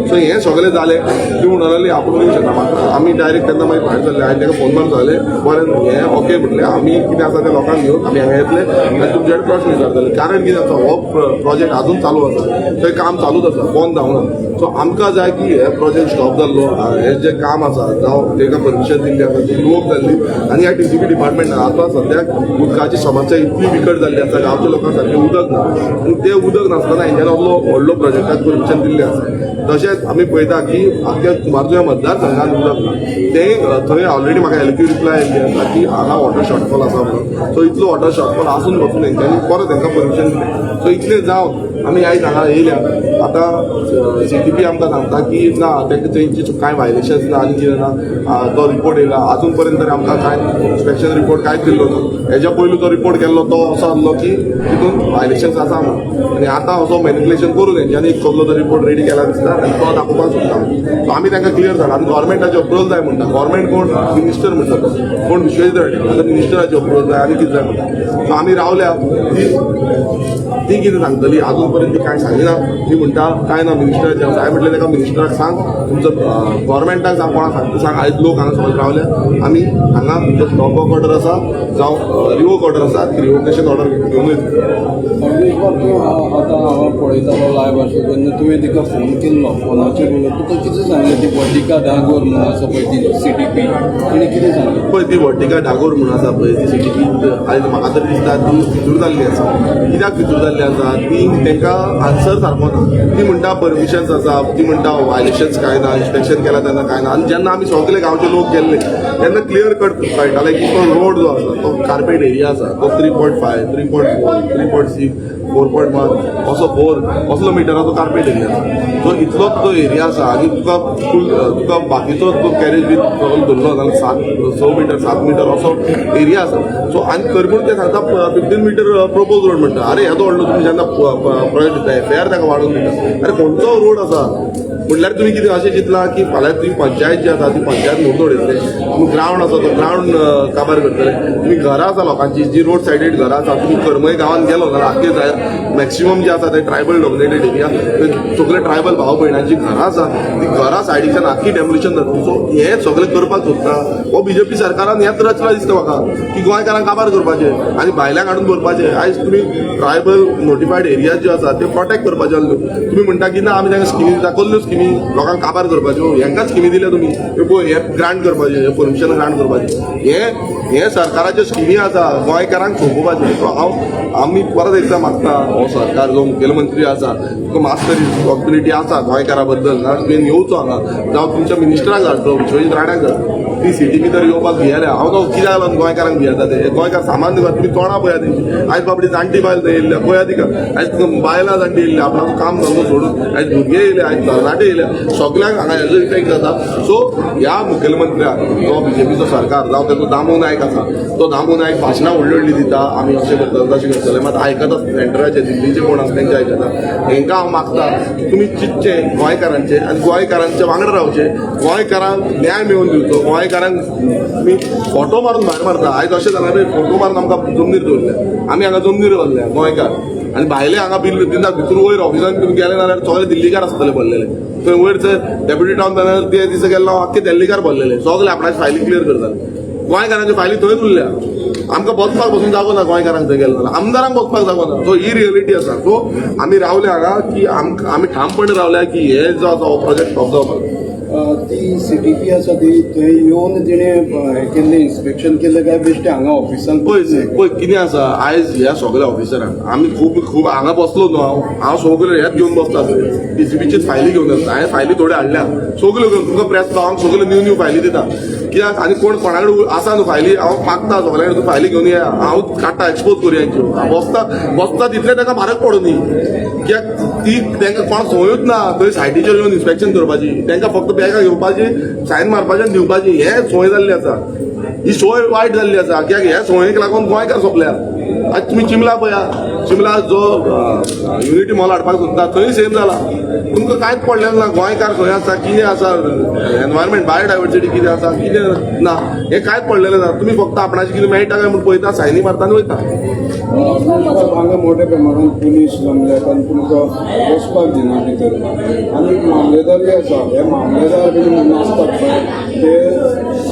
[SPEAKER 4] सो हें सगळें जालें, ती म्हणून लागली आपूण दिवंक शकना. म्हाका आमी डायरेक्ट तेन्ना मागीर भायर सरले. हांवें ताका फोन मारून सांगलें बरें हें ओके म्हटलें, आमी कितें आसा तें लोकांक घेवन आमी हांगा येतले आनी तुमचे कडेन प्रश्न विचारतले. कारण कितें आसा, हो प्रोजेक्ट आजून चालू आसा, थंय काम चालूच आसा, बंद जावना. सो आमकां जाय की हे प्रोजेक्ट स्टॉप जाल्लो, हें जें काम आसा जावं ताका परमिशन दिल्ली आसा ती रिवोक जाल्ली. आनी ह्या डीसीपी डिपार्टमेंटान आतां सद्याक उदकाची समस्या इतली बिकट जाल्ली आसा, गांवच्या लोकांक सारकें उदक ना आनी तें उदक नासतना हेंच्यांनी असलो व्हडलो प्रोजेक्टाक परमिशन दिल्लें आसा. तशेंच आमी पळयता की आख्ख्या कुमारजुंव्या मतदारसंघान उदक ना, तें थंय ऑलरेडी म्हाका एलक्यू रिप्लाय आयिल्ली आसा की हांगा वॉटर शॉर्टफॉल आसा म्हणून. सो इतलो वॉटर शॉर्टफॉल आसून पसून हेंच्यांनी परत हेंकां परमिशन दिलें. सो इतलें जावन आमी आयज हांगा येयल्या. आतां सीटीपी आमकां सांगता की ना, तांकां तेंची कांय व्हायलेशन्स ना आनी कितें ना. तो रिपोर्ट येयला, आजून पर्यंत तरी आमकां कांय इन्स्पेक्शन रिपोर्ट कांयच दिल्लो ना. हेज्या पयलू तो रिपोर्ट केल्लो तो असो आसलो की तितून व्हायलेशन्स आसा म्हणून, आनी आतां असो मॅनिपुलेशन करून हेंच्यांनी एक कसलो तो रिपोर्ट रेडी केला दिसता आनी तो दाखोवपाक सोदता. सो आमी तांकां क्लियर जाला. आनी गव्हर्मेंटाचे अप्रुवल जाय म्हणटा. गव्हर्मेंट कोण, मिनिस्टर म्हणटा तो कोण, विश्वजीत राणे. आतां मिनिस्टराचे अप्रुवल जाय आनी कितें जाय म्हणटा. सो आमी रावल्या, ती कितें सांगतली आजून पर्यंत ती कांय सांगिना. ती म्हणटा कांय ना मिनिस्टराचे. हांवें म्हटलें ताका मिनिस्टराक सांग, तुमचो गव्हर्मेंटाक सांग, कोणाक सांगता सांग. आयज लोक हांगा सगळे रावल्या. आमी हांगा जो स्टॉप वर्क ऑर्डर आसा जावं रिवोक ऑर्डर आसा, ती रिवोकेशन ऑर्डर घेवन वयतले.
[SPEAKER 13] आतां हांव पळयतालो लायव आसलो तेन्ना तुवें तिका फोन केल्लो, फोनाचेर उलोवन तुका कितें सांगलें? ती वर्टिका डागोर म्हणून आसा पळय ती सीटीपी, तिणें कितें सांगलें?
[SPEAKER 4] पळय ती वर्टिका डागोर म्हणून आसा पळय ती सीटीपी, आयज म्हाका तरी दिसता ती फितूर जाल्ली आसा. कित्याक फितूर जाल्ली आसा ती, तांकां तांकां आन्सर सारको ना. ती म्हणटा परमिशन्स आसा, ती म्हणटा व्हायलेशन्स कांय ना, इन्स्पेक्शन केला तेन्ना कांय ना. आनी जेन्ना आमी सगळे गांवचे लोक गेल्ले तेन्ना क्लियर कट कळटालें की तो रोड जो आसा तो कार्पेट एरिया आसा, तो 3.5, 3.4, 3.6, 4.1 असो 4 असलो मिटराचो कार्पेट एरिया आसा. सो इतलोच तो एरिया आसा आनी तुका फूल तुका बाकीचो तो कॅरेज बी सगळो धरलो जाल्यार 7, 6 मिटर, 7 मिटर असो एरिया आसा. सो आनी तरी पूण ते सांगता 15 मिटर प्रपोज रोड म्हणटा. अरे येदो व्हडलो तुमी जेन्ना प्रोजेक्ट दिता, एफआयआर ताका वाडोवन दिता. अरे खंयचो रोड आसा म्हणल्यार तुमी कितें अशें चिंतलां की फाल्यां तुमी पंचायत जी आसा ती पंचायत मोडून उडयतले, तुमी ग्रावंड आसा तो ग्रावंड काबार करतले, तुमी घरां आसा लोकांची जी रोड सायडीक घरां आसा. तुमी करमय गांवांत गेलो जाल्यार आख्खे मॅक्सिमम जे आसा ते ट्रायबल डॉमिनेटेड एरिया, सगळे ट्रायबल भाव भयणांची घरां आसा, ती घरां सायडीच्यान आख्खी डेमोलिशन जाता. सो हे सगळें करपाक सोदता हो बीजेपी सरकारान. हेच रचना दिसता म्हाका की गोंयकारांक काबार करपाचें आनी भायल्यांक हाडून भरपाचें. आयज तुमी ट्रायबल नोटिफायड एरिया ज्यो आसा ते प्रोटेक्ट करपाच्यो आसल्यो, तुमी म्हणटा की ना आमी तांकां स्किमी दिता. कसल्यो स्किमी? लोकांक काबार करपाच्यो? हेंकां स्किमी दिल्या तुमी? हे ग्रांट करपाचे, हे परमिशन ग्रांट करपाचें, हे सरकाराच्यो स्किमी आसा गोंयकारांक सोंपोवपाचें. सो हांव आमी परत एकदां मागता हो सरकार जो मुखेलमंत्री आसा तुका मातसो रिस्पॉन्सिबिलिटी आसा गोंयकारा बद्दल ना, तुवें येवचो हांगा, जावं तुमच्या मिनिस्टराक धाडचो, विश्वजीत राण्याक धाडचो. ती सिटी भितर येवपाक भियेल्या. हांव तो कित्याक लागून गोंयकारांक भियेता ते गोंयकार सामान्य तुमी तोंडां पळया तेंची. आयज बाबडी जाणटी बायल थंय येयल्ल्या पळया तिका, आयज बायलां जाणटी येयल्ल्या आपणाचो काम धंदो सोडून, आयज भुरगे येयले, आयज तरणाटे येयले, सगल्यांक हांगा हेजो इफेक्ट जाता. सो ह्या मुखेलमंत्र्याक जो बीजेपीचो सरकार जावं तेजो दामू नायक आसा तो दामू नायक भाशणां व्हडली व्हडली दिता, आमी अशें करतले तशें करतले, मात आयकता सेंटराचे दिल्लीचे कोण आसा तेंचे आयकता. हेंकां हांव मागता की तुमी चिंतचें गोंयकारांचें आनी गोंयकारांच्या वांगडा रावचें, गोंयकारांक न्याय मेळोवन दिवचो. गोंयकारांक तुमी फोटो मारून भायर मारता. आयज अशें जालां रे, फोटो मारून आमकां जमनीर दवरल्या, आमी हांगा जमनीर दवरल्या गोंयकार आनी भायले हांगा बिल दिता. भितर वयर ऑफिसान तुमी गेले जाल्यार सगळे दिल्लीकार आसतले भरलेले. थंय वयर थंय डेप्युटी टावन प्लॅनर ते दिसा गेल्लो आख्खे दिल्लीकार भरलेले, सगळे आपणाचे फायली क्लियर करताले. गोंयकारांच्यो फायली थंयच उरल्या. आमकां बसपाक बसून जागो ना गोंयकारांक थंय गेले जाल्यार, आमदारांक बसपाक जागो ना. सो ही रियलिटी आसा. सो आमी रावले हांगा की आमी ठामपणे रावल्या की हे जो आसा हो प्रोजेक्ट स्टॉप जावपाक.
[SPEAKER 13] ती सीटीपी आसा ती थंय येवन तिणें हें केल्लें, इन्स्पेक्शन केल्लें काय बेश्टें हांगा ऑफिसान?
[SPEAKER 4] पळय पळय कितें आसा, आयज ह्या सगळ्या ऑफिसरांक आमी खूब खूब हांगा बसलो न्हू, हांव सगळे हेच घेवन बसता, डीसीपीचीच फायली घेवन येता. हांवें फायली थोड्यो हाडल्या सगळ्यो घेवन तुमकां प्रेस भावांक सगळ्यो न्यू न्यू फायली दिता. कित्याक आनी कोण कोणा कडेन आसा न्हू फायली, हांव मागता सगळ्या कडेन तूं फायली घेवन या, हांव काडटा एक्सपोज करुया हेंच्यो. बसता बसता तितलें ताका म्हारग पडूं न्ही, कित्याक ती तांकां कोणाक संवयूच ना थंय सायटीचेर येवन इन्स्पेक्शन करपाची. तांकां फक्त बॅगां घेवपाची, सायन मारपाची आनी दिवपाची, हे संवय जाल्ली आसा. ही संवय वायट जाल्ली आसा, कित्याक ह्या संवयेक लागून गोंयकार सोंपल्या. आयज तुमी चिमला पळया, चिमला जो युनिटी मॉल हाडपाक सोदता थंय सेम जाला. तुमकां कांयच पडलेलें ना गोंयकार खंय आसा, कितें आसा, एनवायरमेंट बायोडायवर्सिटी कितें आसा कितें ना, हें कांयच पडलेलें ना. तुमी फक्त आपणाचें कितें मेळटा काय म्हूण पळयता, सायनी मारता आनी वयता.
[SPEAKER 13] हांगा मोठ्या प्रमाणात पुलीस जमल्यात आनी तुमकां वचपाक दिना भितर. आनी मामलेदार बी आसा, हे मामलेदार बी म्हणून आसतात पळय ते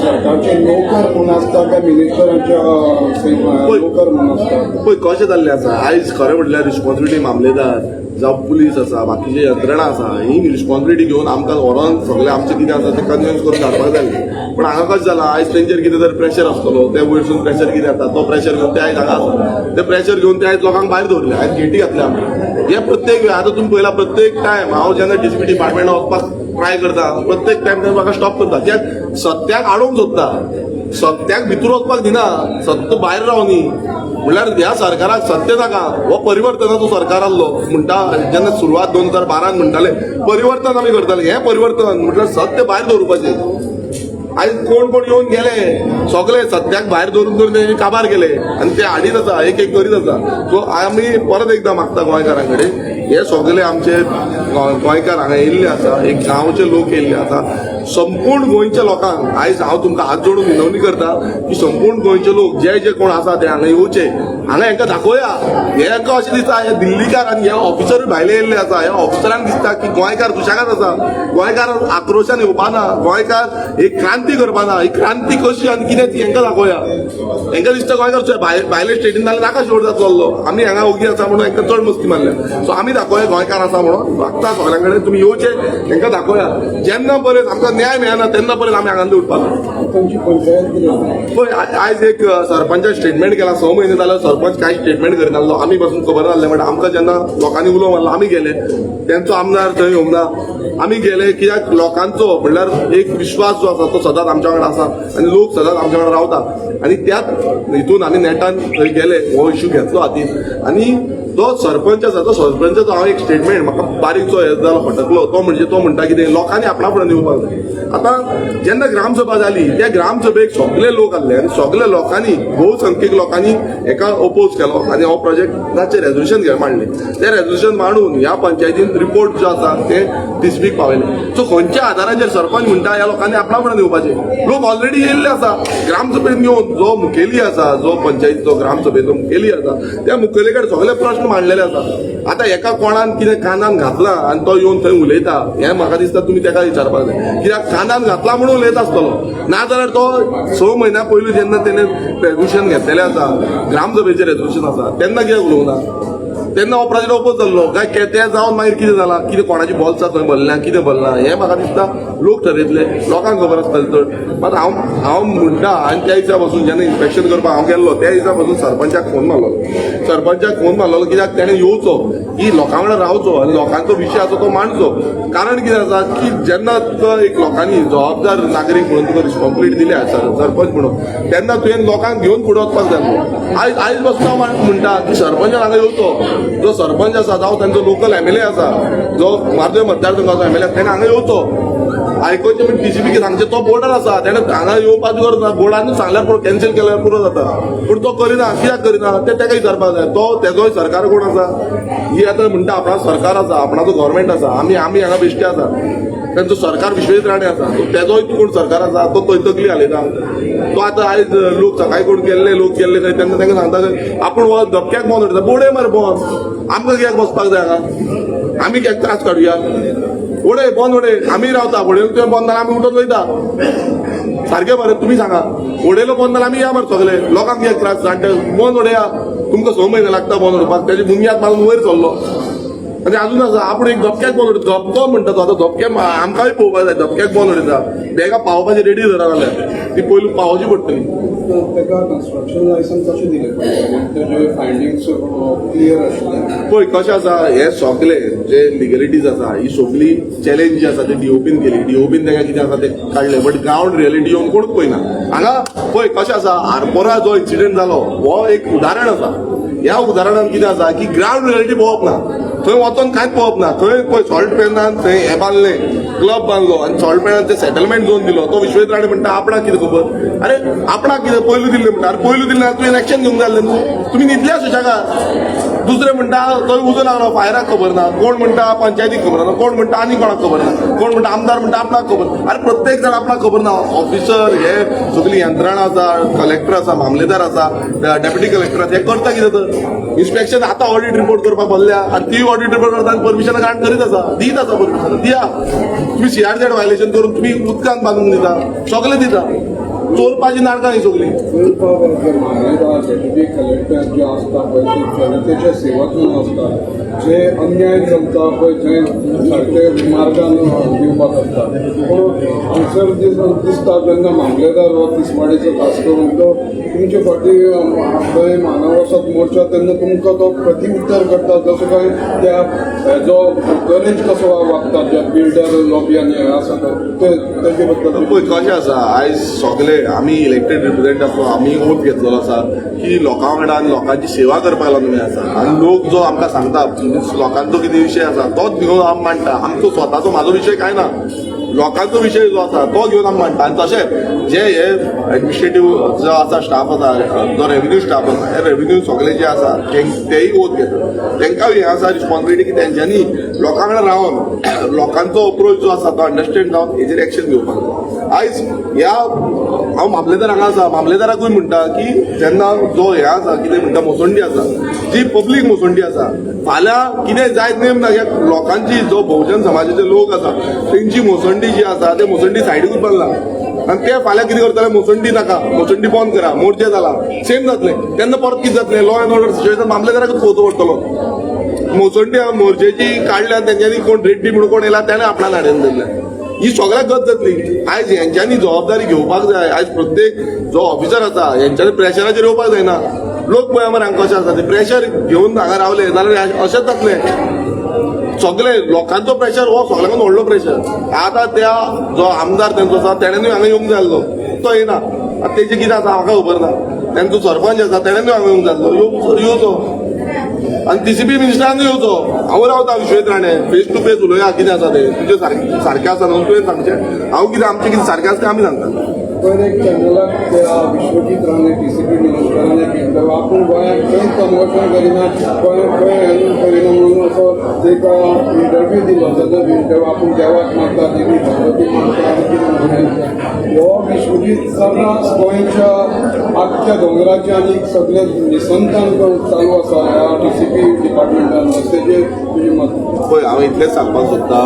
[SPEAKER 13] सरकारचे नोकर म्हणून आसता काय मिनिस्टरांचे नोकर म्हणून आसता?
[SPEAKER 4] पळय कशें जाल्लें आसा आयज, खरें म्हटल्यार रिस्पॉन्सिबिलिटी मामलेदार जावं पुलीस आसा, बाकीचे यंत्रणा आसा, ही रिस्पॉन्सिबिलिटी घेवन आमकां व्हरोन सगळें आमचें कितें आसा तें कन्विन्स करून धाडपाक जाय. पूण हांगा कशें जालां, आयज तेंचेर कितें तरी प्रेशर आसतलो, ते वयरसून प्रेशर कितें येता तो प्रेशर घेवन ते आयज हांगा आसा, ते प्रेशर घेवन ते आयज लोकांक भायर दवरले, आयज गेटी घातल्या आमी. हे प्रत्येक वेळ आतां तुमी पळयला, प्रत्येक टायम हांव जेन्ना डीसीपी डिपार्टमेंटान वचपाक ट्राय करता, प्रत्येक टायम ते म्हाका स्टॉप करता. कित्याक सत्याक आडोवंक सोदता, सत्याक भितर वचपाक दिना, सत्य भायर रावनी. म्हणल्यार ह्या सरकाराक सत्य नाका. हो परिवर्तनाचो सरकार आसलो म्हणटा, जेन्ना सुरवात 2012 म्हणटाले परिवर्तन आमी करताले, हें परिवर्तन म्हटल्यार सत्य भायर दवरुपाचें. आयज कोण कोण येवन गेले सगळे सत्याक भायर दवरून करून तेंचे काबार केले आनी ते हाडीत आसा, एक एक करीत आसा. सो आमी परत एकदां मागता गोंयकारां कडेन, हे सगळे आमचे गोंयकार हांगा येयल्ले आसा, एक गांवचे लोक येयल्ले आसा, संपूर्ण गोंयच्या लोकांक आयज हांव तुमकां हात जोडून विनवणी करता की संपूर्ण गोंयचे लोक जे जे कोण आसा ते हांगा येवचे, हांगा हेंकां दाखोवया. हे हेंकां अशें दिसता हे दिल्लीकार आनी हे ऑफिसरूय भायले येयल्ले आसा, ह्या ऑफिसरांक दिसता की गोंयकार सुशेगाद आसा, गोंयकार आक्रोशान येवपाना, गोंयकार एक क्रांती करपाना. ही क्रांती कशी आनी कितें ती हेंकां दाखोवया. हेंकां दिसता गोंयकार भायले स्टेटीन जाल्यार नाका शोर जातलो, आमी हांगा ओगी आसा म्हणून हेंकां चड मस्ती मारल्या. सो आमी दाखोवया गोंयकार आसा म्हणून मागता सगळ्यां कडेन तुमी येवचे, हेंकां दाखोवया. जेन्ना बरें आमकां आमकां न्याय मेळना तेन्ना पर्यंत आमी हांगा उठपाक.
[SPEAKER 13] तुमची पंचायत कितें?
[SPEAKER 4] पळय, आयज एक सरपंचान स्टेटमेंट केला. 6 म्हयने जाल्यार सरपंच कांय स्टेटमेंट करिनासलो. आमी पासून खबर नासलें. म्हणटा आमकां जेन्ना लोकांनी उलो मारलो आमी गेले, तेंचो आमदार थंय येवंक ना. आमी गेले कित्याक लोकांचो म्हणल्यार एक विश्वास जो आसा तो सदांच आमच्या वांगडा आसा आनी लोक सदांच आमच्या वांगडा रावता आनी त्याच हितून आमी नेटान थंय गेले, हो इश्यू घेतलो हातीन. आनी जो सरपंच आसा तो सरपंचाचो हांव एक स्टेटमेंट म्हाका बारीकसो हे जालो, फटकलो. तो म्हणजे तो म्हणटा कितें, लोकांनी आपणा फुडें येवपाक जाय. आतां जेन्ना ग्रामसभा जाली त्या ग्रामसभेक सगळे लोक आसले आनी सगळे लोकांनी, भोवसंख्यक लोकांनी हेका ओपोज केलो आनी हो प्रोजेक्टाचें रेजोल्युशन मांडलें. तें रेजोल्युशन मांडून ह्या पंचायतीन रिपोर्ट जो आसा ते टीसीपीक पावयले. सो खंयच्या आधाराचेर सरपंच म्हणटा ह्या लोकांनी आपणा फुडें येवपाचें? लोक ऑलरेडी येयल्ले आसा ग्रामसभेन येवन. जो मुखेली आसा, जो पंचायतीचो ग्रामसभेचो मुखेली आसा, त्या मुखेली कडेन सगळे प्रश्न मांडलेले आसा. आतां एका कोणान कितें कानान घातला आनी तो येवन थंय उलयता, हें म्हाका दिसता तुमी तेका विचारपाक जाय. कित्याक कानान घातला म्हणून उलयता आसतलो, नाजाल्यार तो 6 म्हयन्या पयलीं जेन्ना तेणें रेजोल्युशन घेतलेलें आसा, ग्रामसभेचें रेजोल्युशन आसा, तेन्ना कित्याक उलोवंक ना? तेन्ना हो प्रोजेक्ट ओपोज जाल्लो काय ते जावन मागीर कितें जालां, कितें कोणाची बोल्सां खंय भरल्या, कितें भरलां, हें म्हाका दिसता लोक ठरयतले, लोकांक खबर आसतलें चड. मात हांव म्हणटा, आनी त्या दिसा पासून जेन्ना इन्स्पेक्शन करपाक हांव गेल्लो त्या दिसा पासून सरपंचाक फोन मारलेलो. सरपंचाक फोन मारलेलो कित्याक तेणें येवचो, की लोकां वांगडा रावचो आनी लोकांचो विशय आसा तो मांडचो. कारण कितें आसा की जेन्ना तुका एक लोकांनी जबाबदार नागरीक म्हणून तुका रिस्पॉन्सिबिलिटी दिल्या सरपंच म्हणून, तेन्ना तुवें लोकांक घेवन फुडें वचपाक जाय. आयज पासून हांव म्हणटा की सरपंचान हांगा येवचो. जो सरपंच आसा, जावं तांचो लोकल एमएलए आसा, जो म्हार्दोळ मतदारसंघाचो एमएलए, तेणें हांगा येवचो. आयकोचें म्हणजे टीसीपी सांगचें तो बोर्डर आसा, तेणें हांगा येवपाची गरज ना. बोर्डानूच सांगल्यार पुरो, कॅन्सल केल्यार पुरो जाता. पूण तो करिना, कित्याक करिना तें तेका विचारपाक जाय. तो तेजोय सरकार कोण आसा, ही आतां म्हणटा आपणा सरकार आसा, आपणाचो गव्हर्मेंट आसा, आमी आमी हांगा बेश्टे आसा. तेंचो सरकार विश्वजीत राणे आसा, तेजोय कोण सरकार आसा तो थंय तकली हालयता. तो आतां आयज लोक सकाळी कोण गेल्ले, लोक गेल्ले खंय, तेन्ना तांकां सांगता आपूण हो धपक्याक बंद उरता, बोडे मरे बंद, आमकां कित्याक बसपाक जाय हांगा, आमी कित्याक त्रास काडुया, उडय बंद उडय, आमी रावता, उडयलो तुवें बंद जाल्यार आमी उठून वयता. सारकें बरें तुमी सांगा, उडयलो बंद जाल्यार आमी या मरे सगळे, लोकांक कित्याक त्रास, जाणटे बंद उडया, तुमकां 6 म्हयने लागता बंद उडोवपाक, तेजी बुन्याद मारून वयर सरलो आनी अजून आसा. आपूण एक धपक्याक बंद उडयता, धपको म्हणटा तो, आतां धपके आमकांय पळोवपाक जाय, धपक्याक बंद उडयता, बेगा पावोवपाची रेडी धरा जाल्यार ती पयलू पावोवची पडटली.
[SPEAKER 13] ताका कन्स्ट्रक्शन लायसन्स कशें दिलें पळय, फायंडींग्स क्लियर आशिल्ले.
[SPEAKER 4] पळय कशें आसा, हे सगळे जे लिगलिटीज आसा ही सगळी चॅलेंज जी आसा ती डीओपीन केली. डीओपीन ताका कितें आसा तें काडलें, बट ग्रावंड रियलिटी येवन कोण पळयना. हांगा पळय कशें आसा, आरपोरा जो इन्सिडंट जालो हो एक उदाहरण आसा. ह्या उदाहरणान कितें आसा की ग्रावंड रियलिटी पळोवप ना, थंय वचोन कांयच पळोवप ना. थंय पळय सॉल्ट पेनान थंय हें बांदलें, क्लब बांदलो आनी सॉल्ट पेनान ते सेटलमेंट झोन दिलो. तो विश्वजीत राणे म्हणटा आपणाक कितें खबर, अरे आपणाक कितें पयलू दिल्लें म्हणटा, अरे पयलू दिल्लें तुवें एक्शन घेवंक जाय आसलें न्हू, तुमी न्हिदल्या सुशेगाद. दुसरें म्हणटा थंय उजो लागलो, फायराक खबर ना, कोण म्हणटा पंचायतीक खबर ना, कोण म्हणटा आनी कोणाक खबर ना, कोण म्हणटा आमदार म्हणटा आपणाक खबर. अरे प्रत्येक जाण आपणाक खबर ना. ऑफिसर हे सगळी यंत्रणा आसा, कलेक्टर आसा, मामलेदार आसा, डेप्युटी कलेक्टर आसा, हे करता कितें तर इन्स्पेक्शन आतां ऑडिट रिपोर्ट करपाक बसल्या आनी ती ऑडिट रिपोर्ट करता आनी परमिशन ग्रांट करीत आसा, दीत आसा परमिशन दिया. तुमी सीआरझेड व्हायलेशन करून तुमी उदकान बांदून दिता, सगळें दिता, चोरपाची नाटकां ही सगळीं.
[SPEAKER 13] मामलेदार, डेप्युटी कलेक्टर जे आसता पळय ते जनतेचे सेवक म्हणून आसता, जे अन्याय चलता पळय थंय सारके मार्गान दिवपाक आसता. पूण हांगसर दिसता जेन्ना मामलेदार हो तिसवाडीचो खास करून तो तुमचे फाटी थंय मानवसत मोर्चा तेन्ना तुमकां तो प्रतिउत्तर करता, जसो काय त्या हेजो गणेश कसो वागता ज्या बिल्डर लॉबी आनी हें आसा ते तेजे बद्दल.
[SPEAKER 4] पळय कशें आसा, आयज सगळे आमी इलेक्टेड रिप्रेझेंट आसा, आमी ओथ घेतलेलो आसा की लोकां वांगडा आनी लोकांची सेवा करपाक लागून आमी आसा. आनी लोक जो आमकां सांगता लोकांचो कितें विशय आसा तोच घेवन आमी मांडटा. आमचो स्वताचो म्हाजो विशय कांय ना, लोकांचो विशय जो आसा तो घेवन आमी मांडटा. आनी तशेंच जे हे एडमिनिस्ट्रेटीव जो आसा स्टाफ आसा, जो रेव्हेन्यू स्टाफ आसा, हे रेव्हेन्यू सगळे जे आसा तेय ओथ घेता, तांकां हें आसा रिस्पॉन्सिबिलिटी की तेंच्यांनी लोकां वांगडा रावन लोकांचो अप्रोच जो आसा तो अंडरस्टँड जावन हेजेर एक्शन घेवपाक जाय. आयज ह्या हांव मामलेदार हांगा आसा, मामलेदाराकूय म्हणटा की जेन्ना जो हें आसा कितें म्हणटा मोसंडी आसा, जी पब्लीक मोसंडी आसा, फाल्यां कितें जायत नेम ना, ह्या लोकांची जो बहुजन समाजाचे लोक आसा तेंची मोसंडी जी आसा ते मोसंडी सायडीकूच बांदला आनी ते फाल्यां कितें करतले, मोसंडी नाका, मोसंडी बंद करा, मोर्चे जाला, सेम जातलें. तेन्ना परत कितें जातलें, लॉ एन्ड ऑर्डर सिच्युएशन मामलेदाराकूच पळोवचो पडटलो. मोसंडी मोर्चेची काडल्या तेंच्यांनी कोण रेड्डी म्हणून कोण येयला तेणें आपणाक हाडून धरलें. ही सगळ्याक गत जातली. आयज हेंच्यांनी जबाबदारी घेवपाक जाय. आयज प्रत्येक जो ऑफिसर आसा हेंच्यांनी प्रेशराचेर येवपाक जायना. लोक पळय मरे हांगा कशें आसा ते प्रेशर घेवन हांगा रावले जाल्यार अशेंच जातलें. सगळे लोकांचो प्रेशर हो सगळ्यांकून व्हडलो प्रेशर. आतां त्या जो आमदार तेंचो आसा तेणेनूय हांगा येवंक जाय आसलो, तो येना. आतां तेजें कितें आसा म्हाका खबर ना. तेंचो सरपंच आसा तेणेनूय हांगा येवंक जाय आसलो, येवचो. आनी टीसीपी मिनिस्टरानूय येवचो. हांव रावता Vishwajit Rane, face to face उलोवया कितें आसा तें. तुजें सारकें आसा न्हू तुवें सांगचें, हांव कितें आमचें कितें सारकें आसा तें आमी सांगता.
[SPEAKER 13] पयर एक चॅनलाक त्या विश्वजीत राणे टीसीपी मिनिस्टरान एक इंटरव्यू, आपूण गोंयांत खंय कन्वर्शन करिना, गोंयांत खंय हें करिना म्हणून असो एक इंटरव्यू दिलो. जाल्यार इंटरव्यू आपूण देवाक मानता, देवी भगवती मानता आनी कितें म्हणून हो विश्वजीत सर्रास गोंयच्या आख्ख्या दोंगराच्या आनी सगळे निसंतान चालू आसा ह्या टीसीपी डिपार्टमेंटान. तेजेर तुजें मत?
[SPEAKER 4] पळय, हांव इतलेंच सांगपाक सोदता,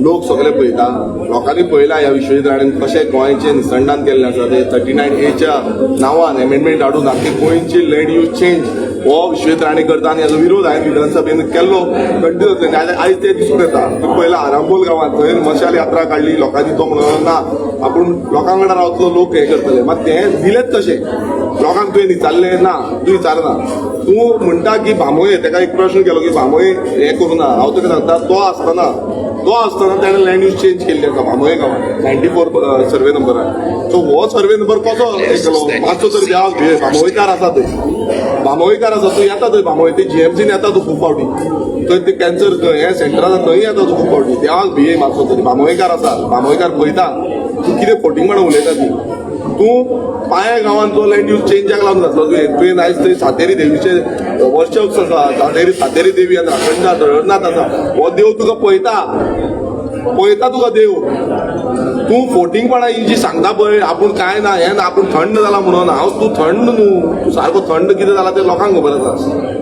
[SPEAKER 4] लोक सगळे पळयता, लोकांनी पळयला ह्या विश्वजीत राणेन कशें गोंयचें निसंडान केल्लें आसा तें. 39Aच्या नांवान एमेंडमेंट हाडून आख्खे गोंयची लँड यूज चेंज हो विश्वजीत राणे करता आनी हाजो विरोध हांवें विधानसभेन केल्लो कंटिन्यूस. आयज तें दिसून येता. तुमी पळयला आरांबोल गांवांत थंय मशाल यात्रा काडली लोकांनी. तो म्हणून ना आपूण लोकां वांगडा रावतलो, लोक हें करतले. मात तें दिलेंच कशें लोकांक? तुवें विचारलें ना, तूं विचारना. तूं म्हणटा की बांबोळे, ताका एक प्रश्न केलो की बांबोळे हें करूं ना. हांव तुका सांगता, तो आसतना ताणें लँड यूज चेंज केल्ली आसा बांबोळे गांवांत 94 सर्वे नंबरार. सो हो सर्वे नंबर कसो हे केलो? मातसो तरी देवाक भिये. बांबोळीकार आसा थंय, बांबोळीकार आसा, तूं येता थंय बांबोळे, ते जीएमसीन येता तूं खूब फावटी, थंय ते कॅन्सर हें सेंटर आसा थंय येता तूं खूब फावटी. देवाक भिये मातसो तरी. बांबोळीकार आसा, बांबोळीकार पळयता तूं कितें फोटिंगपणां उलयता ती. तूं पांया गांवांत जो लँड यूज चेंजाक लागून घातलो तुवें. तुवें आयज थंय सातेरी देवीचे वर्षोत्सव आसा, सातेरी देवी आनी राखणदार धरनाथ आसा, हो देव तुका पळयता, पळयता तुका देव. तूं फोटिंगपणां ही जी सांगता पळय आपूण कांय ना हें ना, आपूण थंड जाला म्हणून. हांव तूं थंड न्हू, तूं सारको थंड कितें जाला तें लोकांक खबर आसा.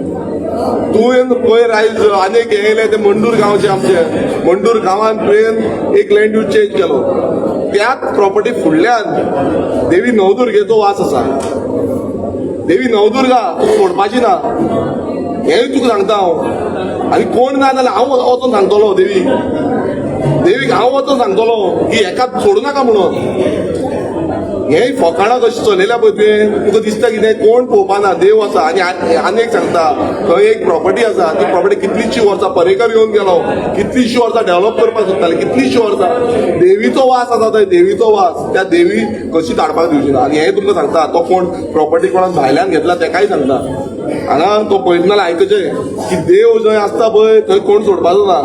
[SPEAKER 4] तुवें पयर आयज आनीक हें येयलें तें मंडूर गांवचें, आमचें मंडूर गांवांत तुवें एक लँड यूज चेंज केलो. त्याच प्रॉपर्टी फुडल्यान देवी नवदुर्गेचो वास आसा. देवी नवदुर्गा तुका सोडपाची ना, हेंय तुका सांगता हांव. आनी कोण ना जाल्यार हांव वचोन सांगतलो देवीक, देवीक हांव वचोन सांगतलो की हेका सोडूं नाका म्हणून. हे फकाणां कशी चलयल्या पळय तुवें, तुका दिसता कितें कोण पळोवपा ना, देव आसा. आनी आनी एक सांगता, थंय एक प्रॉपर्टी आसा, ती प्रॉपर्टी कितलीशीं वर्सां पर्येकर येवन गेलो, कितलीशीं वर्सां डेव्हलप करपाक सोदताले, कितलीशीं वर्सां. देवीचो वास आसा थंय, देवीचो वास, त्या देवी कशी धाडपाक दिवची ना. आनी हें तुमकां सांगता, तो कोण प्रॉपर्टी कोणाक भायल्यान घेतला तेकाय सांगता, हांगा तो पळयतना आयकचें की देव जंय आसता पळय थंय कोण सोडपाचो ना.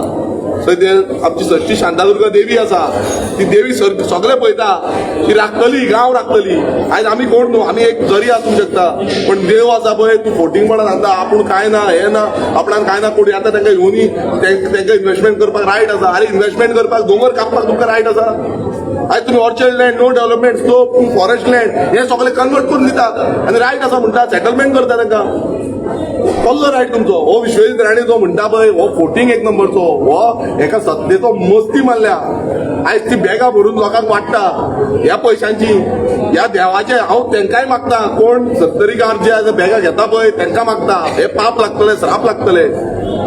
[SPEAKER 4] थंय ते आमची षष्ठी शांतादुर्गा देवी आसा, ती देवी सगळे पळयता, ती राखतली, गांव राखतली. आयज आमी कोण न्हू, आमी एक जरी आसूंक शकता, पण देव आसा पळय. तूं फोटिंगपणां सांगता आपूण कांय ना, हें ना, आपणान कांय ना. कोण येता तांकां घेवनी, तांकां इन्वेस्टमेंट करपाक रायट आसा. आरे इन्वेस्टमेंट करपाक, दोंगर कापपाक तुमकां रायट आसा? आयज तुमी orchard land, no development, slope, forest land हे सगळे कन्वर्ट करून दितात आनी रायट आसा म्हणटा, सेटलमेंट करता तांकां. कसलो रायट तुमचो? हो विश्वजीत राणे जो म्हणटा पळय, हो फोटिंग एक नंबरचो, हो एका सत्तेचो मस्ती मारल्या. आयज ती बॅगां भरून लोकांक वाडटा ह्या पयशांची, ह्या देवाचे. हांव तांकांय मागता, कोण सत्तरीकार जे आयज बॅगां घेता पळय तांकां मागता, हे पाप लागतले, श्राप लागतले.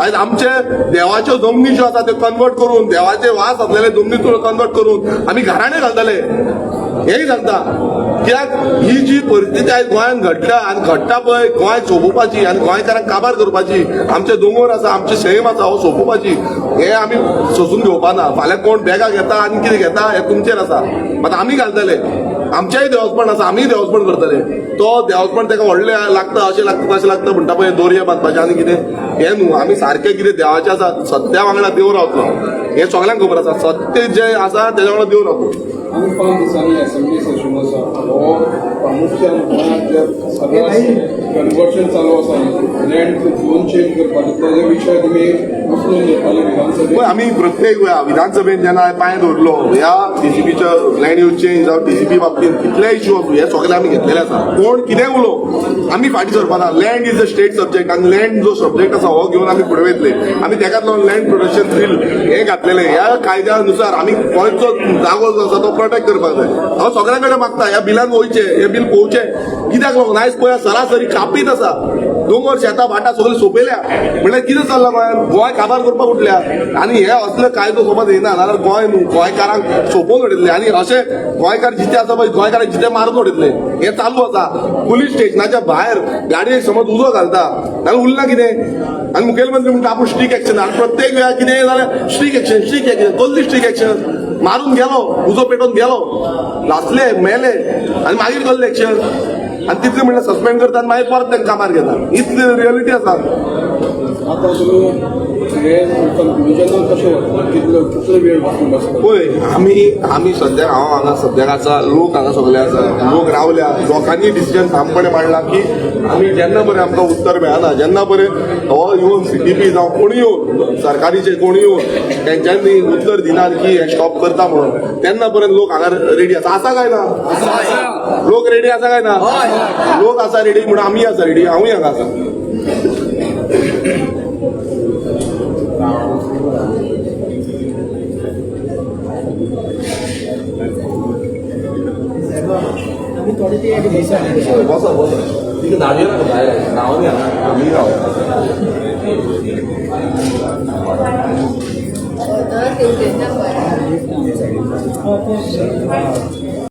[SPEAKER 4] आयज आमचे देवाच्यो जमनी ज्यो आसा त्यो कन्वर्ट करून, देवाचे वास आसलेले जमनी कन्वर्ट करून आमी घराणे घालतले, हेंय सांगता. कित्याक ही जी परिस्थिती आयज गोंयांत घडटा आनी घडटा पळय, गोंय सोंपोवपाची आनी गोंयकारांक काबार करपाची, आमचे दोंगर आसा, आमचे सैम आसा, हो सोंपोवपाची, हे आमी सोंसून घेवपा ना. फाल्यां कोण बॅगां घेता आनी कितें घेता हें तुमचेर आसा, मात आमी घालतले. आमचेंय देवस्पण आसा, आमीय देवस्पण करतले. तो देवस्पण ताका व्हडलें लागता, अशें लागता, तशें लागता म्हणटा पळय, दोरये बांदपाचें आनी कितें, हें न्हू. आमी सारकें कितें देवाचें आसा, सत्या वांगडा देव रावतलो, हें सगळ्यांक खबर आसा. सत्य जें आसा तेज्या वांगडा देव रावतलो.
[SPEAKER 13] आनी 5 दिसांनी असेंब्ली सेशन आसा, हो प्रामुख्यान गोंयांत जे सगळ्या कन्वर्शन चालू आसा, लँड झोन चेंज करपाचो, तो विशय तुमी उचलून धरताले विधानसभेत.
[SPEAKER 4] आमी प्रत्येक वेळा विधानसभेन जेन्ना पांय दवरलो, ह्या टीसीपीचो लँड यूज चेंज जावं टीसीपी बाबतींत कितले इश्यू आसूं, हे सगळे आमी घेतलेले आसा. कोण कितें उलोवं, आमी फाटीं सरपाना. Land is a state subject आनी लँड जो सब्जेक्ट आसा हो घेवन आमी फुडें वयतले. आमी तेकाच लागून लँड प्रोटेक्शन बील हें घातलेलें. ह्या कायद्या नुसार आमी गोंयचो जागो जो आसा तो प्रोटेक्ट करपाक जाय. हांव सगळ्यां कडेन मागता, ह्या बिलान वयचें, हें बील पळोवचें. कित्याक लागून आयज पळय सरासरी कापीत आसा, दोंगर शेतां भाटां सगळीं सोंपयल्या. म्हणल्यार कितें चल्लां गोंयांत? गोंय काबार करपाक उठल्या. आनी हे असले कायदो सोबत येना जाल्यार गोंय न्हू गोंयकारांक सोंपोवन उडयतले. आनी अशे गोंयकार जिते आसा पळय, गोंयकारांक जिते मारून उडयतले. हें चालू आसा. पुलीस स्टेशनाच्या भायर गाडयेक समज उजो घालता जाल्यार उरला कितें? आनी मुखेलमंत्री म्हणटा आपूण स्ट्रीक एक्शन. आनी प्रत्येक वेळार कितें जाल्यार स्ट्रीक एक्शन, स्ट्रीक एक्शन, कसली स्ट्रीक एक्शन? मारून गेलो, उजो पेटोवन गेलो, लासले, मेले, आनी मागीर कसलें एक्शन? आनी तितले म्हणल्यार सस्पेंड करता आनी मागीर परत तांकां कामार घेता. इतली रियलिटी आसा.
[SPEAKER 13] आतां तुमी हे कन्क्लुजनाक कशें वतले? कितलो कितलो वेळ बसून बसता?
[SPEAKER 4] पळय, आमी सद्याक हांव हांगा सद्याक आसा, लोक हांगा सगळे आसा, लोक रावल्या, लोकांनी डिसिजन ठामपणे मांडला की आमी जेन्ना पर्यंत आमकां उत्तर मेळना, जेन्ना पर्यंत हो येवन सीडीपी जावं कोणी येवन सरकारीचे कोणी येवन तेंच्यांनी उत्तर दिना की हे स्टॉप करता म्हणून, तेन्ना पर्यंत लोक हांगा रेडी आसा. आसा काय ना? लोक रेडी आसा काय ना? लोक आसा रेडी म्हणून आमी आसा रेडी. हांवूय हांगा आसा. बसा बसा, तिका धाडया नाका भायर, रावनी आमी रावया.